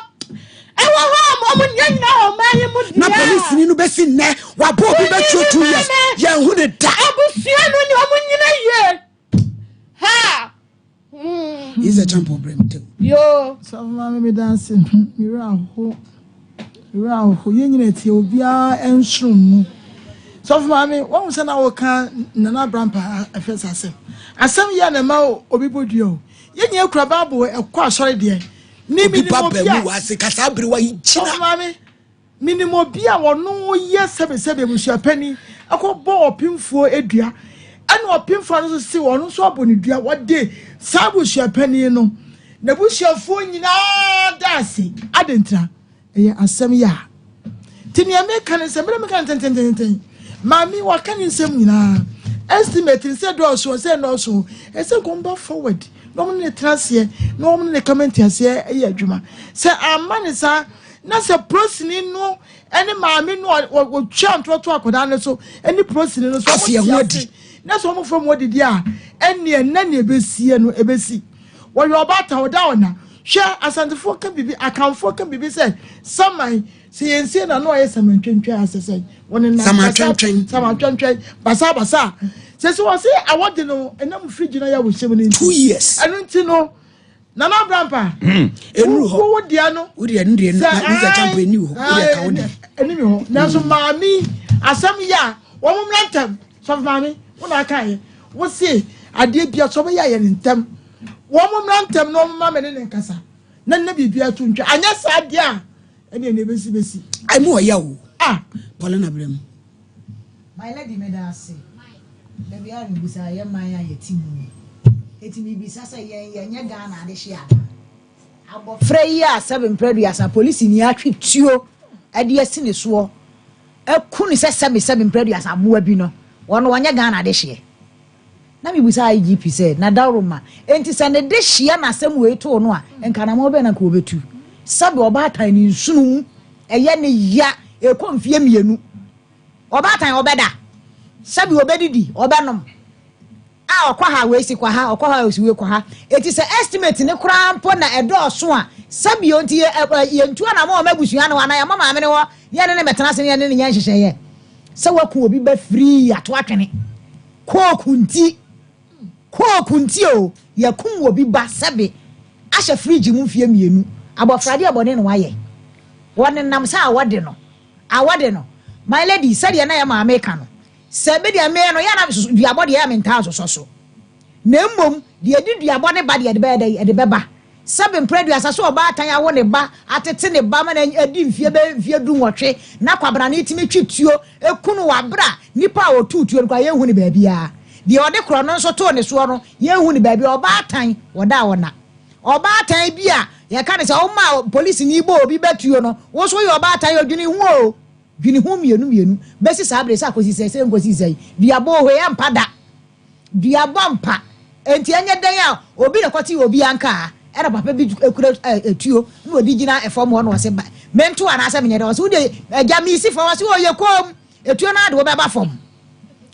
ɛwɔ hɔ a wɔn nyɛ nyina wɔ ɔman yi mu deɛ. Na polisini no bɛsi nnɛ wabɔ obi bɛtuo 2 years yɛn ho ne da. Abusua no ni wɔn nyina yie ha. He's a champion brem too. Yoo. Sɔfo maame me danse me werɛ aho me werɛ aho yɛn nyina tie obiara nsoro mu sɔfo maame wɔn sɛ na wɔka Nana Abrampa afɛs asɛm asɛm yɛ na ɛma obi bɔ dua o. Yɛn nyinaa kura Bible ɛkɔ asɔre deɛ. Me Obi menim ba obi baa a mu wɔ ase kasa aberewa yi gyina. Ɔsɔfo maame, menim obi a ɔno yɛ sɛbesɛbe abusuapanin ɛkɔ bɔ ɔpemfoɔ dua ɛna ɔpemfoɔ no nso se ɔno nso abɔ ne dua wɔde saa abusuapanin no n'abusuafoɔ nyinaa da ase adentira Ɛyɛ asɛm ya. Nti nea meka ne sɛ, mmerɛ meka no tentententen, maame waka ne nsɛm nyinaa. Estimate no sɛ dɔɔso sɛ nnɔɔso, ɛsɛ nka wɔn ba forward na wɔn ne ne tena aseɛ na wɔn ne ne kama nteaseɛ yɛ adwuma. Sɛ amma ne saa na sɛ prosini no ne maame no a wɔtwa ntorɔ to akwadaa no so ne prosini no so wɔn te ase na sɛ wɔn fam wɔdidi a, ɛnneɛ na nea ɛbɛsie no ɛbɛsi. Wɔyɛ ɔbaatan, ɔda ɔna. Hwɛ, Asantefoɔ ka biribi, Akanfoɔ ka biribi sɛ, Saman, sɛ yɛnsie no a, na wayɛ samantwentwɛn asɛ sɛn? Wɔnenam Saman basa, twentwɛn. samantwentwɛn, basabasa. Sɛ sɛ wɔse awɔ de no, ɛnam fridge no a yɛ mu no nti. years. Ɛno nti no, Nana Abrampa, Ɛnuru hɔ. wo wo deɛ no, Wo deɛ no deɛ sɛ na ne sɛ kyampo ɛni hɔ. Wo deɛ ka wo deɛ. ɛni mi hɔ. Nanso maame yi, asɛm yɛ a, wɔn mmra ntɛm. Sɔfo maame, wo na aka yɛ. Wo se adeɛ bia sɛ ɔbɛyɛ ayɛ ne ntɛm. Wɔn mmra ntɛm na wɔn mma me ne ne nkasa na ne biribi ato ntwa. Anyɛ saa deɛ a, ɛne ɛne ebesi besi. Ɛmu ɔya o. Ah. Paulina Brem. My lady meda ase. Da biara mebisa yɛ man a yɛte mu yi. Eti mebisa sɛ yɛn yɛnyɛ Ghana adehye anaa? Abɔfra yi a sɛbe mprɛ aduasa polisini atwe tuo de asi ne soɔ aku no sɛ sɛbe sɛbe mprɛ aduasa aboa bi no, ɔno ɔnyɛ Ghana adehyeɛ? Na mebisaa IGP sɛ, na Dawuroma, enti sɛ ne dehyeɛ na asɛm wei too no a, nka anammɔn bɛn na nka ɔbɛtu? Sɛbe ɔbaatan ne nsono mu ɛyɛ ne ya, ɛrekɔ mfeɛ mmienu. Ɔbaatan ɔbɛda? Sɛbe ɔbɛdidi? Ɔbɛnom? A ɔkɔ ha wei si kɔ ha, ɔkɔ ha osi wei kɔ ha. Eti sɛ estimate no koraa mpo na ɛdɔɔso a, sɛbio nti yɛ ɛ ɛ yɛntu anamɔn mma abusua no hɔ anaa yɛmmɔ maame no hɔ na yɛne no mmɛtena ase na yɛne no nyɛ nhyehyɛeɛ sɛ waku obi ba firii ato atwene. Kooku nti, kooku nti o, yɛakum obi ba sɛbe ahyɛ fridge mu mfeɛ mmienu. Abɔfra deɛ bɔne na wayɛ. Wɔnenam sɛ awɔde no, awɔde no. My lady, sɛdeɛ na yɛ maame reka no, Sɛ me deɛ me no, yɛ na mesoso duabɔ deɛ, yɛ a mentaa nsosɔ so. Na mmom, deɛ ɛde duabɔ no ba deɛ, ɛde bɛyɛ dɛn? Ɛde bɛba. Sɛbe mprɛ aduasa sɛ ɔbaatan awo ne ba, atete ne ba ma no adi mfeɛ bɛyɛ mfeɛ dunwɔtwe, na kwabrane tumi twe tuo ku no wɔ aberɛ a nipa a ɔtoo tuo no koraa yɛnhu no baabiara. Deɛ ɔde korɔno nso too ne soɔ no, yɛnhu no baabiara. Ɔbaatan, ɔda a ɔna. Ɔbaatan bi a yɛka no sɛ womaa polisini bɔɔ obi ba tuo no, wo nso woyɛ ɔbaatan, ɔdwene ho o. Dwene ho mmienu mmienu bɛsi saa bere sɛ akosi sɛn, sɛ enkosi sɛn. Duabɔ ohe ɛmpa da. Duabɔ mpa. Enti ɛnyɛ dɛn a obi na kɔte obi ankaa ɛna papa bi kura tuo na ɔde gyina fam hɔ na ɔse ba mento anaasɛ menyɛ dɛn ɔse wode agya mesi fam ɔse ɔyɛ koom etuo no ara de wobɛba fam.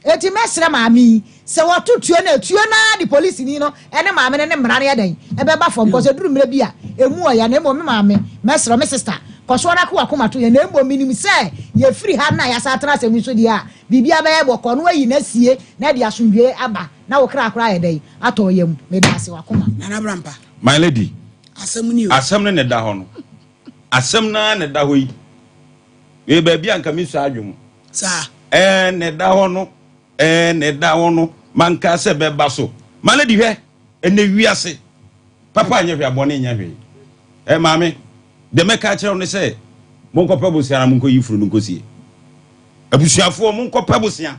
Enti mɛsrɛ maame yi, sɛ wɔto tuo no a, tuo no ara de polisini no ne maame no ne mmara no yɛ dɛn? Ɛbɛba fam. Kɔs ɛduru mmerɛ bi a, ɛmu ɔya. Na mmom me maame, mɛsrɛ wo, me sista, kɔ so ara ko w'akoma to yɛn. Na mmom menim sɛ yɛfiri ha no a yɛasan atena asɛm yi so deɛ a, biribiara bɛyɛ bɔkɔɔ na woayi no asie na ɛde asomdwoeɛ aba na wo kra koraa ayɛ dɛn? Atɔ wo yam. Meda ase, w'akoma. Nana Brampa. My lady, Asɛm ni o. Asɛm no na ɛda hɔ no. Asɛm no ara na ɛda hɔ yi. Wei baabi a nka mesua adwom. Saa. Ɛɛ na ɛda hɔ no, ɛɛ na ɛda hɔ no, manka sɛ bɛba so. Ma lady hwɛ, ɛnɛ wiase, papa nyɛ hwee, abɔne nyɛ hwee. Ɛ maame, deɛ mɛka akyerɛ wo ne sɛ, monkɔpɛ bosea na monkɔyi funu no nkɔsie. Abusuafoɔ, monkɔpɛ bosea,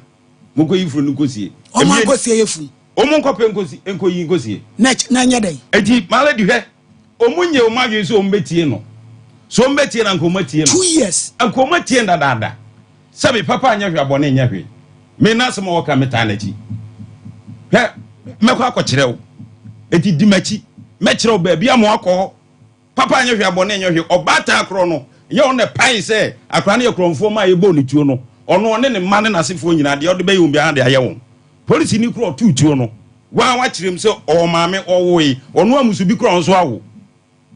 monkɔyi funu no nkɔsie. Ɔmo ankɔsie yɛ funu. Ɔmo nkɔpɛ nkosi, nkoyi nkosie. Na na nyɛ dɛn? Eti my lady hwɛ, ɔmo nyɛ ɔmo adwene sɛ ɔmo bɛtie no. So ɔmo bɛtie no anka ɔmo atie no. Two years. Anka ɔmo atie no dadaada. Sɛbi papa anyɛ hwee abɔne nyɛ hwee. Me n'asɛm a ɔka metaa n'akyi. Hwɛ, mɛkɔ akɔkyerɛ wo. Eti di m'akyi. Mɛkyerɛ wo baabi ama wakɔ hɔ. Papa nyɛ hwee abɔne nyɛ hwee. Ɔbaatan korɔ no, nyɛ ɔno na ɛpaee sɛ akwadaa no yɛ korɔmfoɔ maa yɛbɔɔ ne tuo no. Ɔno, ɔne ne mma ne n'asefoɔ nyinaa, deɛ ɔde bɛyɛ wɔn biara de ayɛ wɔn. Polisini korɔ ɔtoo tuo no, waa wakyerɛ mu sɛ ɔwɔ maame, ɔwoe, ɔno amusu bi korɔ nso awo.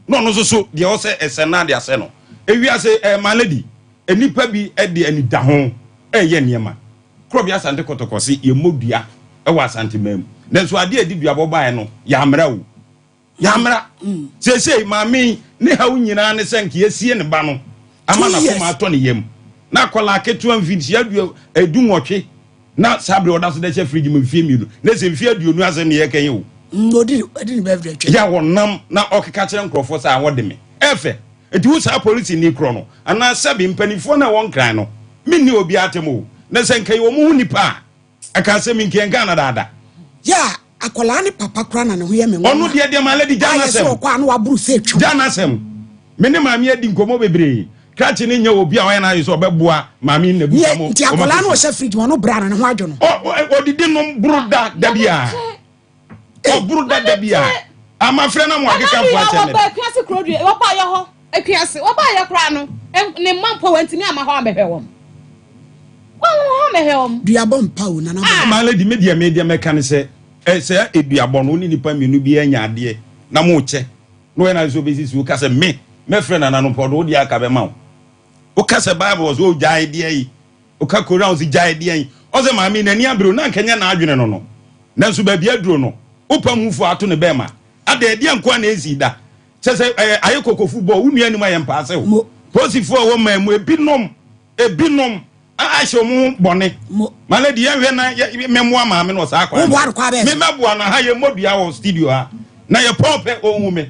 Na ɔno nso so, deɛ ɔsɛ ɛsɛ no ara de asɛ no. Ewiase, eh, my lady, nnipa bi de anidaho reyɛ nneɛma. Korɔbea Asante Kɔtɔkɔ se yɛmmɔ dua wɔ Asanteman mu. Nanso adeɛ a ɛde duabɔ baeɛ no, yɛammra o. Yɛammra. Seesei maame yi ne haw nyinaa ne sɛ nka yɛasie ne ba no ama n'akoma atɔ ne yam. Na akwadaa ketewa mfinhyia du dunwɔtwe na saa bere ɔda so de hyɛ fridge mu mfie mmienu. Na sɛ mfie 20 asɛm ne yɛreka yi o. Mm, odi odi ne birthday atwa. Yɛ a wɔnam na ɔkeka kyerɛ nkurɔfoɔ sɛ awɔ de me. Ɛfɛ. Nti wo saa polisini korɔ no anaa sɛbe mpanimfoɔ no a ɛwɔ Nkran no, menni obiara atɛm o, na sɛ nka yɛwɔ mo ho nnipa a, ɛka asɛm yi nka yɛnkaa no daada. Yɛ a akwadaa ne papa koraa na ne ho yɛ me nwanwa. Ɔno deɛ deɛ my lady gya A yɛ sɛ n'asɛm. ɔkɔ a na waboro sɛ atwam. Gya n'asɛm. Me ne maame adi nkɔmmɔ bebree. Krakye no nyɛ obi a ɔyɛ n'adwene sɛ ɔbɛboa maame ne n'abusua Neɛ ma nti wɔn akwadaa no akɔsi. ɔhyɛ fridge mu ɔno bra no ne ho adwo no. Ɔ- ɔ- Ɔdidi nom boro da da biara. Ɔboro da da biara. Amafrɛ na mo akeka fo akyɛ ne. Wɔba Akuase kuro dua wɔba yɛ hɔ Akuase wɔba yɛ koraa no ne mma mpo wɔntumi ama hɔ amɛhwɛ wɔn wɔn hɔ amɛhwɛ wɔn. Duabɔ mpa o nana bɔ. My lady me deɛ me deɛ mɛka ne sɛ ɛ sɛ eduabɔ no wo ne nipa mmienu bi anya adeɛ na mo kyɛ na ɔyɛ n'ade sɛ ɔbɛsisi wo ka sɛ me mɛfrɛ nana no mpo ɔde wo deɛ aka bɛma wo woka sɛ bible wɔ sɛ ɔgyae deɛ yi woka koran wɔ sɛ gyae deɛ yi ɔsɛ maame n'ani abere o na anka nyɛ n'adwene no no nanso baabi aduro no wopam ho fo ato ne bɛɛma ada ɛdeɛ nkoa na ɛnsii da kyɛ sɛ ɛɛ ayɛ kokofu bɔ wo nua anim ayɛ mpaase o posifoɔ a ɛwɔ man mu ebinom ebinom ahyɛ wɔn ho bɔne my lady yɛnhwɛ na mɛmoa maame no wɔ saa kwan no me mɛboa no ha yɛmmɔ dua wɔ studio ha na yɛpɔn pɛ ɔnhu me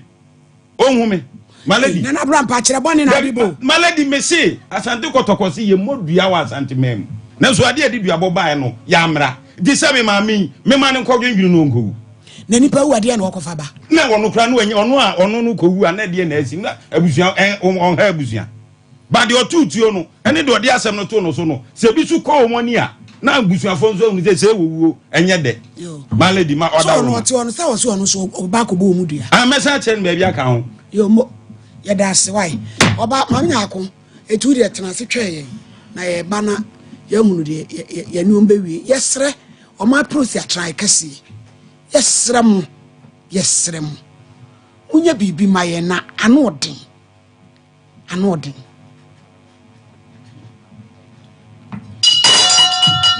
ɔnhu me my lady nana bra mpa kyerɛ bɔne na ade bo my lady me se asante kɔtɔkɔ se yɛmmɔ dua wɔ asante man mu nanso adeɛ yɛde duabɔ baeɛ no yɛammra nti sɛ me maame yi mema no nkɔdwendwene no ɔnkɔwu na nipa wu adeɛ na ɔkɔfa ba na ɔno koraa no ɔno a ɔno no kɔwu a na ɛdeɛ na asi na abusua ɔnha abusua But deɛ ɔtoo tuo no ne deɛ ɔde asɛm no too no so no, sɛ ebi so kɔ wɔn ani a, na abusuafoɔ nso ahunu sɛ sɛ wɔwuo ɛnyɛ dɛ. My lady, ma ɔda So ɔno roma. ɔte ɔno sɛ ɔso ɔno so ɔba akɔbɔ wɔn dua. Ah, mɛsan akyerɛ no baabi aka ho. Yo mo yɛda ase wae. Ɔba maame nyaako etu deɛ tena ase twɛn yɛn na yɛba na yɛahunu deɛ yɛne wɔn bɛwie. Yɛsrɛ ɔman aprosi atrae kɛseɛ. Yɛsrɛ mo yɛsrɛ mo monyɛ biribi ma yɛn na ano ɔden. Ano ɔden.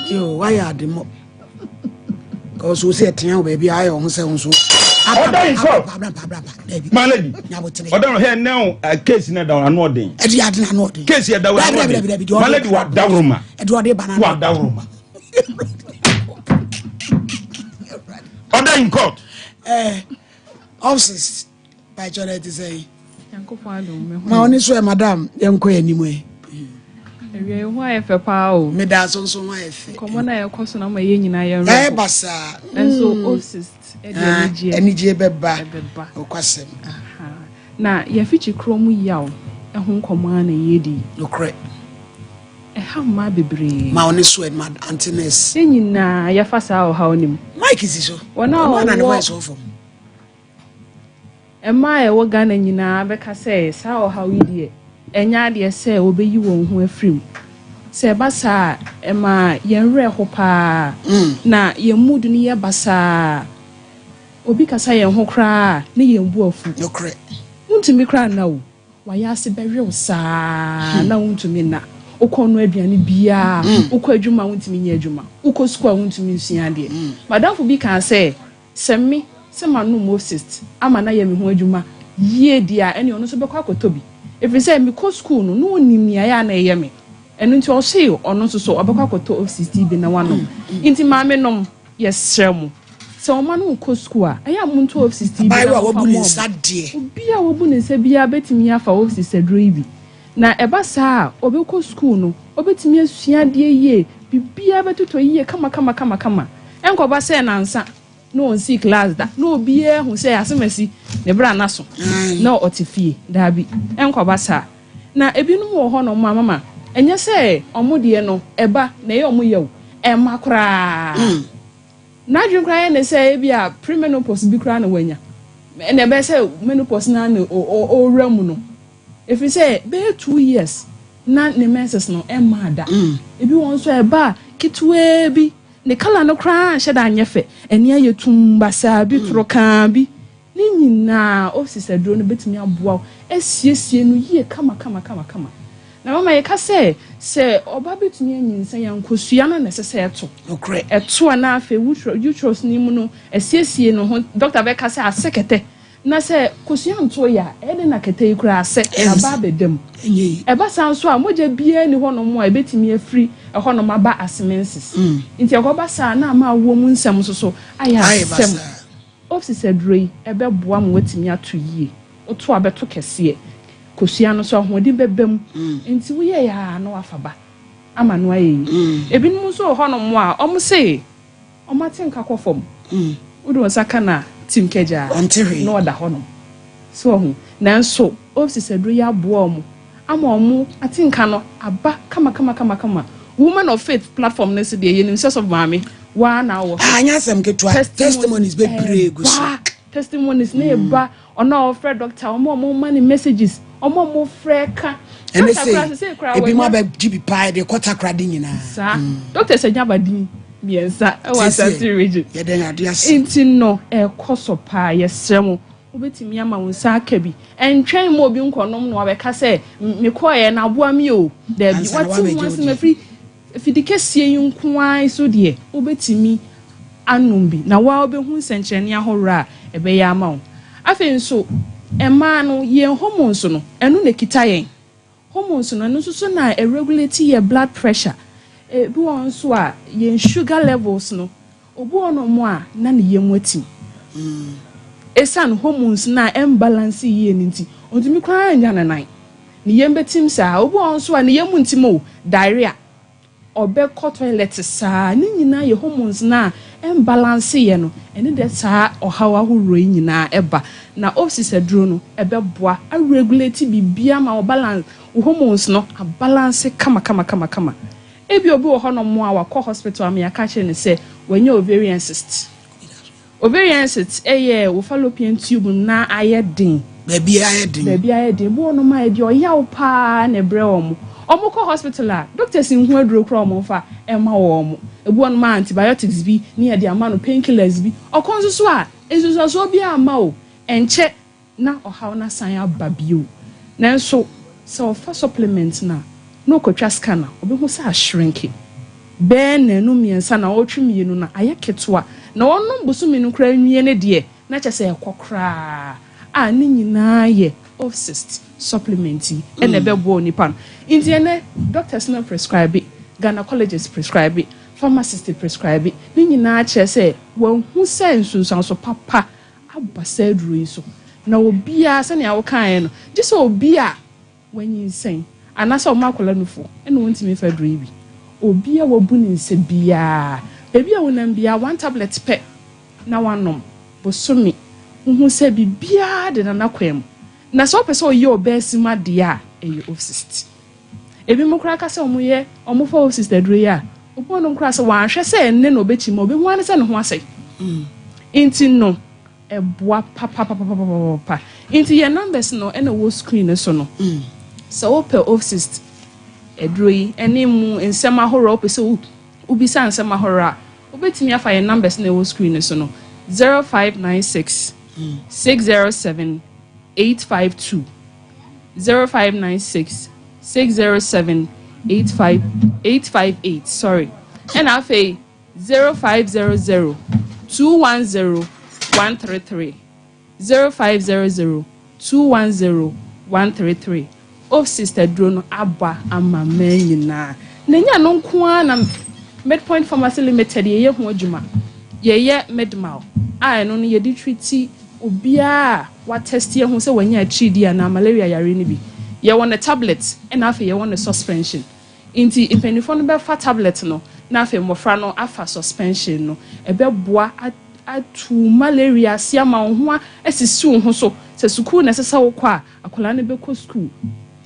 Yo, wayɛ ade mɔ. Cause wo sɛ ɛtea wo baabi a ayɛ wo ho sɛ wo nso. Ɔda in court. My lady. Ɔda no hɛ now uh, case na da ano ɔden. Ɛdi ade na ano ɔden. Case yɛ da ano ɔden. My lady wa dawuruma. Ɛdi ɔde ba na. Wa dawuruma. Ɔda in court. Eh, offices. Pakyɛ na ɛte sɛn? Nyankopɔn adom me ho. Ma ɔne so ɛ madam yɛnkɔ yɛn anim ɛ. Awia yi ho ayɛ fɛ paa o. Meda so nso ho ayɛ fɛ. Nkɔmmɔ no a yɛkɔ so no ama yɛn nyinaa yɛn werɛ ho. Basaa. Nanso mm. Osist ɛde ah, anigyeɛ. Anigyeɛ bɛba. Ɛbɛba. Nokwasɛm. Na yɛafikyi kuro mu yaw ɛho nkɔmmɔ ara na yɛredi. Nokorɛ. Ɛha mmaa bebree. Ma ɔne so ɛ ma ante nurse. Yɛn nyinaa yɛfa saa ɔhaw no mu. Mike si so. Wɔn a wɔwɔ. Mmaa a ɛwɔ Ghana nyinaa bɛka sɛ saa ɔhaw yi deɛ, ɛnyɛ adeɛ sɛ wɔbɛyi wɔn ho afiri mu. Sɛ ɛba saa a, ɛma yɛn werɛ ho pa ara, na yɛn mood no yɛ basaa. Obi kasa yɛn ho koraa a, na yɛn bo afu. Nokorɛ. Wontumi koraa nna o. W'ayaase bɛwe wo saa na wontumi nna. Wokɔ noa aduane biara, wokɔ adwuma a wontumi nyɛ adwuma, wokɔ sukuu a wontumi nsua adeɛ. M'adamfo bi kaa sɛ, Sɛ me, sɛ manom Mosist ama no ayɛ me ho adwuma yie deɛ a, ɛnneɛ ɔno nso bɛkɔ akɔtɔ bi. Ɛfiri sɛ mekɔ sukuu no, na ɔnim nea ɛyɛ a na ɛyɛ me. Ɛno nti ɔsee ɔno nso so ɔbɛkɔ akɔtɔ Osist yi bi na wanom. Nti maamenom, yɛsrɛ mo, sɛ mo mma no rekɔ sukuu a, ɛyɛ a montɔ Osist yi bi na Abaayewa a momfa wabu ne mmɔ nsa wɔn. deɛ. Obiara a wabu ne nsa biara bɛtumi afa Osist aduro yi bi. Na ɛba saa a, ɔbɛkɔ sukuu no, ɔbɛtumi asua adeɛ yie, biribiara bɛtotɔ yie kamakamakamakama. Ɛnkɔba sɛ nnansa na ɔnsii class da, na obiara ahu sɛ Asemasi ne bra no aso na ɔte fie. Daabi, ɛnkɔba saa. Na ebinom wɔ hɔnom a, mama, ɛnyɛ sɛ wɔn deɛ no, ɛba na ɛyɛ wɔn ya o, ɛmma koraa. N'adwene koraa yɛ no sɛ ebia premenopause bi koraa na wanya, ɛnna ɛbɛyɛ sɛ menopause no ara na ɔrewura mu no. Ɛfiri sɛ bɛyɛ 2 years na ne menses no mmaa da. Ebi wɔ hɔ nso a ɛba a ketewaa bi, ne colour no koraa nhyɛ da nyɛ fɛ, ani ayɛ tumm basaa bi, torokaa bi. Ne nyinaa Oasis aduro no bɛtumi aboa wo asiesie no yie kama kama kama kama. Na mama yɛka sɛ, sɛ ɔba bɛtumi anyinsɛn a, nkosua no na ɛsɛ sɛ ɛto. Nokorɛ. Ɛto a na afei uterus no mu no asiesie ne ho, dɔkta bɛka sɛ asɛ kɛtɛ. Na sɛ kosua nto yɛ a, ɛyɛ dɛn na kɛtɛ yi koraa asɛ na aba abɛda mu? Ɛba saa nso a, mogya biara nni hɔnom a ɛbɛtumi afiri ɛhɔnom aba asemenses. Nti ɛkɔba saa a, na ama awoɔ mu nsɛm nso so ayɛ asɛm. Opsis aduro yi, ɛbɛboa ma woatumi ato yie. Woto a, bɛto kɛseɛ. Kosua no nso, ahoɔden bɛba mu. Nti woyɛeɛ ara na woafa ba ama no ayɛ yie. Ebinom nso wɔ hɔnom a, wɔse wɔate nka kɔ fam. Wode wo nsa ka no a, tim kagyaa na ɔda hɔnom. So wahu? Nanso Opsis aduro yi aboa wɔn ama wɔn atenka no aba kamakamakama. Women of Faith platform no so deɛ, yɛnim sɛ Sɔfo Maame, wo ara na wowɔ so. Ah, anyɛ asɛm ketewa. Testimonies bebree gu so. Ɛba, testimonies na ɛba, ɔno a ɔfrɛ doctor, wɔn a wɔma no messages, wɔn a wɔfrɛ ka. Ɛne Doctor koraa, se, sesei koraa ebi mu wanya. abɛgye bi paa, yɛde kɔ Takoradi nyinaa. Saa. Doctors anya aba din mmiɛnsa wɔ Seesei, Ashanti region. yɛda Nyame ase. Nti no, ɛrekɔ so paa, yɛsrɛ mo, Wobɛtumi ama wo nsa aka bi. Ɛntwɛn mma obi nkɔnom na wabɛka sɛ, Mekɔeɛ na aboa me o. Daabi, Ansa na woate ho woabɛgye wo asɛm deɛ. afiri afidikɛseɛ yi nko ara so deɛ, wobɛtumi anom bi, na wo ara wobɛhu nsɛnkyerɛnne ahoroɔ a ɛbɛyɛ ama wo. Afei nso, mmaa no, yɛn hormones no, ɛno na ɛkita yɛn. Hormones no, ɛno nso so na ɛregulate yɛn blood pressure. Ebi wɔ hɔ nso a, yɛn sugar levels no, obi wɔ hɔnom a, na ne yam atim. Esiane hormones no a ɛmbalance yie no nti, ɔntumi koraa nnya ne nan. Ne yam bɛtim saa. Obi wɔ hɔ nso a, ne yam ntim o, diarrhea. Ɔbɛkɔ toilet saa. Ne nyinaa yɛ hormones no a ɛmbalanse yɛ no, ɛne dɛ saa ɔhaw ahoroɔ yi nyinaa ba. Na Opsis aduro no, ɛbɛboa a regulate biribiara ma wo balance, wo hormones no abalanse kama kama kama kama. Ebia obi wɔ hɔnom a wakɔ hospital ama yɛaka akyerɛ no sɛ wanya ovarian cyst. Ovarian cyst yɛ wo fallopian tube no na ayɛ den. Baabi ayɛ den. Baabi ayɛ den. Ebi wɔ hɔnom a ɛde ɔyaw paa na ɛbrɛ wɔn. Wɔkɔ hospital a, doctors nhu aduro koraa a wɔmfa mma wɔn. Ebi wɔ hɔnom a antibiotics bi ne yɛde ama no, painkillers bi. Ɔkɔ nso so a, nsunsuansoɔ biara mma o. Ɛnkyɛ na ɔhaw no asan aba bio. Nanso sɛ ɔfa supplement no a, na ɔkɔtwa scan a, ɔbɛhu sɛ ashrinke. Bɛyɛ nnanu mmiɛnsa nnawɔtwe mmienu no, ayɛ ketewa. Na ɔnom bosome no koraa nwie no deɛ, na kyerɛ sɛ ɛkɔ koraa. A ne nyinaa yɛ Ovcyst supplement yi na ɛbɛboa onipa no. Nti ɛnnɛ, doctors no prescribe, gynaecologists prescribe, pharmacists prescribe. Ne nyinaa kyerɛ sɛ wɔahu sɛ nsunsuanso papa aba saa aduro yi so. Na obiara, sɛnea wokaeɛ no, gye sɛ obi a wanyinsɛn anaasɛ ɔma akwadaa nufoɔ na ɔntumi mfa aduro yi bi. Obi a wabu ne nsa biara, baabi a wonam biara, one tablet pɛ na wanom bosome. Wohu sɛ biribiara deda n'akwan mu. Na sɛ wopɛ sɛ ɔyɛ ɔbaasim adeɛ a, ɛyɛ Ovcyst. Ebinom koraa ka sɛ wɔyɛ, wɔfa Ovcyst aduro yi a, obi wɔ hɔnom koraa sɛ wanhwɛ sɛ ɛnnɛ na ɔbɛkyim a, ɔbɛhu ara ne sɛ ne ho asɛe. Nti no, ɛboa papapapapapa. Nti yɛn numbers no na ɛwɔ screen no so no. Sɛ wopɛ Ovcyst aduro yi ne mu nsɛm ahoroɔ, wopɛ sɛ wobisa nsɛm ahoroɔ a, wobɛtumi afa yɛn numbers no a ɛwɔ screen no so no, 0596 607 852. 0596 607 85 858 sorry ɛna afei 0500 210 133 0500 210 133 Oh sister duro no aba ama mmaa nyinaa na ɛnyɛ ɛno nko ara na Midpoint Pharmacy Limited yɛyɛ ho adwuma yɛyɛ Midmal a ɛno no yɛde treati Obiara a wɔatɛste ahu sɛ wanya atiridii anaa malaria yare no bi, yɛwɔ no tablet ɛna afei yɛwɔ no suspension. Nti mpaninfoɔ no bɛfa tablet no na afei mmɔfra no afa suspension no. Ɛbɛboa atu malaria ase ama wo ho asisi wo ho so. Sɛ sukuu na ɛsɛ sɛ wokɔ a, akwadaa no bɛkɔ sukuu.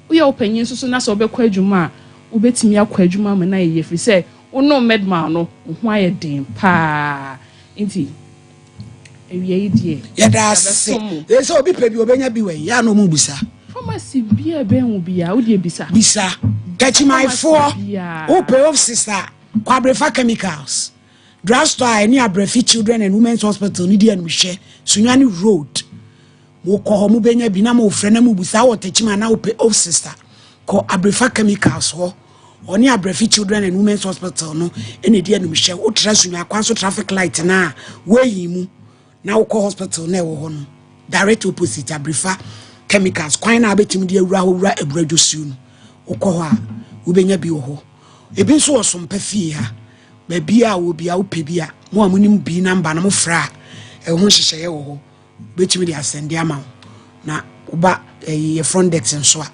Woyɛ wo panyin nso so na sɛ wobɛkɔ adwuma a, wobɛtumi akɔ adwuma ama no ayɛ yie ɛfiri sɛ wonom Medmal no, wo ho ayɛ den pa ara. Nti. Awia yi deɛ. Yɛda ase. Ee sɛ obi pɛ bi obenya bi wɛn. Yɛ a na ɔmo bisa. Pharmacy bi a ɛbɛn wo biara wo deɛ bisa. Bisa. Takyimanfoɔ wopɛ offices a kɔ Abrefa Chemicals. Drugstore a ɛne Abrefi Children and Women's Hospital no di animhwɛ, Sunyani Road. Mokɔ hɔ mobɛnya bi na mofrɛ na mobisa wɔ Techiman na wopɛ offices a kɔ Abrefa Chemicals hɔ. Ɔne Abrefi Children and Women's Hospital no na ɛdi animhwɛ. Wotra Sunyani kwan so traffic light no a woayi mu na wokɔ hospital na ɛwɔ hɔ no direct opposite Abrefa Chemicals kwan na abɛtumi de awura hɔ wura Abura Dwosuo no wokɔ hɔ a wobɛnya bi wɔ hɔ. Ebi nso wɔ Sompa fie ha. Baabi a wɔ bia wopɛ bi a, mo a monim bi namba no mofrɛ a, Ɛho nhyehyɛeɛ wɔ hɔ. Wobɛtumi de asɛnde ama wo. Na woba ɛyi yɛ front desk nso a,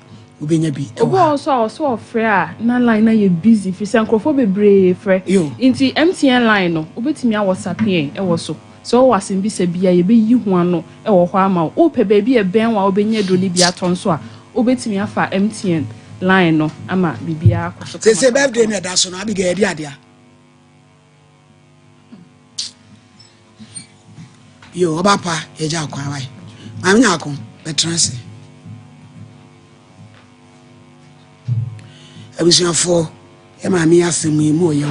wobɛnya bi Obi wɔ wɔ ha. hɔ nso a ɔsɛ ɔfrɛ a na line no ayɛ busy firi sɛ nkurɔfoɔ bebree frɛ. Nti MTN line no wobɛtumi a WhatsApp yɛn wɔ so. Sɛ wowɔ asɛmbisa bi a yɛbɛyi ho ano wɔ hɔ ama wo. Wopɛ baabi a ɛbɛn wo a wobɛnya aduro no bi atɔ nso a wobɛtumi afa MTN line no ama biribiara akɔ so Seesei kama kama birthday kama. no ɛda so no, Abigail yɛde adeɛ a. Yo, ɔba pa, yɛgya akwan wae. Maame Nyarko, bɛtena ase. Abusuafoɔ, yɛ maame yi asɛm yi mu ɔyɛ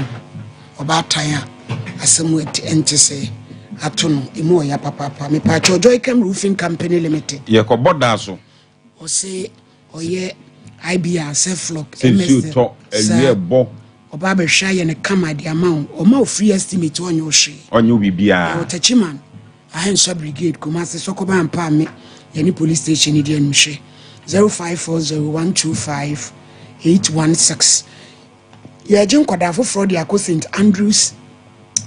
o. Ɔbaatan a asɛm ɛnte sɛ ato no, emu ɔya papaapa. Mepaakyɛw Joycam Roofing Company Limited. Yɛkɔbɔ daa so. Ɔse ɔyɛ IBR sɛ flock Sɛ nsuo MSL tɔ, awia saa ɛbɔ. Ɔba abɛhwɛ ayɛ no kama de ama wo. Ɔma wo free estimate ɔnyɛ wo hwee. Ɔnyɛ wo biribiara. Yɛwɔ Techiman, Ahensua Brigade, Kumasi, Sɔkɔba Ampaame, yɛne police station no di animhwɛ. 0540 125 816. Yɛregye nkwadaa foforɔ de akɔ St Andrews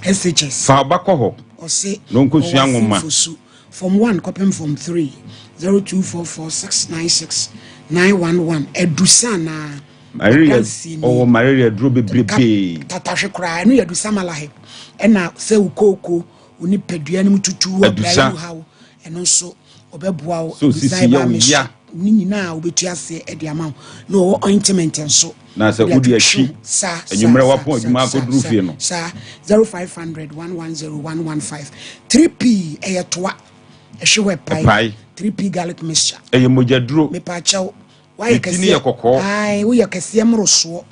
SHS. Fa wo ba kɔ hɔ Ɔse na ɔnkɔsua ɔwɔ nwoma. Asimfosu. Form 1 kɔpem Form 3, 0244 696 911, Adusa anaa? Malaria, Adansie ni. ɔwɔ malaria duro bebrebee. Tatahwe koraa, ɛno yɛ adusa malaheb. Ɛna sɛ wo kooko, wo nipadua no mu tutu, wo Adusa. abrayɛ mu haw, ɛno nso ɔbɛboa wo. Sɛ osisi Adusa yɛ ɛba wo mehyɛ ya. ne nyinaa wobɛtu aseɛ de ama wo. Na ɔwɔ ointment nso. Na sɛ Wode wode atwitwi akyi, ho. Saa, saa, anwummerɛ saa, wapɔn saa, adwuma saa, akɔduru saa, fie no. saa, 0500 110 115. 3P ɛyɛ toa. Ɛhwe hɔ ɛpae. Ɛpae. 3P garlic mixture. Ɛyɛ mogyaduro. Mepaakyɛw, woayɛ Ne ti no kɛseɛ. yɛ kɔkɔɔ. Ae, woyɛ kɛseɛ mmorosoɔ.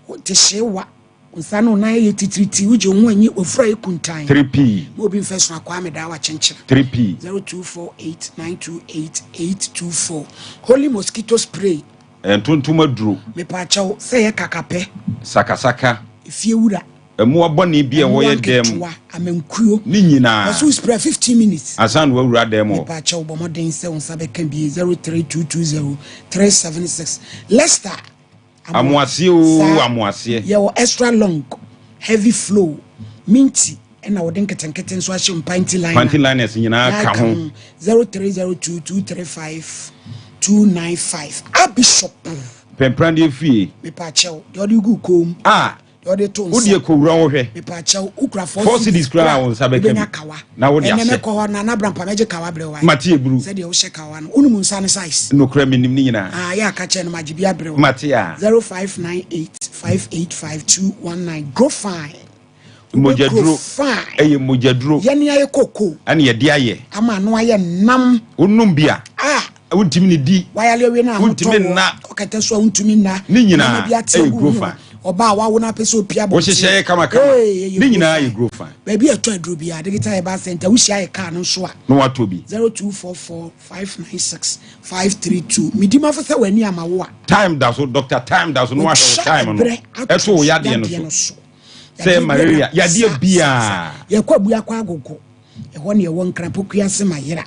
Wote hyewa. Wo nsa ne wo nan ayɛ titiriti. Wogye wo ho anyi, w'afuru ayɛ kuntann. 3P. Ma obi mfɛ so akwaa me daa wakyenkyere. 3P. 0248 928 824. Holy mosquito spray. Ɛyɛ ntontom aduro. Mepaakyɛw, sɛ ɛyɛ kakapɛ. Sakasaka. Efiewura. Mmoa bɔne bi a ɛwɔ Mmoa yɛ dan mu. nketewa, amankuo. Ne nyinaa. Wɔso wo spray 15 minutes. Ansa na wawura dan mu hɔ. Mepaakyɛw, bɔ mmɔden sɛ wo nsa bɛka bi 03220 376. Lester. Amoaseɛ oo, Saa. amoaseɛ. Yɛwɔ extra long, heavy flow, minty, ɛna wɔde nketenkete nso ahyɛ mu, panty liner. Panty liners nyinaa Nyinaa ka ka ho. ho. 0302 235 295. Abishop. Pɛmprandeɛ fie. Mepaakyɛw, deɛ ɔde gu kɔn mu. A. Deɛ ɔde to nsa. Wo deɛ kɔwura hɔ hwɛ. Mepaakyɛw, wokura 4 4 cedis cedis koraa a wo nsa bɛka bi. Wobɛnya kawa. Na wode Ɛnɛ ahyɛ. mɛkɔ hɔ na na brampa mɛgye kawa brɛ wo. Mate eburu. Sɛdeɛ wohyɛ kawa no, wonim nsa no size. Nokorɛ menim ne nyinaa. Ah, yɛ aka kyerɛ no magye bi abrɛ wo. Mate a. 0598 585 219. Grow fine. Mogyaduro. Grow fine. Ɛyɛ mogyaduro. Yɛne ayɛ koko. Ɛne yɛde ayɛ. Ama ano ayɛ nam. Wonom bi a. Ah. Wontumi ne di. Wayale awie na ahotɔ Wontumi wɔ. nna. Ɔkɛtɛ so a wontumi nna. Ne nyinaa Nneɛma bi ate ɛyɛ agu grow ho. fine. Ɔbaa a wawo no apɛ sɛ opia abɔnten. Wohyehyɛ yɛ kama kama. Ee, ɛyɛ Ne nyinaa grow yɛ grow fine. Baabi a ɛtɔ aduro biara, Digital Herbal Center, wohyia yɛ kaa no nso a. Na watɔ bi. 0244 596 532. Medi mafo sɛ w'ani ama wo a. Time da so, doctor time da so na wahwɛ wo time no. Wɔtwa ɛberɛ ato Ɛto wo yadeɛ no yadeɛ no so. so. Sɛ Yadeɛ malaria, biara yadeɛ sa, biara. sa, sa. Yɛkɔ abua kɔ agogo. Ɛhɔ ne ɛwɔ Nkrapoku ase ma yera.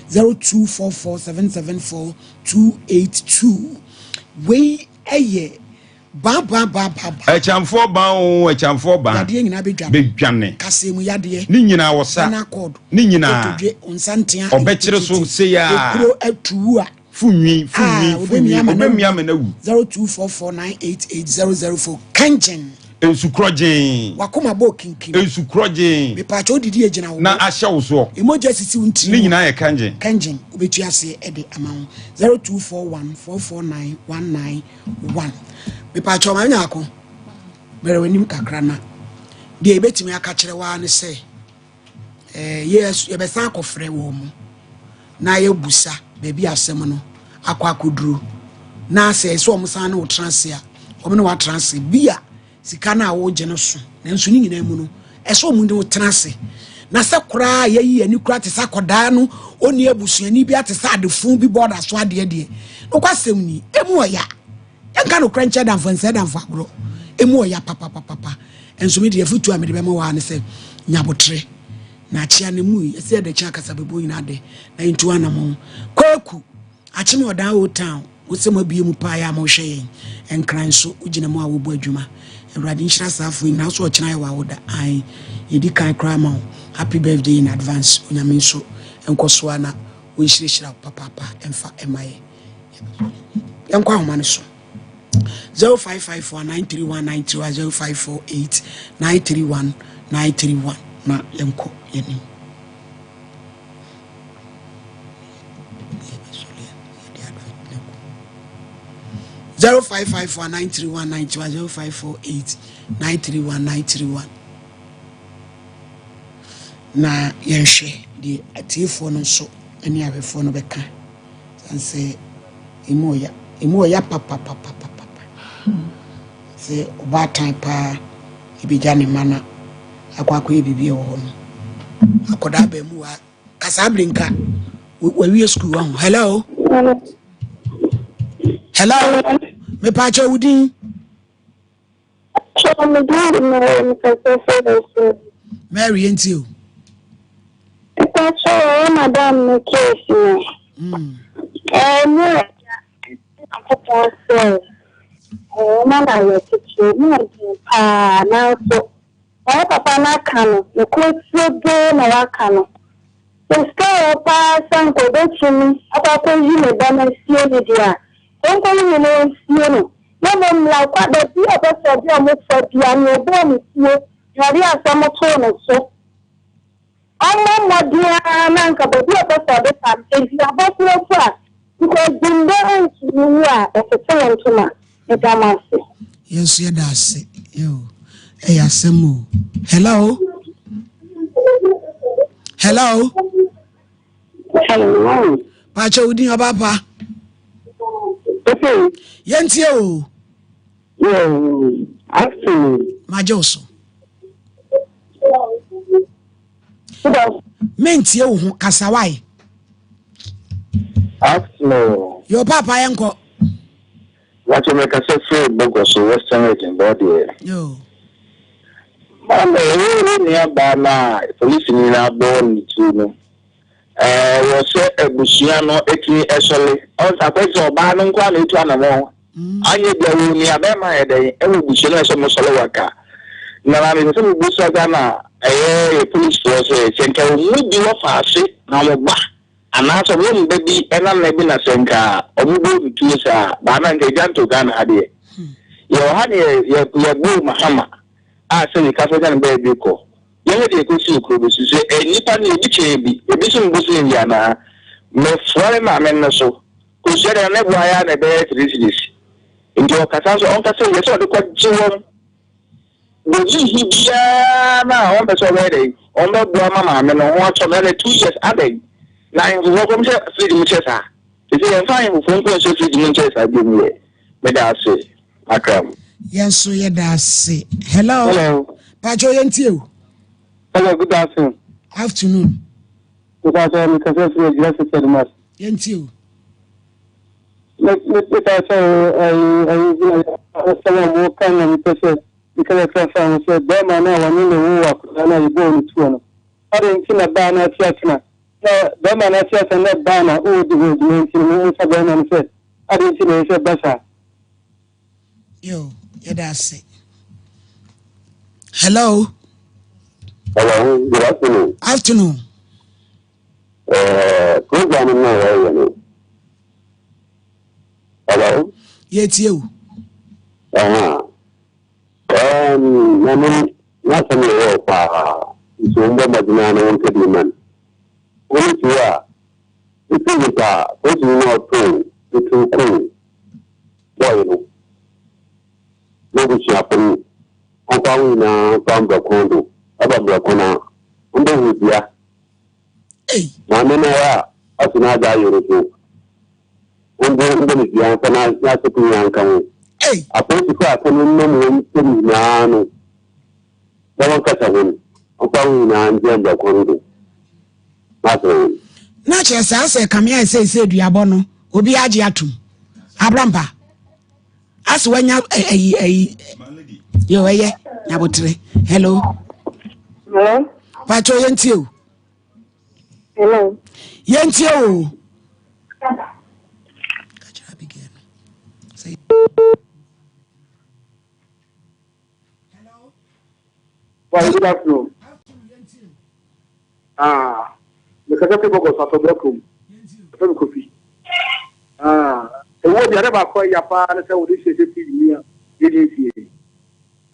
0244 774 282. Wei ɛyɛ ban ban ban ban ban. Ɛkyɛnfoɔ ban o, ɛkyɛnfoɔ ban. Yadeɛ nyinaa bɛdwane. Bɛdwane. Kaseɛ mu yadeɛ. Ne nyinaa wɔ sa. Spinal cord. Ne nyinaa. Kotodwe, nsantea. Ɔbɛkyere so sei a. Ekuro atuwu a. Funwi, funwi, Ah, funwi. obɛmia ama no Obɛmia ama no awu. 0244 988 004. Kangen. Nsukorɔ gyee. Wakoma bɔ kinkim. Nsukorɔ gyee. Mepaakyɛ wodidi egyina wo. Na ahyɛ wo soɔ. Emogya sisi wo ntiri Ne mu. nyinaa yɛ kangen. Kangen wobɛtu aseɛ ɛde ama wo. 0241 449 191. Mepaakyɛ ɔma nyaako. Bɛrɛ w'anim kakra na. Deɛ yɛbɛtumi aka kyerɛ waa ne sɛ eh, yɛbɛsan akɔfrɛ wɔn mu na yɛbusa baabi asɛm no akɔ akɔduro na sɛ ɛsɛ wɔn san ne wo tena ase a wɔn ne wɔatena ase bi a sika no a wɔregye no so nanso ne nyinaa mu no ɛsɛ wɔn ne wo tena ase na sɛ koraa yɛyi yɛn ani koraa te sɛ akɔdaa no ɔni abusuani bi ate sɛ adefo bi bɔɔda so adeɛ deɛ nokɔ asɛm ni emu ɔya yɛnka nokorɛ nkyɛ damfo nsɛ damfo agorɔ emu ɔya papapapapa nso me deɛ afutuo a mede bɛma waa ne sɛ nyabotere na akyea ne mu yi ɛsɛ yɛde kyɛ akasa bɛbɔ nyinaa de na yɛntu anamɔ kwaku akyeme ɔdan old town wosɛ mo abie mu paa yɛ a mohwɛ yɛn nkran so wogyina mu a wobɔ adwuma awurade nhyira saafoɔ nyinaa so ɔkyena yɛ wɔ awoda ae yɛdi kan koraa ma wo. Happy birthday in advance. Onyame nso nkɔ so a na wɔnhyirahyira wo papaapa ɛmfa ɛma yɛ. Yɛnkɔ ahoma no so. 0554 931 931 0548 931 931 na yɛnkɔ yɛnim. 0554 931 931 0548 931 931 na yɛnhwɛ deɛ atiefoɔ no nso ne ahwɛfoɔ no bɛka sane sɛ ɛmu ɔya ɛmu ɔya papapapapapa sɛ ɔbaatan paa ɛbɛgya ne ma na akɔ akɔyɛ biribi wɔ hɔ no akɔdaa bɛn mu wa kasaa bere nka wawie sukuu wahu hello hello mepaakyɛ wo din Mary yɛntie o Mepaakyɛ ɛyɛ madam no case no ɛnyɛ Nyankopɔn sɛ ɔma no awerɛkyekyerɛ mu ɔden paa nanso Ɔwo papa no aka no nokorɛ turodoo na waka no. Sɛ sika wɔ hɔ paa sɛ anka ɔbɛtumi akɔ akɔyi ne ba no asie no deɛ a, ɔnkɔyi no na ɔnsie no. Na mmom mmra kwa baabi a ɔpɛ sɛ ɔde wɔn fa biara, nea ɔbɔɔ no tuo, nea ɔde asɛm too no so. Ɔmmɔ mmɔden ara na anka baabi a ɔpɛ sɛ ɔde fa no, aduaba koro mpo a, because Jimbo antumi wu a, ɔtete ne ntoma. Meda mo ase. Yɛn nso yɛda ase. Yo, ɛyɛ asɛm o. Hello? Hello? Hello. Paakyɛ wo din ɔba pa. Yɛntie o. Magye wo so. Mentie wo ho kasa wae. Afternoon. Yo papa yɛnkɔ. Wakyɛ me kasa firi Bogoso Western Region bɔdeɛ. Yo. Maame wo nua baa no a polisi ni no abɔ ne tuo no. Ɛwɔ sɛ abusua no tumi sɔre. Akɔyɛ sɛ ɔbaa no nko ara na etu anamɔn. Anyɛ bia wɔ nua bɛrima yɛ dɛn ɛwɔ abusua no ɛsɛ ɔmo sɔre waka. Na maame pɛ sɛ mo bisa Ghana ɛyɛ yɛ polisifoɔ sɛ sɛ nka ɔmo mu bi wɔ faase na ɔmo ba anaasɛ ɔmo mba bi ɛnana bi na sɛ nka ɔmo bɔ no tuo saa baa na nka egya nto Ghana ha deɛ. Yɛwɔ ha ne yɛ yɛ yɛboo Mahama a sɛ yɛka sɛ ɔnya ne baabi kɔ. Yɛhwɛ deɛ ɛkɔsi wɔ kuro bi so, sɛ nnipa no ebi kyɛn bi, ebi nso mbu sene bi anaa? Mefrɛ me maame no so, kosua deɛ na ne boa yɛ a na ɛbɛyɛ 3 cedis. Nti ɔkasa nso ɔnkasa yie sɛ ɔde kɔgye wɔn. Wɔhihi biara no a wɔmpɛ sɛ ɔbɛyɛ dɛn, wɔbɛboa ma maame no ho atɔ no ɛna 2 years adɛn? Na ahemfofoɔ kɔm hyɛ fridge mu kyɛ saa. Ɛsɛ yɛmfa ahemfofoɔ nko nhyɛ fridge mu nkyɛ saa biom yɛ. Meda ase. Akram. Yɛn nso yɛda ase. Hello. Hello. Pacho yɛn tie o. Hello, good afternoon. Afternoon. Mepa mi kasa firi Adwira Sisi Adumas. Yɛn tie o. Me me mepa sɛ ɛyi ɛyi asɛm a mo ka na mepɛ sɛ meka bɛfra fa ho sɛ bɛrima no a wɔne ne wo akwadaa no a yɛbɔɔ no tuo no adɛn nti na baa no ate atena na bɛrima no ate atena na baa na ɔwɔ di ho adwuma nti no mo nsa bɛrima no sɛ adɛn nti na ɛyɛ sɛ ba saa. Yo, yɛda ase. Hello. Hello, good afternoon. Afternoon. Program no a wɔyɛ no. Hello. Yɛtie o. Na me n'asɛm yɛ wɔ paa nti wɔn bɔ mmɔden a na wɔn kɛdi ma no. Wɔn ti a etu nipa polisi no ɔtoo etu koo bɔɔl no. N'ebusuafo no, ɔmfa hɔn nyina mfa mbrɛkõ do, ɔba mbrɛkõ no a, ombohu dua. Maame no ara a ɔse n'adze ayer no so, ombo mbɔ no dua mfa n'asefo nyina nka ho. Apolisifo a asɛm no nam hɔn nsamu nyina no, na wɔnkasa ho no, ɔmfa hɔn nyina ngyina mbrɛkõ no do. M'asɛm nye no. Na kyerɛ sɛ asɛ kame ayɛ sɛ sɛ duabɔ no obi agye atom abrampa asɛ wanya ayi ayi yɛ ɔyɛ nyabotere hello hello pakyɛ yɛntie o hello yɛntie o Well, good afternoon. Ah, mekasa fi Bɔgɔs Atɔbrɛ kurom. Yɛfrɛ me Kofi. Ah, ɛwɔ bi ade baako a ɛya paa ne sɛ wode hyɛ sɛ TV ni a yɛdi nsie.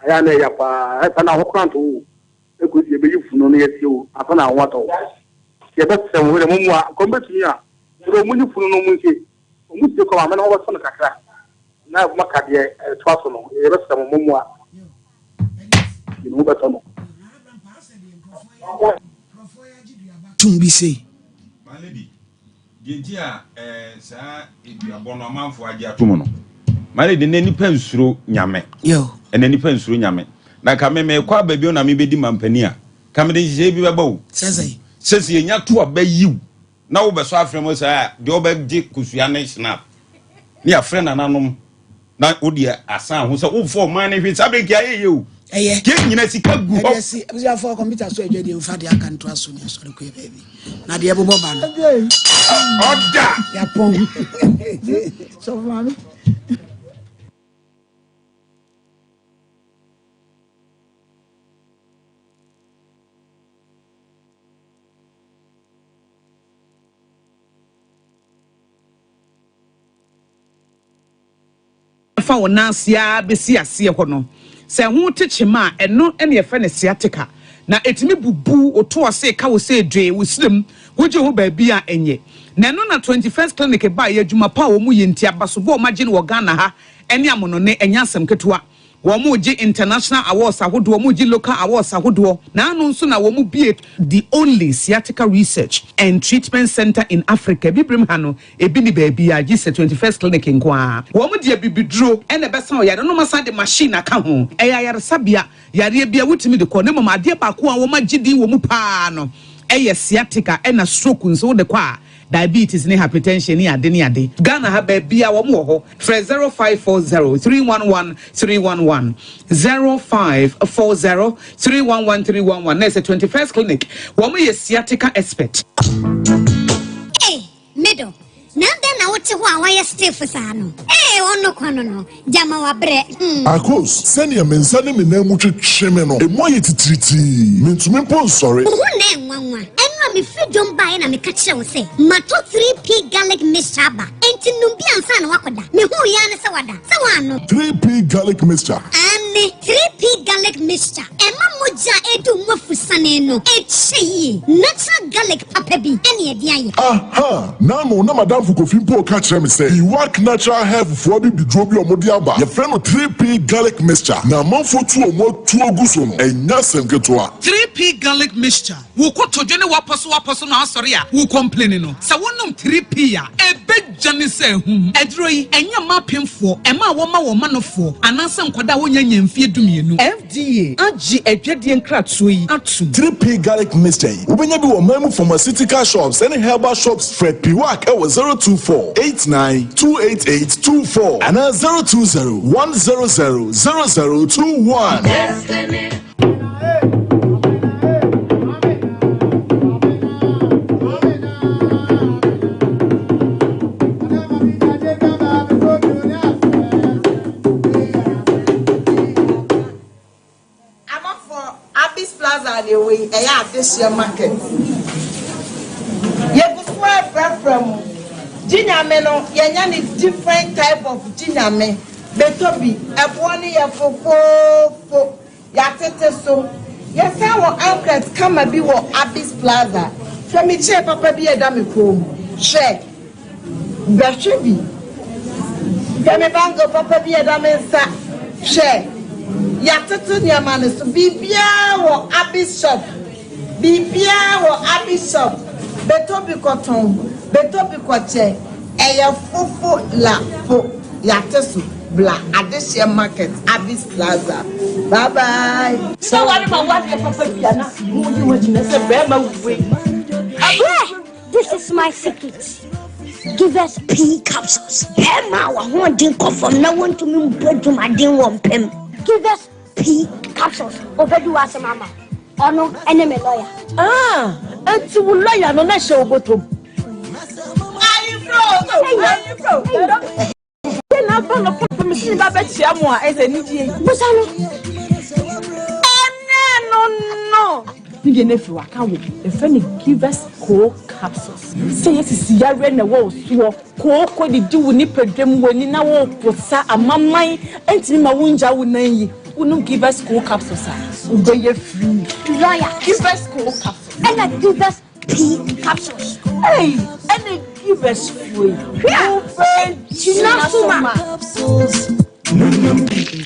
Ayɛ a na ɛya paa. Ɛsa na ahokora nto wo. Ɛkɔsi yɛbɛyi funu no yɛsie wo ansa na ho atɔ wo. Yɛbɛsrɛ mo wode mo mmoa nka wɔbɛtumi a wode wɔn nyi funu no wɔn nsie. Wɔn sie kɔ maame no ho bɛtɔ no kakra na maka deɛ ɛtoa so no. Yɛbɛsrɛ mo mo mmoa. Ne ho bɛtɔ no. Tum bi sei. My lady, deɛ nti a eh, saa eduabɔ no amanfoɔ agye ato mu no, my lady, nnɛ nipa nsuro Nyame. Yo. Ɛnɛ nipa nsuro Nyame. Na nka me mekɔ aba bio na mebɛdi mampanin a, ka mede nhyehyɛeɛ bi bɛba o. Sɛ sɛn? Sɛ sɛ yɛnya to aba yiw na wobɛsɔ afrɛ mu saa a, deɛ wobɛgye kosua ne snap ne yɛafrɛ nananom na wodeɛ asan ho sɛ womfa ɔman no hwee saa berɛ nka ayɛ yɛ o. Ɛyɛ. Kɛ nyina sika gu hɔ. Ɛdeɛ si abusuafoɔ kɔmputa so adwa deɛ mfa deɛ aka ntoa so ne asɔre kɔɛ baabi na deɛ ɛbobɔ ba no. Ɔda. Yɛapɔn. Sɔfo maame. Fa wo nan ase ara bɛsi aseɛ hɔ no, sɛ ɛho te kyema a, ɛno na yɛfrɛ no sciatica, na ɛtumi bubu wo to ase ka wo sɛ dwee wo serem, wogye ho baabi a ɛnyɛ. Na ɛno na 21st Clinic baeɛ, adwuma pa a wɔyɛ nti, abasobɔ a wɔagye no wɔ Ghana ha ne amonone, ɛnyɛ asɛm ketewa. Wɔregye international awards ahodoɔ, wɔregye local awards ahodoɔ, na ano nso na wɔbue the only sciatica research and treatment centre in Africa. Abibirem ha no, ebi nni baabiara gye sɛ 21st Clinic nko ara. Wɔde abibiduro na ɛbɛsa ɔyare no, na wɔasan de machine aka ho. Ɛyɛ ayaresabea, yareɛ biara wotumi de kɔ, na mmom adeɛ baako a wɔagye din wɔ mu pa ara no yɛ sciatica, ɛna stroke nso wode kɔ a, Diabetes ne hypertension ne ade ne ade. Ghana ha baabiaa wɔn wɔ hɔ. Frɛ 0540 311 311, 0540 311 311 na ɛsɛ 21st Clinic. Wɔn yɛ sciatica expert. Ei, me dɔ, na adɛn na wote hɔ a woayɛ stiff saa no? Ei, ɔno kwa no no, gyama wabrɛ, hmm. Akos, sɛnea me nsa ne me nan mu twetwe me no, emu ayɛ titiritii. Mintumi mpo nsɔre. Wo ho na ɛnwanwa. Ɛno a mefiri dwom baeɛ na meka kyerɛɛ wo sɛ matɔ 3P garlic mixture aba. Enti nom bi ansa na woakɔda. Mehuu yi ara ne sɛ wada. Sɛ woannom. 3P garlic mixture. Aane, 3P garlic mixture. Ɛma mogya a ɛredi wo mu afusane no kyɛ yie. Natural garlic papa bi ne ɛde ayɛ. Aha! N'ano na m'adamfo Kofi mpo reka kyerɛ me sɛ Iwak Natural Health foɔ abibiduro bi a wɔde aba, yɛfrɛ no 3P Garlic Mixture, na amanfoɔ tu wɔn atuo gu so no, ɛnyɛ asɛm ketewa. 3P Garlic Mixture, Wo kotodwe ne w'apɔsowapɔso no asɔre a wo complaini no, sɛ wonom 3P a, ɛbɛdwane sɛ ahum. Aduro yi, ɛnyɛ mma apemfoɔ, ɛma a wɔma wɔn manofoɔ, anaasɛ nkwadaa a wɔnnya nnya mfeɛ dumienu. FDA agye adwadie nkratoɔ yi atom. 3P Garlic Mixture yi, wobɛnya bi wɔ ɔman mu pharmaceutical shops ne herbal shops. Frɛ Piwak wɔ 024 89 288 24 anaa 020 100 0021. Amafoɔ, Abis Plaza na ɛwɔ yi, ɛyɛ adehyeɛ market. Yɛgu so ɛfrɛfrɛ mo. Gye Nyame no, yɛnya ne different type of Gye Nyame. Bɛtɔ bi, ɛboɔ no yɛ fofoofo, yɛatete so. Yɛsan wɔ ankret kama bi wɔ Abis Plaza. Hwɛ me chair papa bi a ɛda me kɔn mu. Hwɛ. Bɛhwɛ bi. Hwɛ me bangle papa bi a ɛda me nsa. Hwɛ. Yɛatoto nneɛma no so. Biribiara wɔ Abby's shop. Biribiara wɔ Abby's shop. Bɛtɔ bi kɔtɔn. Bɛtɔ bi kɔkyɛ. Ɛyɛ fofo la fo. Yɛate so. Bla Adehyeɛ Market, Abby's Plaza. Bye bye. Sɛ ware ma wadeɛ papa bi a na mo yi ho agyina sɛ bɛrima wei. Hwɛ! This is my secret. Give us pea capsules. Bɛrima a w'ahoɔden kɔ fam na wontumi mbɔ adwumaden wɔ mpam. Give us pea capsules. Obedi w'asɛm ama wo. Ɔno ɛne me lawyer. Ah, enti wo lawyer no na hyɛ wo bɔtɔm. Ayefro, ayefro. Yɛ na aba no papa me sini ba bɛkyia mo a ɛsɛ anigye. Busa no. Ɛnɛ no no. Ne deɛ no afiri hɔ aka wo. Yɛfrɛ no Givers Coal Capsules. Sɛ yɛ sisi yareɛ na ɛwɔ wo soɔ, kooko didi wo nipadua mu, w'ani na woreposa, amaman ntumi ma wongya wo nan yi, wonom Givers Coal Capsules a, wobɛyɛ free. Lawyer. Givers Coal Capsules. Ɛna Givers P Capsules. Ei, ɛna Givers foɔ yi, wobɛgyina so ma.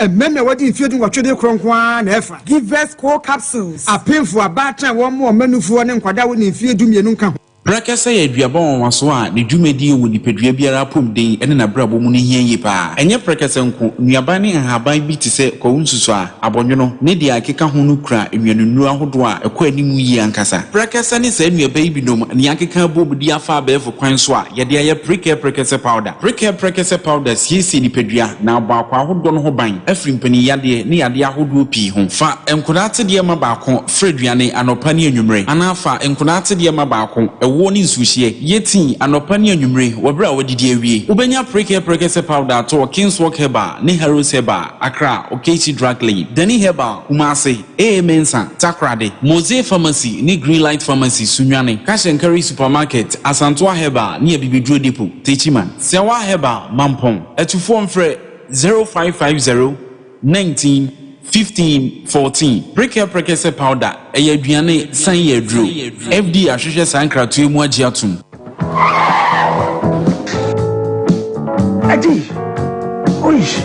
Mmarima a wɔadi mfeɛ 18 de korɔ nko ara na ɛfa. Givers Co Capsules. Apemfo, abaatan a wɔmmoa wɔn mma nufoɔ ne nkwadaa a wɔnni mfeɛ 12 nka ho. Prɛkɛsɛ yɛ aduaba nwanwaso a ne dwumadi wɔ nipadua biara apɔmuden ne n'abrabɔ mu no hia yie paa. Ɛnyɛ prɛkɛsɛ nko, nnuaba ne nhaban bi te sɛ kwawu nsusuaa, abɔnwono, ne deɛ ɛkeka ho no kura nnuanennuro ahodoɔ a ɛkɔ anim yie ankasa. Prɛkɛsɛ ne saa nnuaba yi binom na yɛakeka abom de afa abɛɛfo kwan so a yɛde ayɛ Prekɛ Prɛkɛsɛ Powder. Prekɛ Prɛkɛsɛ Powder siesie nipadua na abɔ akwaa ahodoɔ no ho ban afiri mpanin yadeɛ ne yadeɛ ahodoɔ pii ho. Fa nkwadaa atedeɛ ma baako fra aduane anɔpa ne anwummere anaa fa nkwadaa atedeɛ ma baako, ɛwoɔ ne nsuohyeɛ, yɛ tii anɔpa ne anwummere wɔ berɛ a woadidi awie. Wobɛnya Prekɛ Prɛkɛsɛ Powder atɔ wɔ Kingswalk Herbal ne Harrods Herbal, Accra, Okaishie Drug Lane, Dani Herbal, Kumasi, AA Mensah, Takoradi, Mose Pharmacy ne Greenlight Pharmacy, Sunyani, Cash and Carry Supermarket, Asantoa Herbal ne Abibiduro Depot, Techiman, Sewa Herbal, Mampong. Atufoɔ mfrɛ 0550 19 15 14. Prekɛ Prekɛsɛ Powder, ɛyɛ aduane san yɛ aduro. FDA ahwehwɛ saa nkratoɔ yi mu agye atom. Adi! Oish!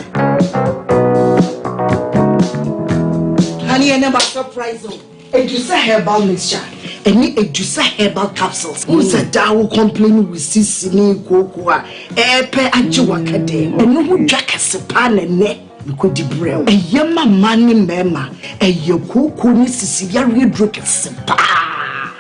Honey, ɛnɛ ma surprise o. Edusa herbal mixture ɛne Edusa herbal capsules. Wohu sɛ daa wo complain wo sisi ne kooko a ɛɛpɛ agye waka dɛm. Ɛno ho dwa kɛse paa na ɛnɛ mekɔdi brɛ wo. Ɛyɛ ma mmaa ne mmarima. Ɛyɛ kooko ne sisi yareɛ duro kɛse paa.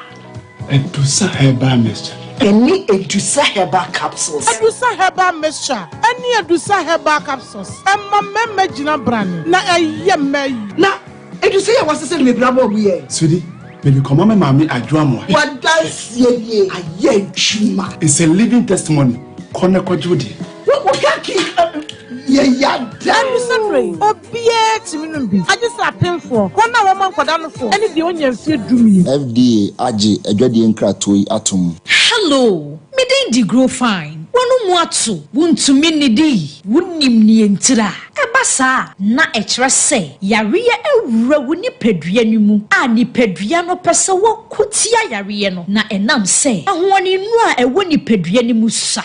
Edusa herbal mixture. Ɛne Edusa herbal capsules. Edusa herbal mixture ɛne Edusa herbal capsules ɛma mmarima gyina brane na ɛyɛ mmaa yi. Na Edusa yi a wɔasesa no bebree abɔ ɔmo yɛ. Sweetie, mede kɔma me maame Adwo Amoah. W'adanseɛ nie, ayɛ adwuma. It's a living testimony, kɔ na kɔgye wo deɛ. Wo wo kaki yɛ yada. Ɛno mmerɛ yi, obiara tumi nom bi, agye sɛ apemfoɔ, wɔn a wɔma nkwadaa nofoɔ, ne deɛ ɔnnya mfeɛ 12. FDA agye adwadie nkratoɔ yi atom. Hello, me din de Grow Fine. W'ano mu ato, wuntumi nnidi, wunnim nea ntira. Ɛba saa a, na ɛkyerɛ sɛ yareɛ awura wo nipadua no mu a nipadua no pɛ sɛ wɔko tia yareɛ no, na ɛnam sɛ ahoɔdennuro a ɛwɔ nipadua no mu sua.